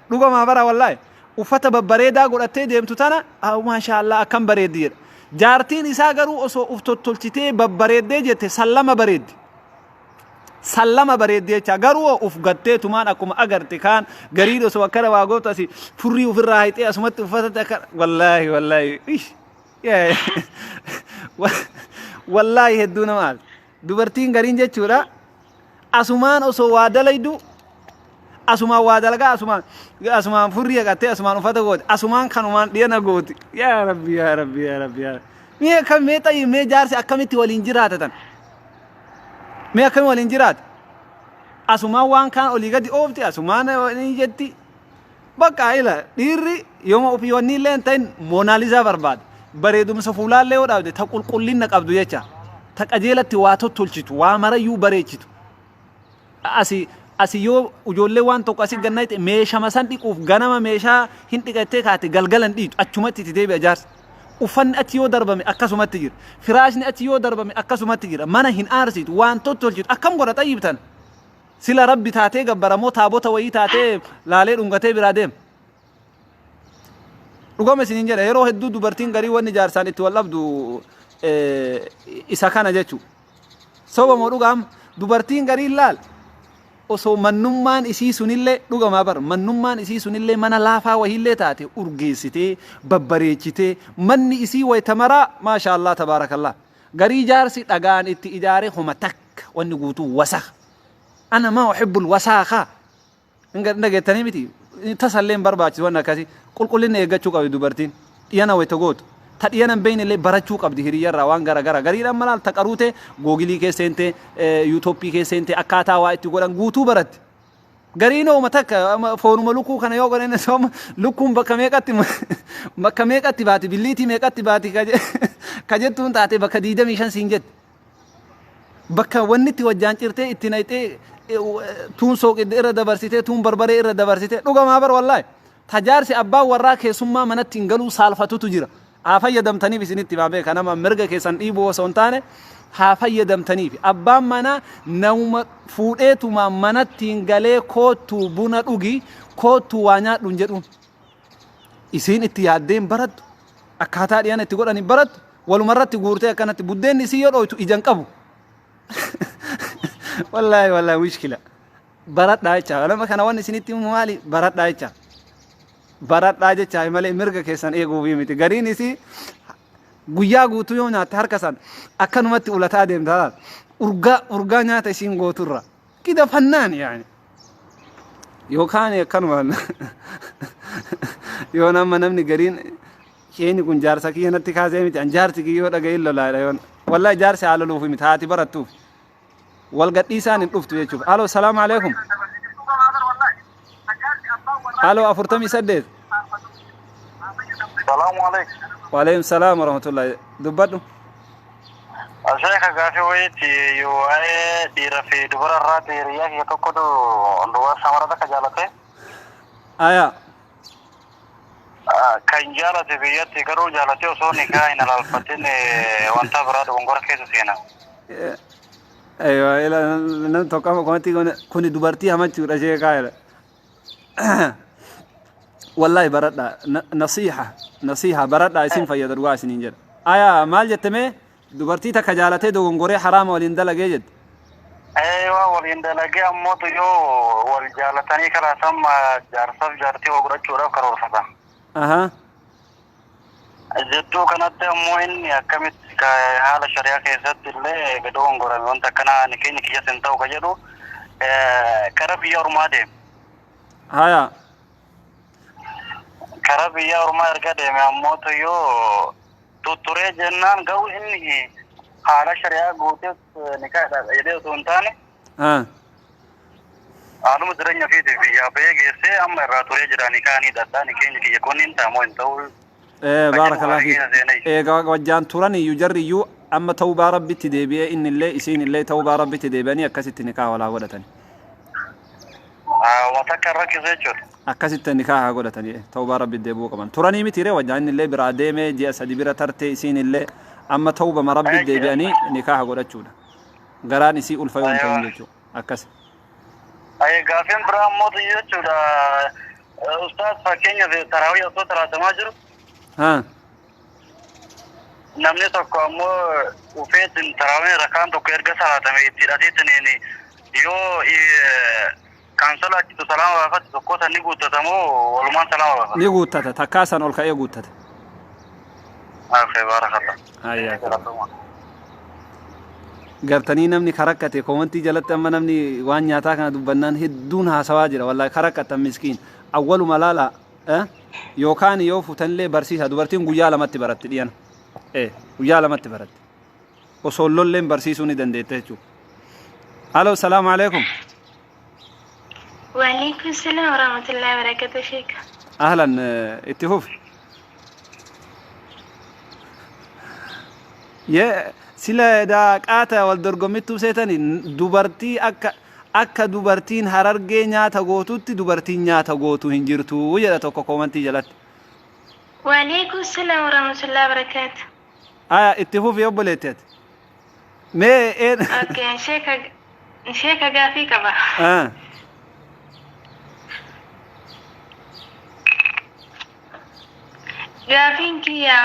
dhugamaa bara wallaahi uffata babbareedaa godhattee deemtu tana maashaallah akkam bareeddi jedha. Jaartiin isaa garuu osoo uf tottolchitee babbareeddee jette sallama bareeddi. Sallama bareeddi jecha garuu uf gattee tumaan akkuma agarte kaan gariin osoo akkana waa gootu asii furrii ofirraa hayxee asumatti uffatatti akka wallaahi wallaahi wallaahi hedduu nama aarsa. Dubartiin gariin jechuudha asumaan osoo waa dalaydu asumaan waa dalagaa asumaan asumaan furrii haqattee asumaan uffata gooti asumaan kanumaan dhiyana gooti yaa rabbi yaa rabbi yaa rabbi yaa rabbi mee akkam mee xayyi mee jaarsi akkamitti waliin jiraata tan mee akkami waliin jiraata asumaan waan kaan olii gadi oofti asumaan ni jetti bakka ila dhiirri yooma ofii wanni illee hin ta'in moonaalizaa barbaada bareedumsa fuulaallee yoo dhaabde ta qulqullinna qabdu jecha ta qajeelatti waa tottolchitu waa marayyuu bareechitu asi asi yoo ijoollee waan tokko asi gannayte meeshama san dhiquuf ganama meeshaa hin dhiqattee kaate galgala hin dhiitu achumatti itti deebi'a jaarsa. Uffanni achi yoo darbame akkasumatti jira. Firaashni achi yoo darbame akkasumatti jira. Mana hin aarsitu waan tottolchitu akkam godha xayyibtan. Sila rabbi taatee gabbara moo taabota wayii taatee laalee dhungatee biraa deema. Dhugama isiniin jedha yeroo hedduu dubartiin garii wanni jaarsaan itti wal dhabdu isa kana jechuudha. Soba moo dhugaam dubartiin gariin laal osoo mannummaan isii sunillee dhugamaa bar mannummaan isii sunillee mana laafaa wahiillee taate urgeessitee babbareechitee manni isii wayita maraa maasha Allah tabaarakallah garii jaarsi dhagaan itti ijaaree homa takka wanni guutuu wasaka ana maa uhibbul wasaaka hin dhageettanii miti tasallee hin barbaachisu wanni akkasii qulqullina eeggachuu qabdi dubartiin dhiyana wayita gootu ta dhiyana hin beekne illee barachuu qabdi hiriyyarraa waan gara gara gariidhaan malaal ta qaruute googilii keessa seentee yuutooppii keessa seentee akkaataa waa itti godhan guutuu baratti. Gariin ooma takka foonuma lukkuu kana yoo godhan sooma lukkuun bakka meeqatti bakka meeqatti baati, billiitii meeqatti baati ka jettuun taate bakka 25 siin jette. Bakka wanni itti wajjaan cirtee itti naqxee, tuun sooqidda irra dabarsitee, tuun barbaree irra dabarsitee, dhugamaa bar wallaahi. Tajaarsi abbaan warraa keessummaa manatti hin galuu saalfatutu jira. Haa fayyadamtaniif isinitti himaa beeka, nama mirga keessan dhiibuu osoo hin taane haa fayyadamtaniif. Abbaan manaa namuma fuudheetuma manatti hin galee koottuu buna dhugi, koottuu waa nyaadhu hin jedhuun. Isiin itti yaaddee hin barattu. Akkaataa dhiyana itti godhan hin barattu. Walumarratti guurtee akkanatti buddeenni isii yoo dhooytu ija hin qabu. Wallaahi wallaahi mushkila. Baradhaa jecha. Nama kana wanni isinitti himu maali? Baradhaa jecha. Baradhaa jecha malee mirga keessan eeguufi miti. Gariin isii guyyaa guutuu yoo nyaatte harka san akkanumatti ulataa deemta laal. Urgaa urgaa nyaata isiin gooturra. Kida fannaan yaani. Yookaan akkanuma yoo nama namni gariin isheen kun jaarsa kiyya natti kaasee miti, an jaarsi kiyya yoo dhaga'e lolaadha yoon. Wallahi jaarsi haa loluufi miti, haati barattuuf. Wal gadhiisaan hin dhuftu jechuuf. Alo, salaamu alaikum. Alo, 48. Salaamu alaikum. Waalaikum salaam warahmatullahi. Dubbadhu. Sheeka, gaafii wayiiti yoo waa'ee dhiira fi dubara irraati, hiriyaa kiyya tokkotu dubara shamara takka jaalate. Aya. Kan jaalate biyyatti garuu jaalate osoo nikaa hin halaalfatin wanta biraa dogongora keessa seena. Aywa, ila nam tokko amma komatti kuni dubartii hamachuudha sheekaa jedha. Wallahi baradha, nasiha nasiha, baradha, isin fayyada, dhugaa isiniin jedha. Aya, maal jette mee? Dubartii takka jaalatee dogongoree haraama waliin dalagee jette. Eeyyuu, waliin dalagee ammootu yoo wal jaalatanii karaa samma jaarsaaf jaartii wal godhachuudhaaf karoorfatan. Jidduu kanatti ammoo inni akkamitti haala shari'aa keessatti illee gad dogongorame, wanta akkanaa ni keenya kiyyas hin ta'u ka jedhu kara biyya ormaa deeme. Kara biyya ormaa erga deeme ammootu yoo tutturee jennaan ga'u inni haala shari'aa guuteef nikaadha jedhee osoo hin taane haaluma jireenya ofiitiif biyyaa bahee geessee amma irraa turee jira, nikaa ni hidhadha, ni keenya kiyya kun hin ta'amoo hin ta'u? Baarakalaa fiik. Egaa wajjaan turan iyyuu jarri iyyuu amma tawbaa rabbitti deebi'ee, inni illee isiin illee tawbaa rabbitti deebi'anii akkasitti nikaa walaa godhatani. Wanta akka rakkisu jechuudha. Akkasitti nikaa haa godhatanii, tawbaa rabbitti deebi'uu qaban. Turanii miti ree wajjaan, inni illee biraa deemee ji'a 3 bira tartee, isiin illee amma tawbama rabbitti deebi'anii nikaa haa godhachuudha. Garaan isii ulfa yoo hin ta'in jechuudha. Akkas. Gaafiin biraa ammoo jechuudha. Ustaaz, fakkeenyaaf taraawii osoo talaatamaa jiru namni tokko ammoo ufeetiin taraawiin rakaan tokko erga salaatame itti hidhateetiin yoo kan salaachisu salaama baafate tokko san ni guuttatamoo walumaan salaama baafata? Ni guuttata, takkaa san ol ka'ee guuttata. Okay, barakallah. Hayyaa. Gartanii namni karakkate koomantii jalatti amma namni waan nyaataa kana dubbannaan hedduun haasawaa jira, wallaahi karakkatan miskiin. Awwaluma laala yookaan yoo futanillee barsiisa, dubartiin guyyaa lamatti baratti dhiyana. Guyyaa lamatti baratti. Osoo lolleen barsiisuu ni dandeetta jechuudha. Halo, salaamu alaikum. Waalaikum salam warahmatullahi wabarakatuh, sheeka. Ahlan, itti fufi. Yee sila daaqaata wal dorgommittuu seetani, dubartii akka dubartiin Harargee nyaata gootutti dubartiin nyaata gootu hin jirtu jedha tokko koomantii jalatti. Waalaikum salam warahmatullahi wabarakatuh. Aya, itti fufi obboleetti ati. Mee een. Okay, sheeka sheeka, gaafii qaba. Gaafiin kiyya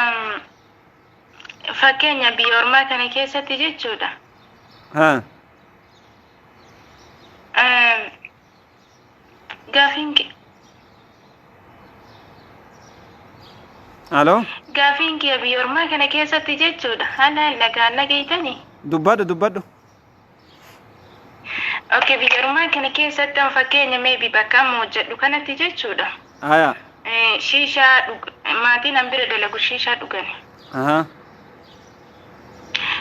fakkeenya biyya ormaa kana keessatti jechuudha. Gaafiin Alo. Gaafiin kiyya biyya ormaa kana keessatti jechuudha. Haala dhagaan dhageeytanii? Dubbadhu, dubbadhu. Okay, biyya ormaa kana keessatti amma fakkeenya maybe bakka amma hojjedhu kanatti jechuudha. Shiishaa maatiin an bira dalagu shiishaa dhugan.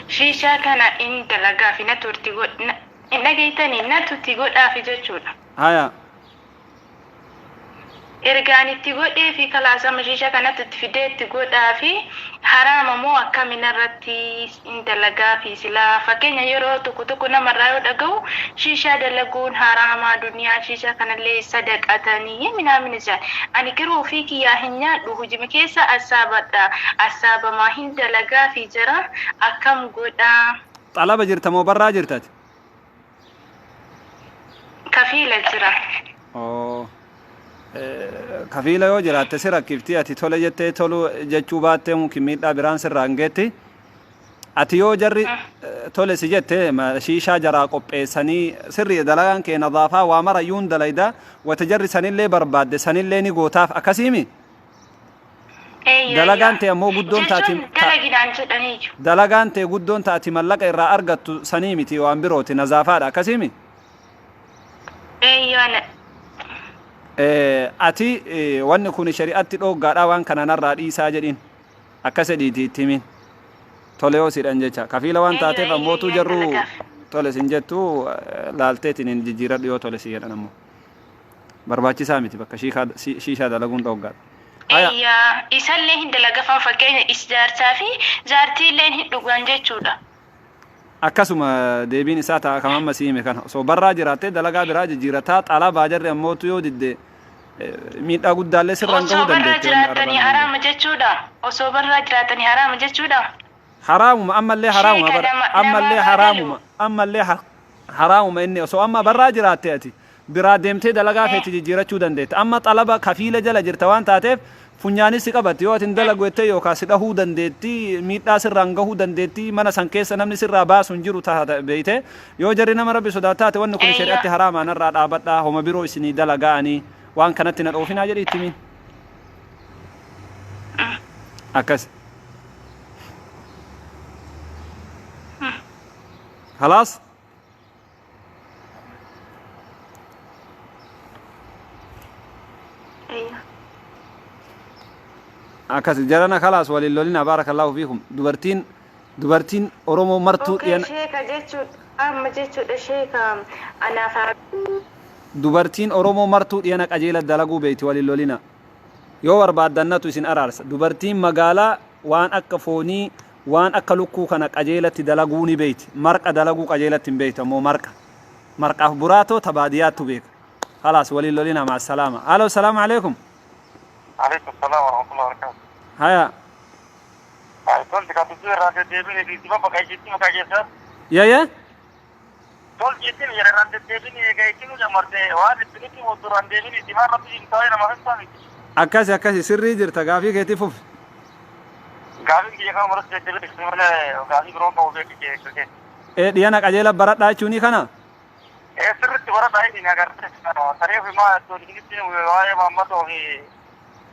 Shiishaa kana in dalagaafi na turti hin dhageeytanii, na tutti godhaafi jechuudha. Ergaan itti godhee fi kalaasama shiisha kanatti itti fidee itti godhaa fi haraama moo akkamiin irratti hin dalagaa fi silaa fakkeenya yeroo tokko tokko namarraa yoo dhaga'u shiishaa dalaguun haraamaa duniyaa shiishaa kanallee sadaqatanii minaamin isaan ani garuu ofii kiyyaa hin nyaadhu hujima keessa assaabadha assaabamaa hin dalagaa fi jira akkam godhaa. Xalaba jirta moo barraa jirtati? Kafiila jira. Oo. Kafiila yoo jiraatte si rakkifti ati tole jettee tolu jechuu baattee mungkin miidhaa biraan sirraa hin geetti. Ati yoo jarri tole si jette shiishaa jaraa qopheessanii sirrii dalagaan kee nadaafaa waa mara iyyuu hin dalayda wata jarri sanillee barbaadde sanillee ni gootaaf akkasiimi. Dalagaan tee ammoo guddoon taati Jechuun dalaginaan jedhaniiyu. Dalagaan tee guddoon taati mallaqa irraa argattu sanii miti waan birooti nazaafaadha akkasiimi. Eeyyoo. Ati wanni kun shari'atti dhooggaadha waan kana narraa dhiisaa jedhiin akkas jedhiiti itti himin tole yoo sidhan jecha kafiila waan taateef ammootuu jarruu tole sin jettu laalteetiin hin jijjiiradhu yoo tole si jedhan ammoo barbaachisaa miti bakka shiishaa dalaguun dhooggaadha. Eeyyaa isallee hin dalagafan fakkeenya is jaarsaa fi jaartiilleen hin dhugan jechuudha. Akkasuma deebiin isaa ta'a kam amma si hime kana osoo barraa jiraattee dalagaa biraa jijjiirataa xalabaa jarri ammootu yoo didde miidhaa guddaallee sirraan Osoo gahuu barraa dandeetti wanni jiraatanii arrabaan haraama jechuudha. Osoo barraa jiraatanii haraama jechuudha. Haraamuma ammallee haraamuma Sheeka bara nama ammallee namaa haraamuma galu. ammallee haraamuma inni osoo amma barraa jiraatte ati biraa deemtee dalagaa feeti jijjiirachuu dandeetta amma xalaba kafiila jala jirta waan taateef funyaanis si qabatti yoo ati hin dalagu jettee yookaan si dhahuu dandeetti miidhaa sirraan gahuu dandeetti mana san keessa namni sirraa baasu hin jiru taata beeyte yoo jarri nama rabbi sodaa taate wanni kun shari'atti haraamaa narraa dhaabadhaa homa biroo isinii dalagaanii waan kanatti na dhoofinaa jedhi itti himiin akkas خلاص. Akkas jarana khalaas waliin lolina barakallahu fiikum dubartiin Oromoo martuu Okay, dhiyan sheeka jechuudha. Amma jechuudha sheeka anaaf Dubartiin Oromoo martuu dhiyana qajeela dalaguu beeyti waliin lolina yoo barbaaddannatu isin araarsa dubartiin magaalaa waan akka foonii waan akka lukkuu kana qajeelatti dalaguu ni beeyti marqa dalaguu qajeelatti hin beeytu ammoo marqa marqaaf buraatoo ta baadiyyaattu beeka khalaas waliin lolina ma'a salaama alo salaamu alaikum. Alaikum salaam wa rahmatullahi wa barakatuh. Haya. Tolti kan tutu irraa deddeebiin dhiibbaa bakka ishiitti muka keessa. Yaya. Tolti ittiin yeroo irraan deddeebiin egaa ittiin jamarte waan itti nutti duraan deebiin itti maan rabbi hin taa'e nama hin taa'e. Akkasi akkasi sirrii jirta gaafii keetii fufi. Gaafiin kiyya kan maratti deddeebiin itti malee gaafii biroo qabu beeku kee. Dhiyana qajeela baradhaa jechuuni kana. Sirriitti baradhaa inni agartee saree fi maa tolti waa'ee maammatoo fi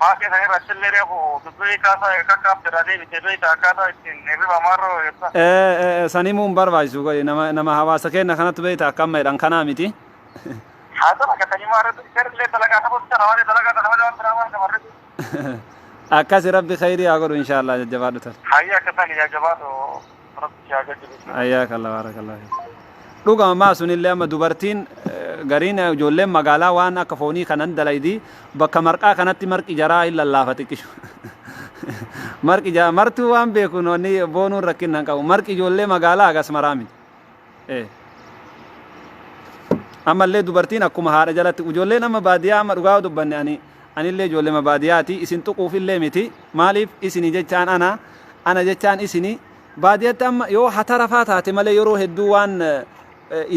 maa keessa irratti illee reefu dubbii kaasaa kakkaabdedha deebitee beektaa akkaataa ittiin hirriba maarroo jetta. Sanimuu hin barbaachisu nama nama hawaasa keenya kanatti beektaa akka amma jedhan kanaa miti. Haa ta'u akkasanii maarratti sirriillee dalagaa ta'uu sana waan dalagaa ta'uu malee waan biraa waan dabarreetu. Akkasi rabbi khayrii haa godhu inshaallah jajjabaadhu tole. Hayya akkasanii jajjabaadhu rabbi haa jajjabeessu. Hayyaaka Allah baarakallah. Dhugama maa sunillee amma dubartiin gariin ijoolleen magaalaa waan akka foonii kanan dalaydi bakka marqaa kanatti marqi jaraa hin lallaafa xiqqishu. Marqi jaraa martuu waan beeku wanni boonuun rakkinna hin qabu. Marqi ijoollee magaalaa hagas maraa miti. Ammallee dubartiin akkuma haadha jalatti ijoolleen amma baadiyyaa amma dhugaa dubbanne ani anillee ijoollee baadiyyaati isin tuquufillee miti maaliif isini jechaan ana ana jechaan isini baadiyyatti amma yoo hatarafaa taate malee yeroo hedduu waan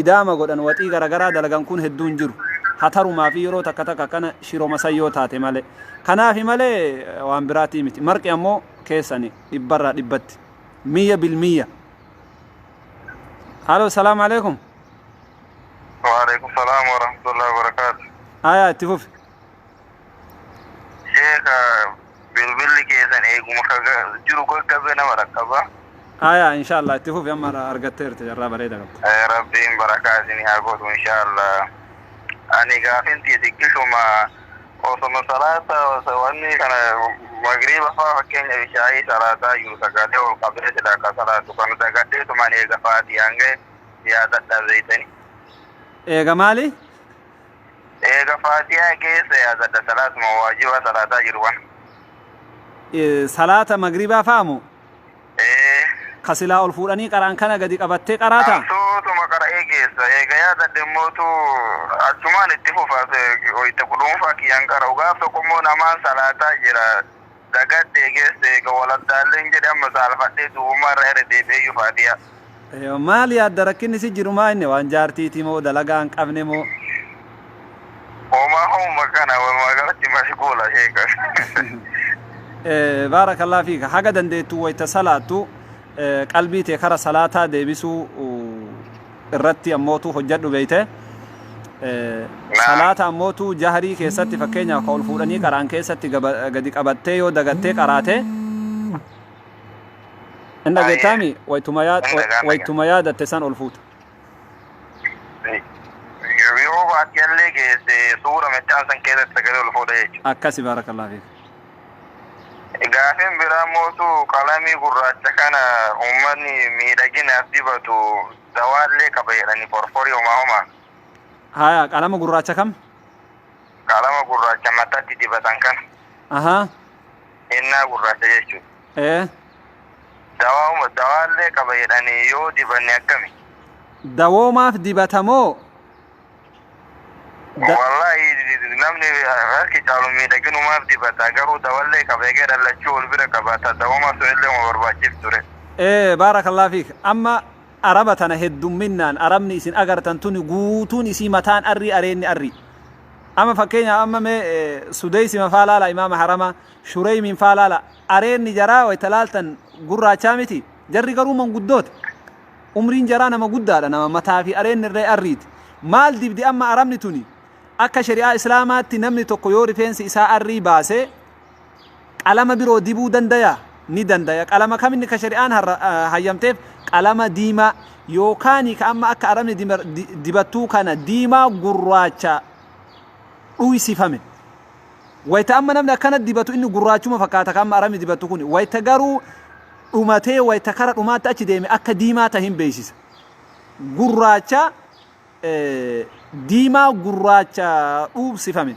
idaama godhan waxii garaagaraa dalagan kun hedduu hin jiru hatarumaa fi yeroo takka takka akkana shiroma sayyoo taate malee kanaafi malee waan biraatii miti marqi ammoo keessani dhibbarraa dhibbatti miyya bilmiyya. Halo salaamu alaikum. Waalaikum salaam wa rahmatullahi wa barakatuh. Aya itti fufi. Sheeka bilbilli keessan eeguma jiru gaggabee nama dhaqqaba. Aya inshallah itti fufi amma argatteerti jarraa bareeda qabda. Rabbiin barakaa isinii haa godhu inshallah. Ani gaafin xixiqqishuma osoma salaata wanni kana magriiba faa fakkeenya bishaayii salaataa jiru sagalee ol qabee sila akka salaatu kan dagadheetumaan eega faatiyaan gahe yaadadha beeytani. Eega maali? Eega Faatihaa keessa yaadadha salaatuma waajiba salaataa jiru kana. Salaata magribaa fa'amu Ee. ka silaa ol fuudhanii qaraan kana gadi qabattee qaraata. Ansuutuma qara'ee keessa eega yaadadhe immootu achumaan itti fufa wayita kudhuunfaa kiyyaan qara'u gaaf tokko immoo namaan salaataa jira dagadhee keessa eega waladdaalleen jedhe amma saalfadhee duwwummaa irra irra deebi'eeyyu Faatihaa. Maal yaadda rakkinni si jiru maa inni waan jaartiiti moo dalagaa hin qabne moo? Homaa homuma kana walumaa galatti mashguula sheeka. Baarakallah fiika haga dandeettu wayta salaattu qalbii tee kara salaataa deebisuu irratti ammootu hojjadhu beeyte. Salaata ammootu jahrii keessatti fakkeenyaaf ka ol fuudhanii qaraan keessatti gadi qabattee yoo dagattee qaraate hin dhageettaami waytuma yaadatte san ol fuuta. Yoo baatiyallee geesse suura machaan san keessatti sagalee ol fuudha jechuudha. Akkasi baarakallah fiik. Gaafin biraa mootu qalamii gurraacha kana uummanni miidhaginaaf dibatu dawaallee qaba jedhanii forforii homaa homaa. Haya qalama gurraacha kam? Qalama gurraacha mataatti dibatan kana. Ahaa. Hinnaa gurraacha jechuudha. Ee. Dawaallee qaba jedhanii yoo dibanne akkami? Dawoomaaf dibatamoo? Wallahi namni harki caalu miidhaginumaaf dibata garuu dawallee qaba eegee dhallachuu wal bira qabata dawoomaaf sunillee uma barbaachif ture. Ee baarakallah fiik amma araba tana heddumminnaan arabni isin agartan tuni guutuun isii mataan arrii areenni arrii. Amma fakkeenyaaf amma mee sudeysima faa laala imaama harama shureymiin faa laala areenni jaraa wayta laaltan gurraachaa miti jarri garuu manguddoota. Umriin jaraa nama guddaadha nama mataa fi areenni irree arriiti. Maal dibdi amma arabni tuni akka shari'aa islaamaatti namni tokko yoo rifeensi isaa arrii baase qalama biroo dibuu dandaya ni dandaya. Qalama kaminni ka shari'aan hayyamteef qalama diimaa yookaan ka amma akka arabni dibattuu kana diimaa gurraacha dhuysifame. Wayita amma namni akkana dibatu inni gurraachuma fakkaata ka amma arabni dibattu kun wayita garuu dhumatee wayita kara dhumaatti achi deeme akka diimaa tahin beeksisa. Gurraacha diimaa gurraacha dhuubsifame.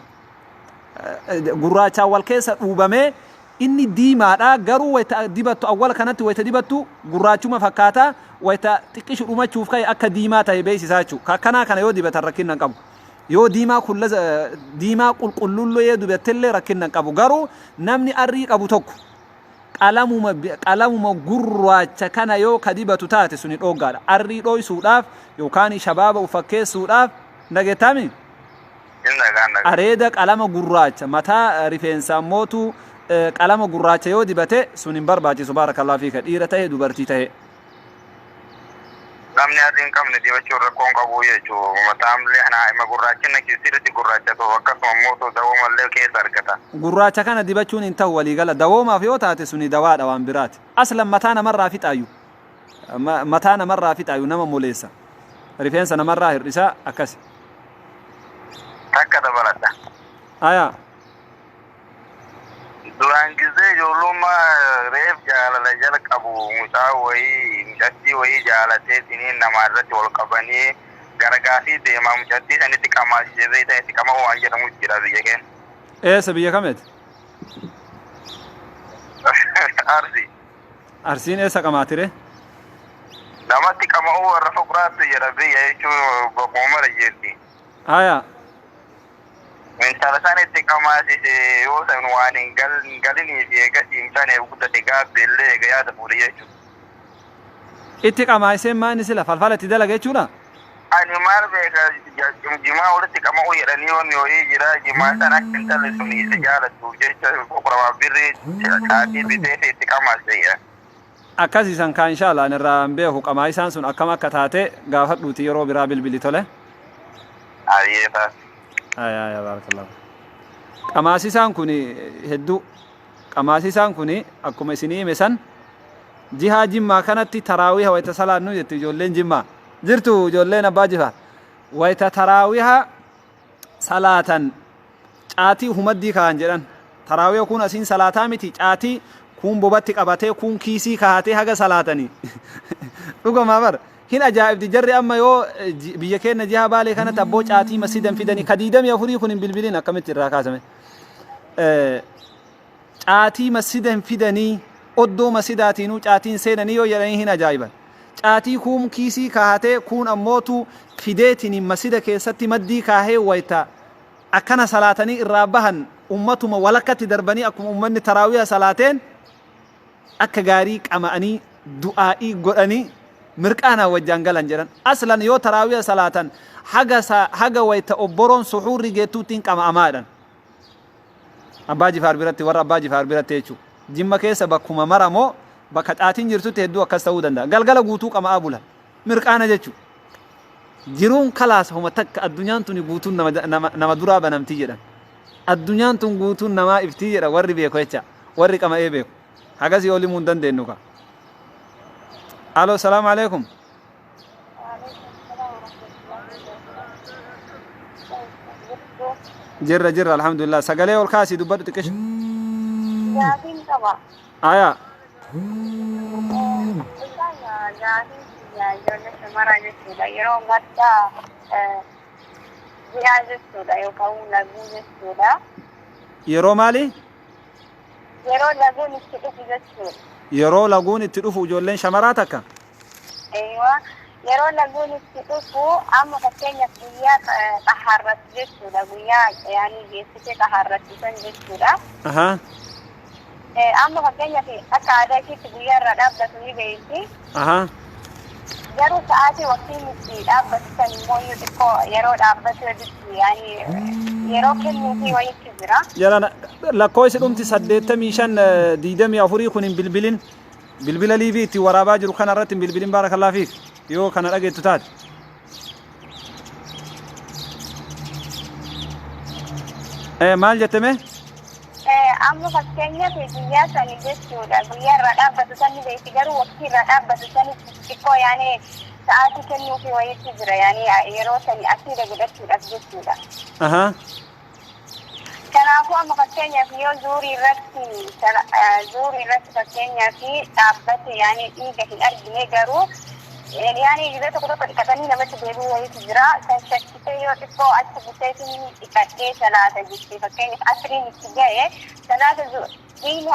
Gurraachaan wal keessa dhuubamee inni diimaadha garuu wayita dibattu awwala kanatti wayita dibattu gurraachuma fakkaata wayita xiqqishu dhumachuuf ka'e akka diimaa ta'e beeksisaa jechuudha. Akkanaa kana yoo dibatan rakkinna hin qabu. Yoo diimaa kulla diimaa qulqullullee yoo dibattellee rakkinna hin qabu. Garuu namni arrii qabu tokko qalamuma gurraacha kana yoo ka dibatu taate suni dhooggaadha. Arrii dhooysuudhaaf yookaan shabaaba ufakkeessuudhaaf dhageettaami? Areeda qalama gurraacha mataa rifeensa ammootu qalama gurraacha yoo dibate sun hin barbaachisu baarakallahu fiika dhiira ta'e dubartii ta'e. Namni adii hin qabne dibachuun rakkoo hin qabu jechuudha. Mataamlee ima gurraachina keessatti gurraacha ta'u akkasuma immoo dawoomallee keessa argata. Gurraacha kana dibachuun hin ta'u waliigala dawoomaaf yoo taate suni dawaadha waan biraati. Aslan mataa namarraa fixaayu. Mataa namarraa fixaayu nama moleessa. Rifeensa namarraa hir'isaa akkasi. Takka dabaladha. Ayaa. Duraan gisee ijoollummaa reef jaalala jala qabu mucaa wayii mucattii wayii jaalatee siniin namaa irratti wal qabanii gargaafii deemaa mucattii sanitti qamaasisee sanitti qama'uu waan jedhamu jira biyya keenya. Eessa biyya kameeti? Arsii. Arsiin eessa qamaatire? Namatti qama'uu warra fuqraatti jedha biyya jechuun boqoo mara jirti. Ayaa. Intala san itti qamaasise yoo san waan hin galinii fi eegasii mucaan guddate gaabbe illee eega yaada fuudhe jechuudha. Itti qamaasiseen maal sila falfala itti dalaga jechuudha? Ani maal beeka jimaa walitti qama'uu jedhanii wanni wayii jira jimaa san akka intalli sun isa jaalattuuf jecha fuqramaa birrii caatii bitee fi itti qamaasise jedha. Akkasiisan kaa inshallah ani irraa hin beeku qamaasisaan sun akkam akka taate gaafadhuuti yeroo biraa bilbili tole. Ayyee taas. Aya aya barakallahu. Qamaasisaan kun hedduu qamaasisaan kun akkuma isinii hime san jihaa jimmaa kanatti taraawiha wayita salaannu jetti ijoolleen jimmaa jirtu ijoolleen abbaa jifaar wayita taraawiha salaatan caatii humaddii kaan jedhan taraawiha kun asiin salaataa miti caatii kun bobatti qabatee kun kiisii kahatee haga salaatanii dhugamaa bar. Hin ajaa'ibdi jarri amma yoo biyya keenya jiha Baalee kanatti abboo caatii masiidan fidanii ka 24 kun hin bilbilin akkamitti irraa kaasame. Caatii masjida hin fidanii, oddoo masjidaatiinuu caatiin seenanii yoo jedhanii hin ajaa'iban. Caatii kuun kiisii kaahatee kuun ammootu fideetiniin masjida keessatti maddii kaahee wayta akkana salaatanii irraa bahan ummatuma walakkatti darbanii akkuma ummanni taraawiha salaateen akka gaarii qama'anii du'aa'ii godhanii mirqaanaan wajjaan galan jedhan. Aslan yoo taraawiha salaatan haga haga wayta obboroon suhuurri geettuuttiin qama'amaa jedhan. Abbaa Jifaar biratti, warra Abbaa Jifaar biratti jechuudha. Jimma keessa bakkuma mara moo bakka xaatiin jirtutti hedduu akkas ta'uu danda'a. Galgala guutuu qama'aa bulan. Mirqaana jechuudha. Jiruun kalaas homa takka addunyaan tuni guutuun nama, nama, nama duraa banamtii jedhan. Addunyaan tun guutuun namaa iftii jedha warri beeku jecha. Warri qama'ee beeku. Hagasii ol himuu hin dandeenyu ka. Aloo, salaamu alaikum. Jirra jirra, alhamdulillah. Sagalee ol kaasii dubbadhu xiqqisha. Gaafiin qaba. Aya. Isaan gaafiin kiyya ijoollee shamaraa jechuudha. Yeroo madda ji'aa jechuudha yookaan laguu jechuudha. Yeroo maali? Yeroo laguun itti dhufu jechuudha. Yeroo laguun itti dhufu ijoolleen shamaraa takka. Eeywa. Yeroo laguun itti dhufu amma fakkeenyaaf guyyaa xahaarratti jechuudha. Guyyaa yaani geessitee xahaarratti san jechuudha. Amma fakkeenyaaf akka aadaa ishiitti guyyaa irraa dhaabbatu ni beekti. Garuu sa'aatii waqtiin itti dhaabbatu san immoo iyyuu xiqqoo yeroo dhaabbatu walitti yaani yeroo kennuufii wayitti jira. Jala lakkoofsi dhumti 85 24 kun hin bilbilin. Bilbila liivii ittiin waraabaa jiru kana irratti hin bilbilin, baarakallaa fiik, yoo kana dhageettu taate. Maal jette mee? Amma fakkeenyaaf guyyaa sani jechuudha. Guyyaa irraa dhaabbatu san ni beekti, garuu waqtii irraa dhaabbatu sanitti xiqqoo yaani sa'aatii kennuufii wayitti jira, yaani yeroo sani asiida godhachuudhaaf jechuudha. Kanaafuu amma fakkeenyaaf yoo zuurii irratti fakkeenyaaf dhaabbate, yaani dhiiga hin argine, garuu yaani yeroo tokko tokko dhiqatanii namatti deebi'uu wayitu jira. Kan shakkisee yoo xiqqoo achi buteetiin dhiqadhee salaata jettee, fakkeenyaaf asriin itti ga'e, salaata dhiigni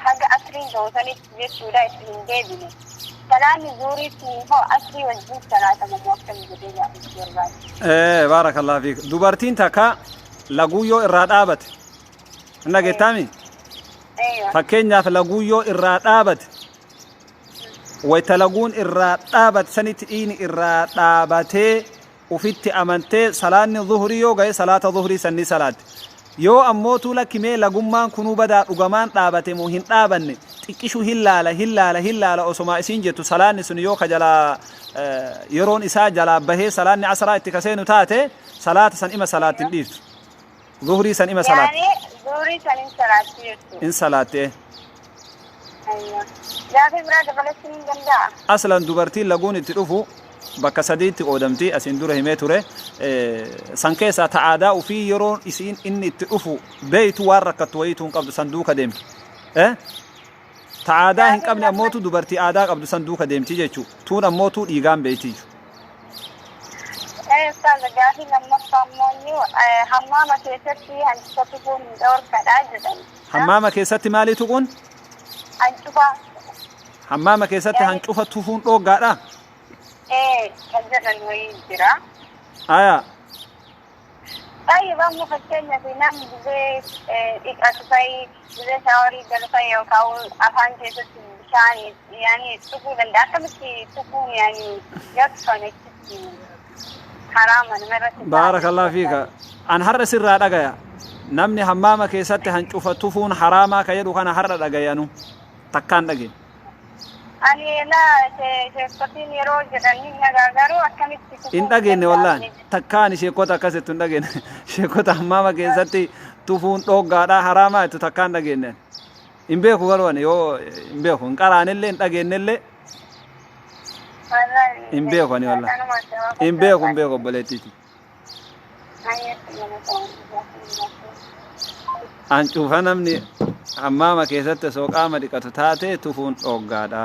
haga asriin ga'u sanitti jechuudha itti hin deebine. Salaanni zuuriitti hoo asrii wajjin salaatama moo akkam jedhee gaafachuu barbaade. Baarakallahu fiik. Dubartiin takka laguu yoo irraa dhaabate. Hin dhageettaami? Eeywa. Fakkeenyaaf laguu yoo irraa dhaabate, wayta laguun irraa dhaabate sanitti dhiigni irraa dhaabatee ufitti amantee salaanni zuhurii yoo ga'e salaata zuhurii sanni salaatti. Yoo ammootuu lakkimee lagummaan kunuu badaa dhugamaan dhaabate moo hin dhaabanne, xiqqishu hin laala, hin laala, hin laala osomaa isiin jettu, salaanni sun yoo ka jalaa yeroon isaa jalaa bahee salaanni asraa itti kaseenu taate, salaata san ima salaatti hin dhiiftu. Zuhurii san ima salaatti. Yaani zuurii san hin salaatti jechuudha. In salaatte. Aywa. Gaafii biraa dabalachuu ni danda'a? Aslan dubartiin laguun itti dhufu bakka sadiitti qoodamti, asiin dura himee ture. San keessaa ta aadaa ufii yeroo isiin inni itti dhufu beeytu waan rakkattu wayiituu hin qabdu, san duuka deemti. Ta aadaa hin qabne ammootu dubartii aadaa qabdu san duuka deemti jechuu. Tuun ammootu dhiigaan beeyti. Ustaaz, gaafii lammaffaa immoo hammaama keessatti hancufa tuquun dhorkadha jedhan. Hammaama keessatti maalii tuquun? Hancufa. Hammaama keessatti hancufa tufuun dhooggaadha. Ee, kan jedhan wayii jira. Aya. Baay'ee amma fakkeenyaaf namni gizee dhiqatu fa'i, gizee shaaworii galu fa'i yookaan afaan keessatti bishaan yaani tuquu danda'a. Akkamitti tuquun yaani yoo tufan achitti haraama namarratti ta'a? Baarakallahu fiika. An har'a sirraa dhagaya. Namni hammaama keessatti hancufa tufuun haraamaa ka jedhu kana har'a dhagayanu. Takkaan dhage. Ani laa sheekotiin yeroo jedhan hin dhagaa, garuu akkamitti tufuun Hin dhageenye wallaan. danda'amne? Takkaan sheekota akkasittu hin dhageenye. Sheekota hammaama keessatti tufuun dhooggaadhaa haraamaa jettu takkaan dhageenye. Hin beeku garuu ani yoo hin beeku. Hin qaraanillee hin dhageenyellee Wallaahi hin beeku ani wallaan. Hin beeku, hin beeku obboleettiiti. Hancufa namni hammaama keessatti osoo qaama dhiqatu taate tufuun dhooggaadha.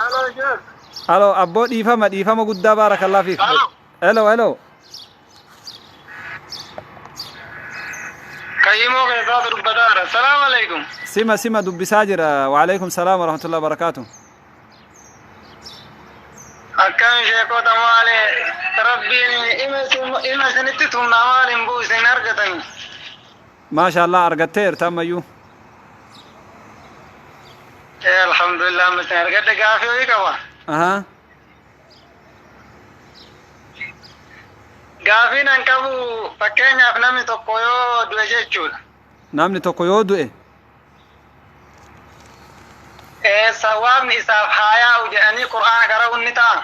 Hello, Sheikh. Alo abboo, dhiifama, dhiifama guddaa, baarakallah fiik. Hello, hello. Kayyimoo keessaa dubbataara. Salaamu alaikum. Sima, sima dubbisaa jira. Waalaikum salaam warahmatullahi wabarakaatu. Akkam sheekota, maali rabbiin ima isinitti tumnaa, maaliin bu'u isin argatanii? Maasha Allah, argatteerta ammayyuu. Ee, alhamdulillah, amma isin argadhe. Gaafii wayii qaba. Gaafiin an qabu, fakkeenyaaf namni tokko yoo du'e jechuudha. Namni tokko yoo du'e. Ee, sawaabni isaaf haa yaa'u jedhanii Qur'aana qara'uun ni ta'a.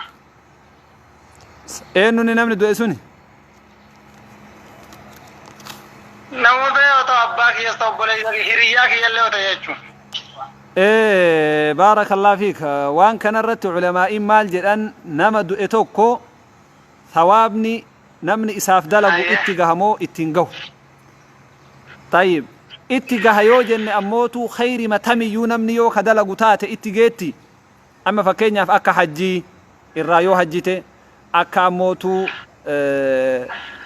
Eenyuni namni du'e suni? Namoota yoo ta'u, abbaa kiyyas ta'u, obboleessa kiyya, hiriyyaa kiyyallee yoo ta'e jechuudha. Ee, baarakallah fiik. Waan kanarratti ulamaa'iin maal jedhan? Nama du'e tokko thawaabni namni isaaf dalagu itti gaha moo ittiin gahu? Tayyib, itti gaha yoo jenne ammootu khayrima tamiyyuu namni yoo ka dalagu taate itti geetti. Amma fakkeenyaaf akka hajjii irraa yoo hajjite, akka ammootu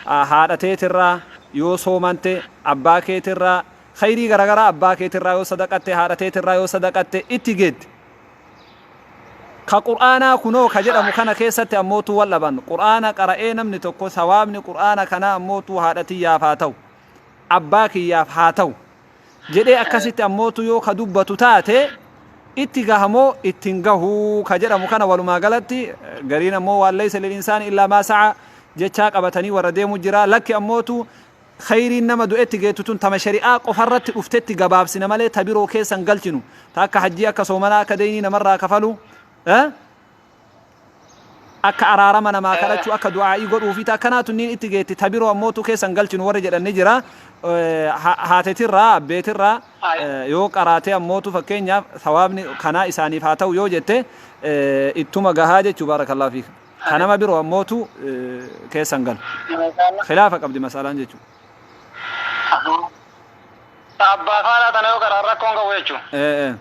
haadha teetirraa yoo soomante, abbaa keetirraa khayrii garagaraa, abbaa keetirraa yoo sadaqatte, haadha teetirraa yoo sadaqatte, itti geetti. Ka Qur'aanaa kunoo ka jedhamu kana keessatti ammootu wal dhaban. Qur'aana qara'ee namni tokko sawaabni Qur'aana kanaa ammootu haadha tiyyaaf haa ta'u, abbaa kiyyaaf haa ta'u jedhee akkasitti ammootu yoo ka dubbatu taate, itti gaha moo ittiin gahu ka jedhamu kana, walumaa galatti gariin ammoo waan laysa lil insaani illaa maa sa'a jechaa qabatanii warra deemu jira. Lakki, ammootu khayriin nama du'etti geettu tun tama shari'aa qofarratti dhuftetti gabaabsina malee ta biroo keessan galchinu, ta akka hajjii, akka soomanaa, akka deynii namarraa kafalu, akka araarama namaa kadhachuu, akka du'aa'ii godhuu fi ta akkanaa tunniin itti geetti, ta biroo ammootu keessan galchinu warri jedhan ni jira. Haatetirraa, abbeetirraa yoo qaraatee ammootu fakkeenyaaf thawaabni kanaa isaaniif haa ta'u yoo jette, ittuma gahaa jechuu, baarakallahu fiik. Ka nama biroo ammootu keessan galu. Khilaafa qabdi masalaan jechuu. Abbaa faadhaa tana yoo qaraan rakkoon qabu jechuudha. Ee.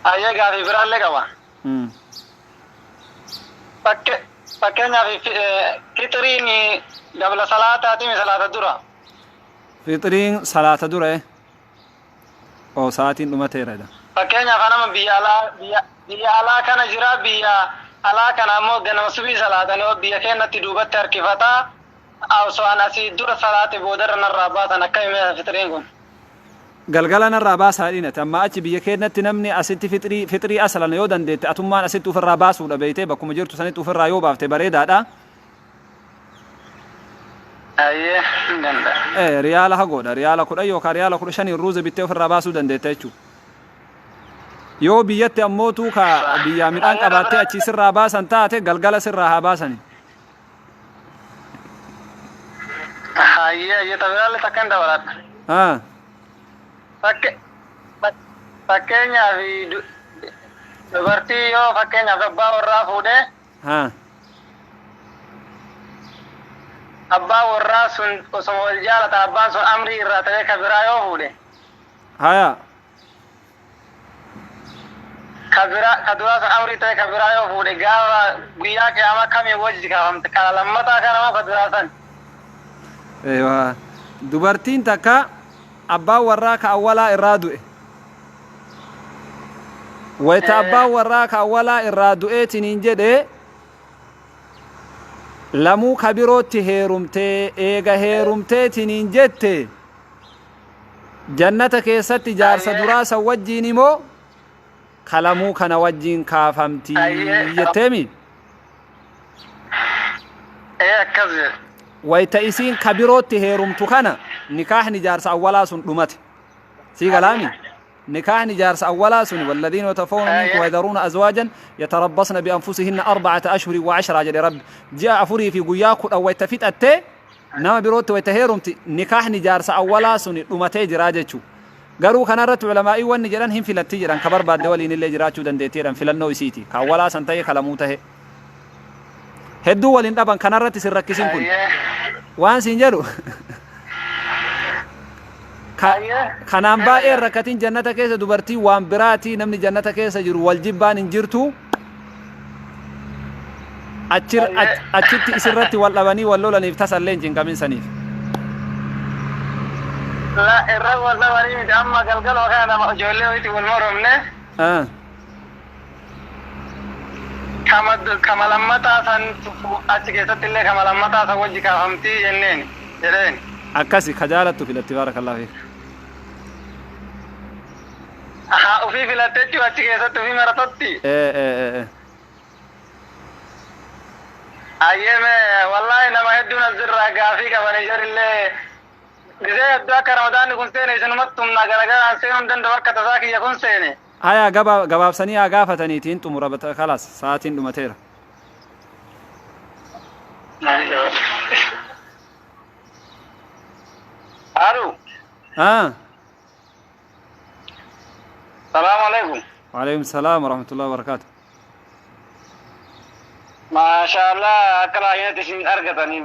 Ayyee, gaafii biraallee qaba. Fakkeenyaaf fixiriin dabla salaataati mi salaata dura? Fixiriin salaata dura. Oo, sa'aatiin dhumateera jedha. Fakkeenyaaf anama biyya alaa biyya alaa kana jira, biyya alaa kana ammoo ganama subii salaatanii yoo biyya keenyatti duubatti harkifataa, osoo an asii dura salaate boodarra narraa baasan, akkami fixiriin kun? Galgala narraa baasaa dhiinate. Amma achi biyya keenyatti namni asitti fixrii fixrii aslan yoo dandeette atummaan asitti ofirraa baasuudha beeytee, bakkuma jirtu sanitti ofirraa yoo baafte bareedaadha. Ayyee, hin danda'a. Ee, riyaala hagoodha. Riyaala 10 yookaan riyaala 15n ruuza bittee ofirraa baasuu dandeetta jechuudha. Yoo biyyatti ammootuu ka biyyaa midhaan qabaattee achii sirraa baasan taate, galgala sirraa haa baasani. Ayyee, ayyee, tabiraallee takka hin dabaladha. Fakkeenyaaf dubartii yoo fakkeenyaaf abbaa warraa fuudhee abbaa warraa sun osoma wal jaalatan abbaan sun amrii irraa ta'ee ka biraa yoo fuudhe, ka biraa ka duraa sun amrii ta'ee ka biraa yoo fuudhe, gaafa guyyaa qiyaamaa kamiin wajji kaafamte? Ka lammataa kana moo ka duraa san? Eewa. Dubartiin takka abbaan warraa ka awwalaa irraa du'e. Wayta abbaan warraa ka awwalaa irraa du'eetiniin jedhe, lamuu ka birootti heerumtee, eega heerumteetiniin jette, jannata keessatti jaarsa duraa san wajjiin immoo ka lamuu kana wajjiin kaafamti jetteemi? Ee, akkas jedhe. Wayta isiin ka birootti heerumtu kana nikaahni jaarsa awwalaa sun dhumate. Sii galaami? Nikaahni jaarsa awwalaa sun, walladhiina yatawaffawna minkum wayadharuuna azwaajan yatarabbasna bianfusihinna arba'ata ashhurin wa ashraa jedhe Rabbi. Ji'a 4 fi guyyaa 10 wayta fixattee nama birootti wayta heerumti, nikaahni jaarsa awwalaa suni dhumatee jiraa jechuu. Garuu kanarratti ulamaa'iin wanni jedhan, hin filatti jedhan, ka barbaadde waliin illee jiraachuu dandeetti jedhan, filannoo isiiti. Ka awwalaa san ta'e, ka lamuu tahe. Hedduu waliin dhaban kanarratti, sin rakkisin kun. Waan siin jedhu, ka Kanaan baay'ee rakkatiin jannata keessa dubartii waan biraati namni jannata keessa jiru wal jibbaan hin jirtu. Achitti isirratti wal dhabanii wal lolaniif tasallee hin cinqamin saniif. La irra wal dhabanii miti amma galgaloo kana nama ijoollee wayiitti wal moromne. Kama lammataa san achi keessatti illee kama lammataa san wajji kaafamtii jenneen jedheen. Akkasi ka jaalattu filatti, barakallahu fiik. Haa, ufii filatte jechuun achi keessatti ufii maratatti. Ee. Ayyeme, wallahi nama hedduun asirraa gaafii qabanii jarillee gisee hedduu akka Ramadaanni kun seene isinumatti humna garagaraan seenuu hin danda'u akka tasaa kiyya kun seene. Haya, gabaabsanii haa gaafataniitiin xumura, kalaas sa'aatiin dhumateera. Alo. Salaamu alaikum. Waalaikum salaam warahmatullahi wabarakaatu. Maashaallah, akka laayinatti isin argatanii.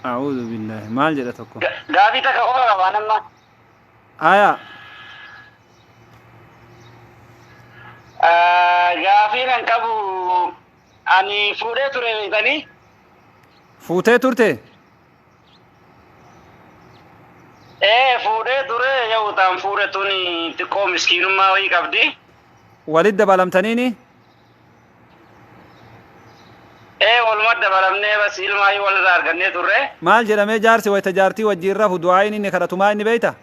A'uudhu billahi, maal jedha tokko? Gaafii takka qofa qabaa nama. Haya. Gaafii nan qabu, ani fuudhee ture beektanii. Fuutee turte? Ee, fuudhee ture. Yoo ta'an fuudhe tun xiqqoo miskiinummaa wayii qabdi. Walit dabalamtaniini? Ee, waluma dabalamnee bas ilmaayii walirraa argannee turre. Maal jedhamee jaarsi wayita jaartii wajjiin rafu du'aayin inni kadhatumaa inni beeyta?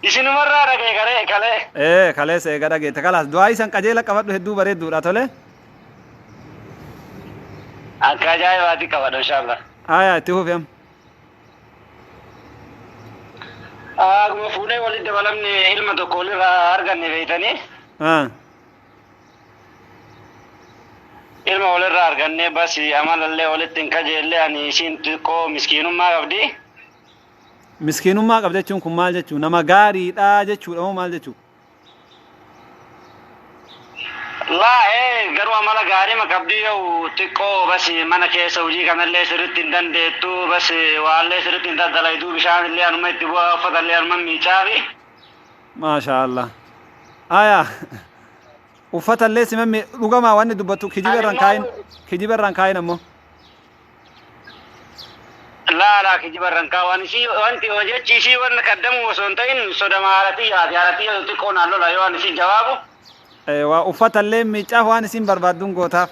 Isinumarraa dhagee karee kalee. Ee, kaleessa eega dhageette kalaas du'aayii san qajeela qabadhu, hedduu bareedduudha, tole. Akka ajaa'ibaatti qabadha, inshallah. Haya, itti fufi amma. Akkuma fuudhee walitti dabalamne ilma tokko walirraa arganne beektanii. Ilma walirraa arganne bas amalallee walitti hin kajeelle, ani ishiin xiqqoo miskiinummaa qabdi. Miskiinummaa qabdi jechuun kun maal jechuu? Nama gaariidha jechuudha moo maal jechuu? Laa, ee, garuu amala gaarii ma qabdi, yoo xiqqoo bas mana keessa hojii kanallee sirriitti hin dandeettu, bas waallee sirriitti hin daddalaytu, bishaan illee anuma itti bu'aa, uffata illee anuma miicaafi. Maasha Allah. Haya. Uffata illee simammi dhugamaa wanni dubbattu, kijiba irraan kaayin, kijiba irraan kaayin ammoo. Laa laa, kijiba irraan kaa, waan ishii wanti jechi ishii wanna kaddamu osoo hin ta'in sodama haalatii haalatii xiqqoo naan lola yoo waan ishii jawaabu. Waa uffata illee miicaaf waan isin barbaadduun gootaaf.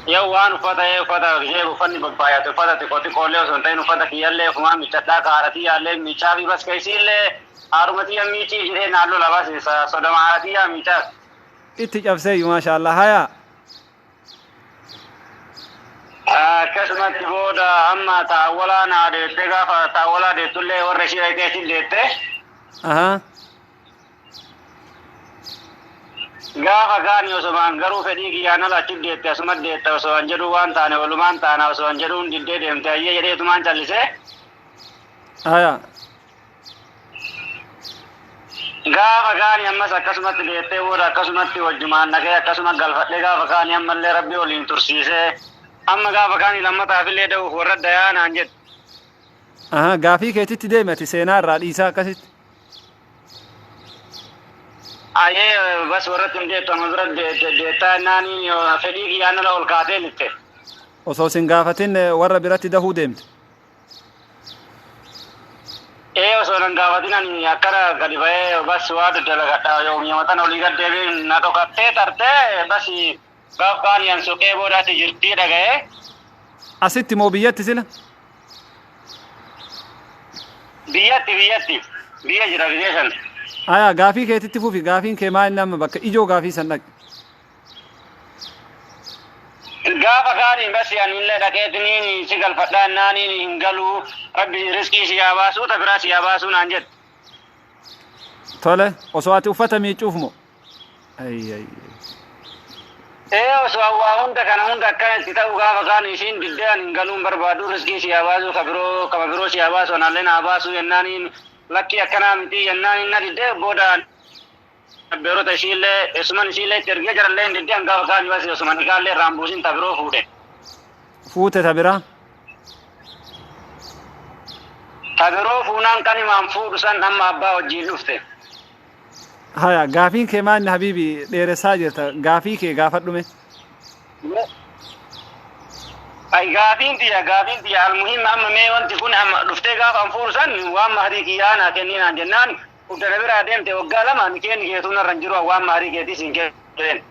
Yoo waan uffata uffata ishee uffanni babbaayate uffata xiqqoo xiqqoollee osoo hin ta'in uffata kiyyallee ofumaa miiccadhaa, ka haalatii yaallee miicaa fi bas keessi illee haaruma xiyya miicii jedhee naan lola, bas sodama haalatii yaa miicaaf. Itti cabseeyyu, maasha Allah. Haya. Akkasumatti booda amma taawwalaa naa deette, gaafa taawwalaa deettullee warra ishee dhaqxee isin deette. Gaafa kaani osomaan garuu fedhii kiyyaan ala achi deette, asuma deette osoo an jedhu waan taane walumaan taana osoo an jedhuun diddee deemte, ayyee jedheetumaan callisee. Haya. Gaafa kaani ammas akkasumatti deettee booda akkasumatti wajjumaan dhaqee akkasuma galfadhee, gaafa kaani ammallee rabbi waliin tursiisee amma gaafa kaani lammataafillee da'uuf warra dayaa naan jedhe. Aha, gaafii keetitti deemi, ati seenaa irraa dhiisaa akkasitti. Ayyee, bas warratti hin deettu, amma bira deettaa naaniin fedhii kiyyaan ala ol kaatee litte. Osoo sin gaafatin warra biratti dahuu deemte. Ee, osoo nan gaafatin ani akkana gadi ba'ee bas waa daddalagadha yoomiyama tana olii gad deebiin na dhokattee tartee, bas gaaf kaani an soqee boodaati jirtii dhaga'ee. Asitti moo biyyatti sila? Biyyatti, biyyatti, biyya jira biyya san. Haya, gaafii keetitti fufi, gaafiin kee maal inni amma bakka ijoo gaafii san dhaqi. Gaafa kaaniin bas ani illee dhaqeetiniin si galfadhaa naaniin hin galuu, rabbi riskii si haa baasuu, ta biraa si haa baasuu naan jette. Tole, osoo ati uffata miicuuf moo? Ay, ay. Ee, osoo waa hunda kana hunda akkana itti ta'u gaafa kaan isiin diddee ani hin galuun barbaadu, riskii si haa baasuu, ka biroo kama biroo si haa baasu, anallee naa baasuu jennaaniin lakkii akkanaa miti jennaaniin na diddee booda Abbeerota ishiillee eessuman ishiillee itti ergee jarallee hin diddee gaafa kaan bas eessuman nikaallee irraan buusin ta biroo fuudhe. Fuute ta biraa. Ta biroo fuunaan kan himaan fuudhu san amma abbaa wajjiin dhufte. Haya, gaafiin kee maanni habiibi? Dheeressaa jirta. Gaafii kee gaafadhume. Ay, gaafiin tiyya almuhim amma mee wanti kun amma dhuftee gaafa an fuudhu san waan maharii kiyyaa naa kenninaan jennaan uddana biraa deemte waggaa 2 ni kenni keetuu narra hin jiru, waan maharii keetii siin kenneen.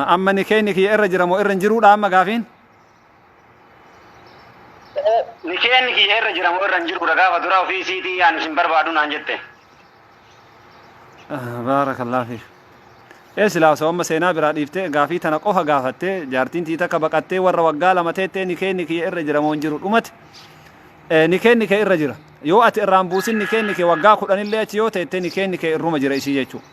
Amma ni kenni kiyya irra jira moo irra hin jiruudha amma gaafiin? Ni kenni kiyya irra jira moo irra hin jiruudha, gaafa dura ofii isiitii yaan isin barbaadu naan jette. Baarakallahu fiik. Ee, silaa osoo amma seenaa biraa dhiiftee gaafii tana qofa gaafattee, jaartiin tii takka baqattee warra waggaa 2 teettee ni kenni kiyya irra jira moo hin jiru dhumate. Ni kenni kee irra jira. Yoo ati irraan buusin ni kenni kee waggaa 10llee achi yoo teette ni kenni kee irruma jira isii jechuudha.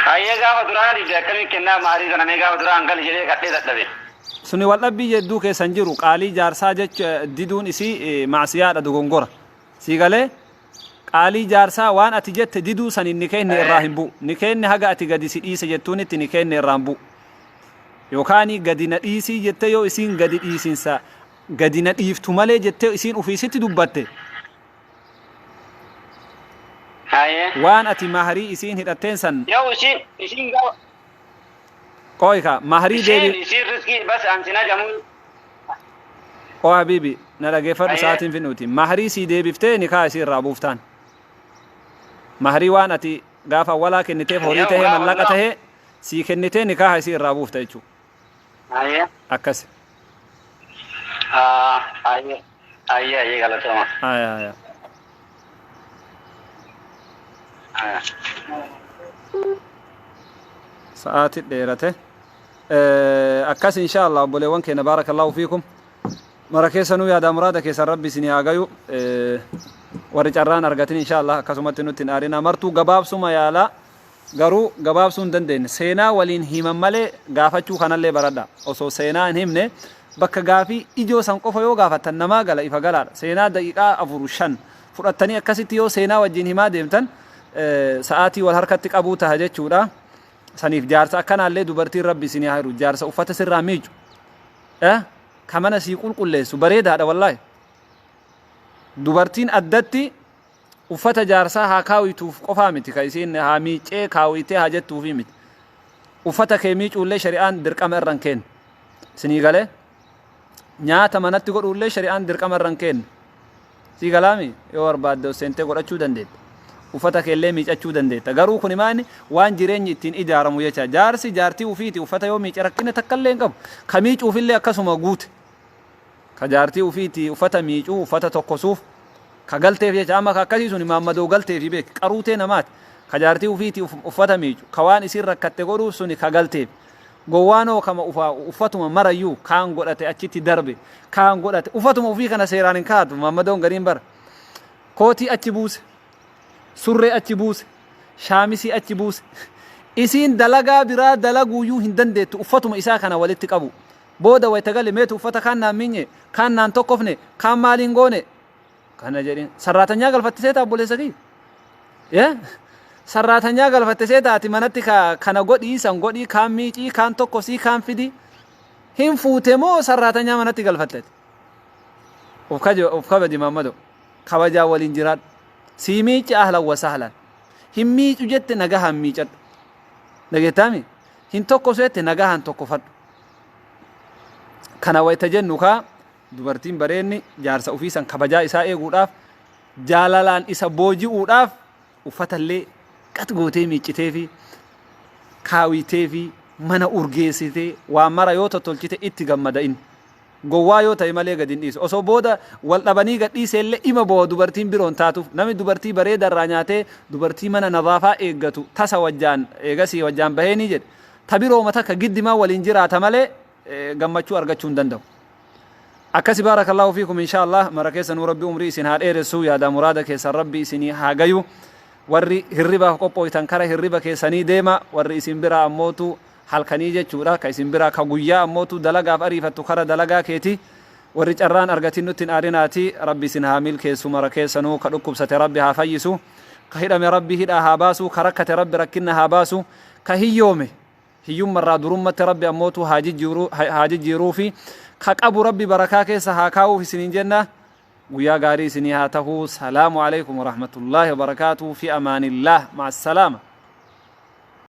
Hayyee, gaafa duraa didde akkamiin kennaa maharii kana? Mee gaafa duraa hangali jedhee kadhee dadhabe. Suni wal dhabbii jedduu keessan jiru. Qaalii jaarsaa jecha diduun isii macsiyaadha, dogongora. Sii galee? Qaalii jaarsaa waan ati jette diduu saniin ni kenne irraa hin bu'u. Ni kenne haga ati gadi si dhiise jettuunitti ni kenne irraa hin bu'u. Yookaan gadi na dhiisii jettee yoo isiin gadi dhiisinsa gadi na dhiiftu malee jettee isiin ofiisitti dubbatte, waan ati maharii isiin hidhatteen san Yoo isiin gaafa qooyka maharii isiin deebi. Isiin riskii bas an sin hajamu. Oo habiibi, na dhageeffadhu. Sa'aatiin finuuti. Maharii sii deebiftee nikaa isii irraa buuftaan. Maharii waan ati gaafa awwalaa kenniteef horii Yoo tahee gaafa mallaqa duraa tahee sii kennitee nikaa isii irraa buufta jechuudha. Akkas. Hayyee, galatooma. Aya. Sa'aatii dheerate. Akkas, insha Allah, obboleewwan keenya, baarakallahu fiikum. Mara keessanuu yaada muraada keessan rabbi isinii haa gayu. Warri carraan argatin insha Allah akkasumatti nutti hin aarinaa. Martuu gabaabsuma yaalaa, garuu gabaabsuu hin dandeenye. Seenaa waliin himan malee gaafachuu kanallee baradha. Osoo seenaa hin himne bakka gaafii ijoo san qofa yoo gaafattan namaa gala, ifa galaadha. Seenaa daqiiqaa 4 5 fudhattanii akkasitti yoo seenaa wajjin himaa deemtan sa'aatii wal harkatti qabuu taha jechuudha. Saniif jaarsa akkanaallee dubartiin rabbi isinii haa hiru. Jaarsa uffata sirraa miicu, ka mana sii qulqulleessu bareedaadha wallaahi. Dubartiin addatti uffata jaarsaa haa kaawwituuf qofaa miti, ka isiin haa miiccee kaawwitee haa jettuufi miti. Uffata kee miicuullee shari'aan dirqama irra hin kenne. Isinii galee? Nyaata manatti godhuullee shari'aan dirqama irra hin kenne. Sii galaami? Yoo barbaadde ol seentee godhachuu dandeetta. Uffata keellee miicachuu dandeetta. Garuu kun maani waan jireenyi ittiin ijaaramu jecha. Jaarsi jaartii ufiiti uffata yoo miice rakkina takkallee hin qabu. Ka miicuufillee akkasuma guute. Ka jaartii ufiiti uffata miicuu, uffata tokkosuuf ka galteef jecha. Amma ka akkasii suni maammadoo galteefi beek, qaruutee namaati. Ka jaartii ufiiti uffata miicu, ka waan isiin rakkatte godhuuf suni ka galteef. Gowwaanoo kama uffatuma marayyuu kaan godhate achitti darbe, kaan godhate uffatuma ufii kana seeraan hin kaa'atu. Maammadoon gariin bara kootii achi buuse, surree achi buuse, shaamisii achi buuse. Isiin dalagaa biraa dalaguuyyuu hin dandeettu, uffatuma isaa kana walitti qabu. Booda wayita gale meetu uffata kaan naan miinye, kaan naan tokkofne, kaan maaliin goone kana jedhin. Sarraatanyaa galfatte seeta, obboleessa kiyya. Sarraatanyaa galfatte seeta ati manatti kana godhii, san godhii, kaan miicii, kaan tokkosii, kaan fidii. Hin fuute moo sarraatanyaa manatti galfatte ati? Of kabaji Maammado. Kabajaa waliin jiraadhu. Sii miici, ahlan wa sahlan. Hin miicu jette, nagahaan miicadhu. Dhageettaami? Hin tokkosu jette, nagahaan tokkofadhu. Kana wayita jennu kaa dubartiin bareenni jaarsa ofii san kabajaa isaa eeguudhaaf, jaalalaan isa booji'uudhaaf uffatallee qat gootee miiccitee fi kaawitee fi mana urgeessitee waan mara yoo tottolchite itti gammada inni. Gowwaa yoo ta'e malee gadi hin dhiisu. Osoo booda wal dhabanii gad dhiise illee ima boo'a dubartiin biroon taatuuf. Namni dubartii bareeda irraa nyaatee dubartii mana nadaafaa eeggatu tasa wajjaan eegasii wajjaan bahee ni jedhe. Ta birooma takka giddimaa waliin jiraata malee gammachuu argachuu hin danda'u. Akkasi, baarakallahu fiikum. Insha Allah mara keessanuu rabbi umrii isin haa dheeressu, yaada muraada keessan rabbi isinii haa gayu. Warri hirribaaf qophooytan kara hirriba keessanii deema, warri isin biraa ammootu halkanii jechuudha, ka isin biraa ka guyyaa ammootu dalagaaf ariifattu kara dalagaa keeti. Warri carraan argatin nutti hin aarinaati. Rabbi isin haa milkeessu mara keessanuu. Ka dhukkubsate Rabbi haa fayyisu. Ka hidhame Rabbi hidhaa haa baasu. Ka rakkate Rabbi rakkinna haa baasu. Ka hiyyoome hiyyummarraa durummatti Rabbi ammootu haa jijjiiru haa jijjiiruufi. Ka qabu Rabbi barakaa keessa haa kaa'uuf isiniin jenna. Guyyaa gaarii isinii haa tahu. Salaamu alaikum warahmatullaahi wabarakaatuh. Fi amaanillaah. Ma'assalaama.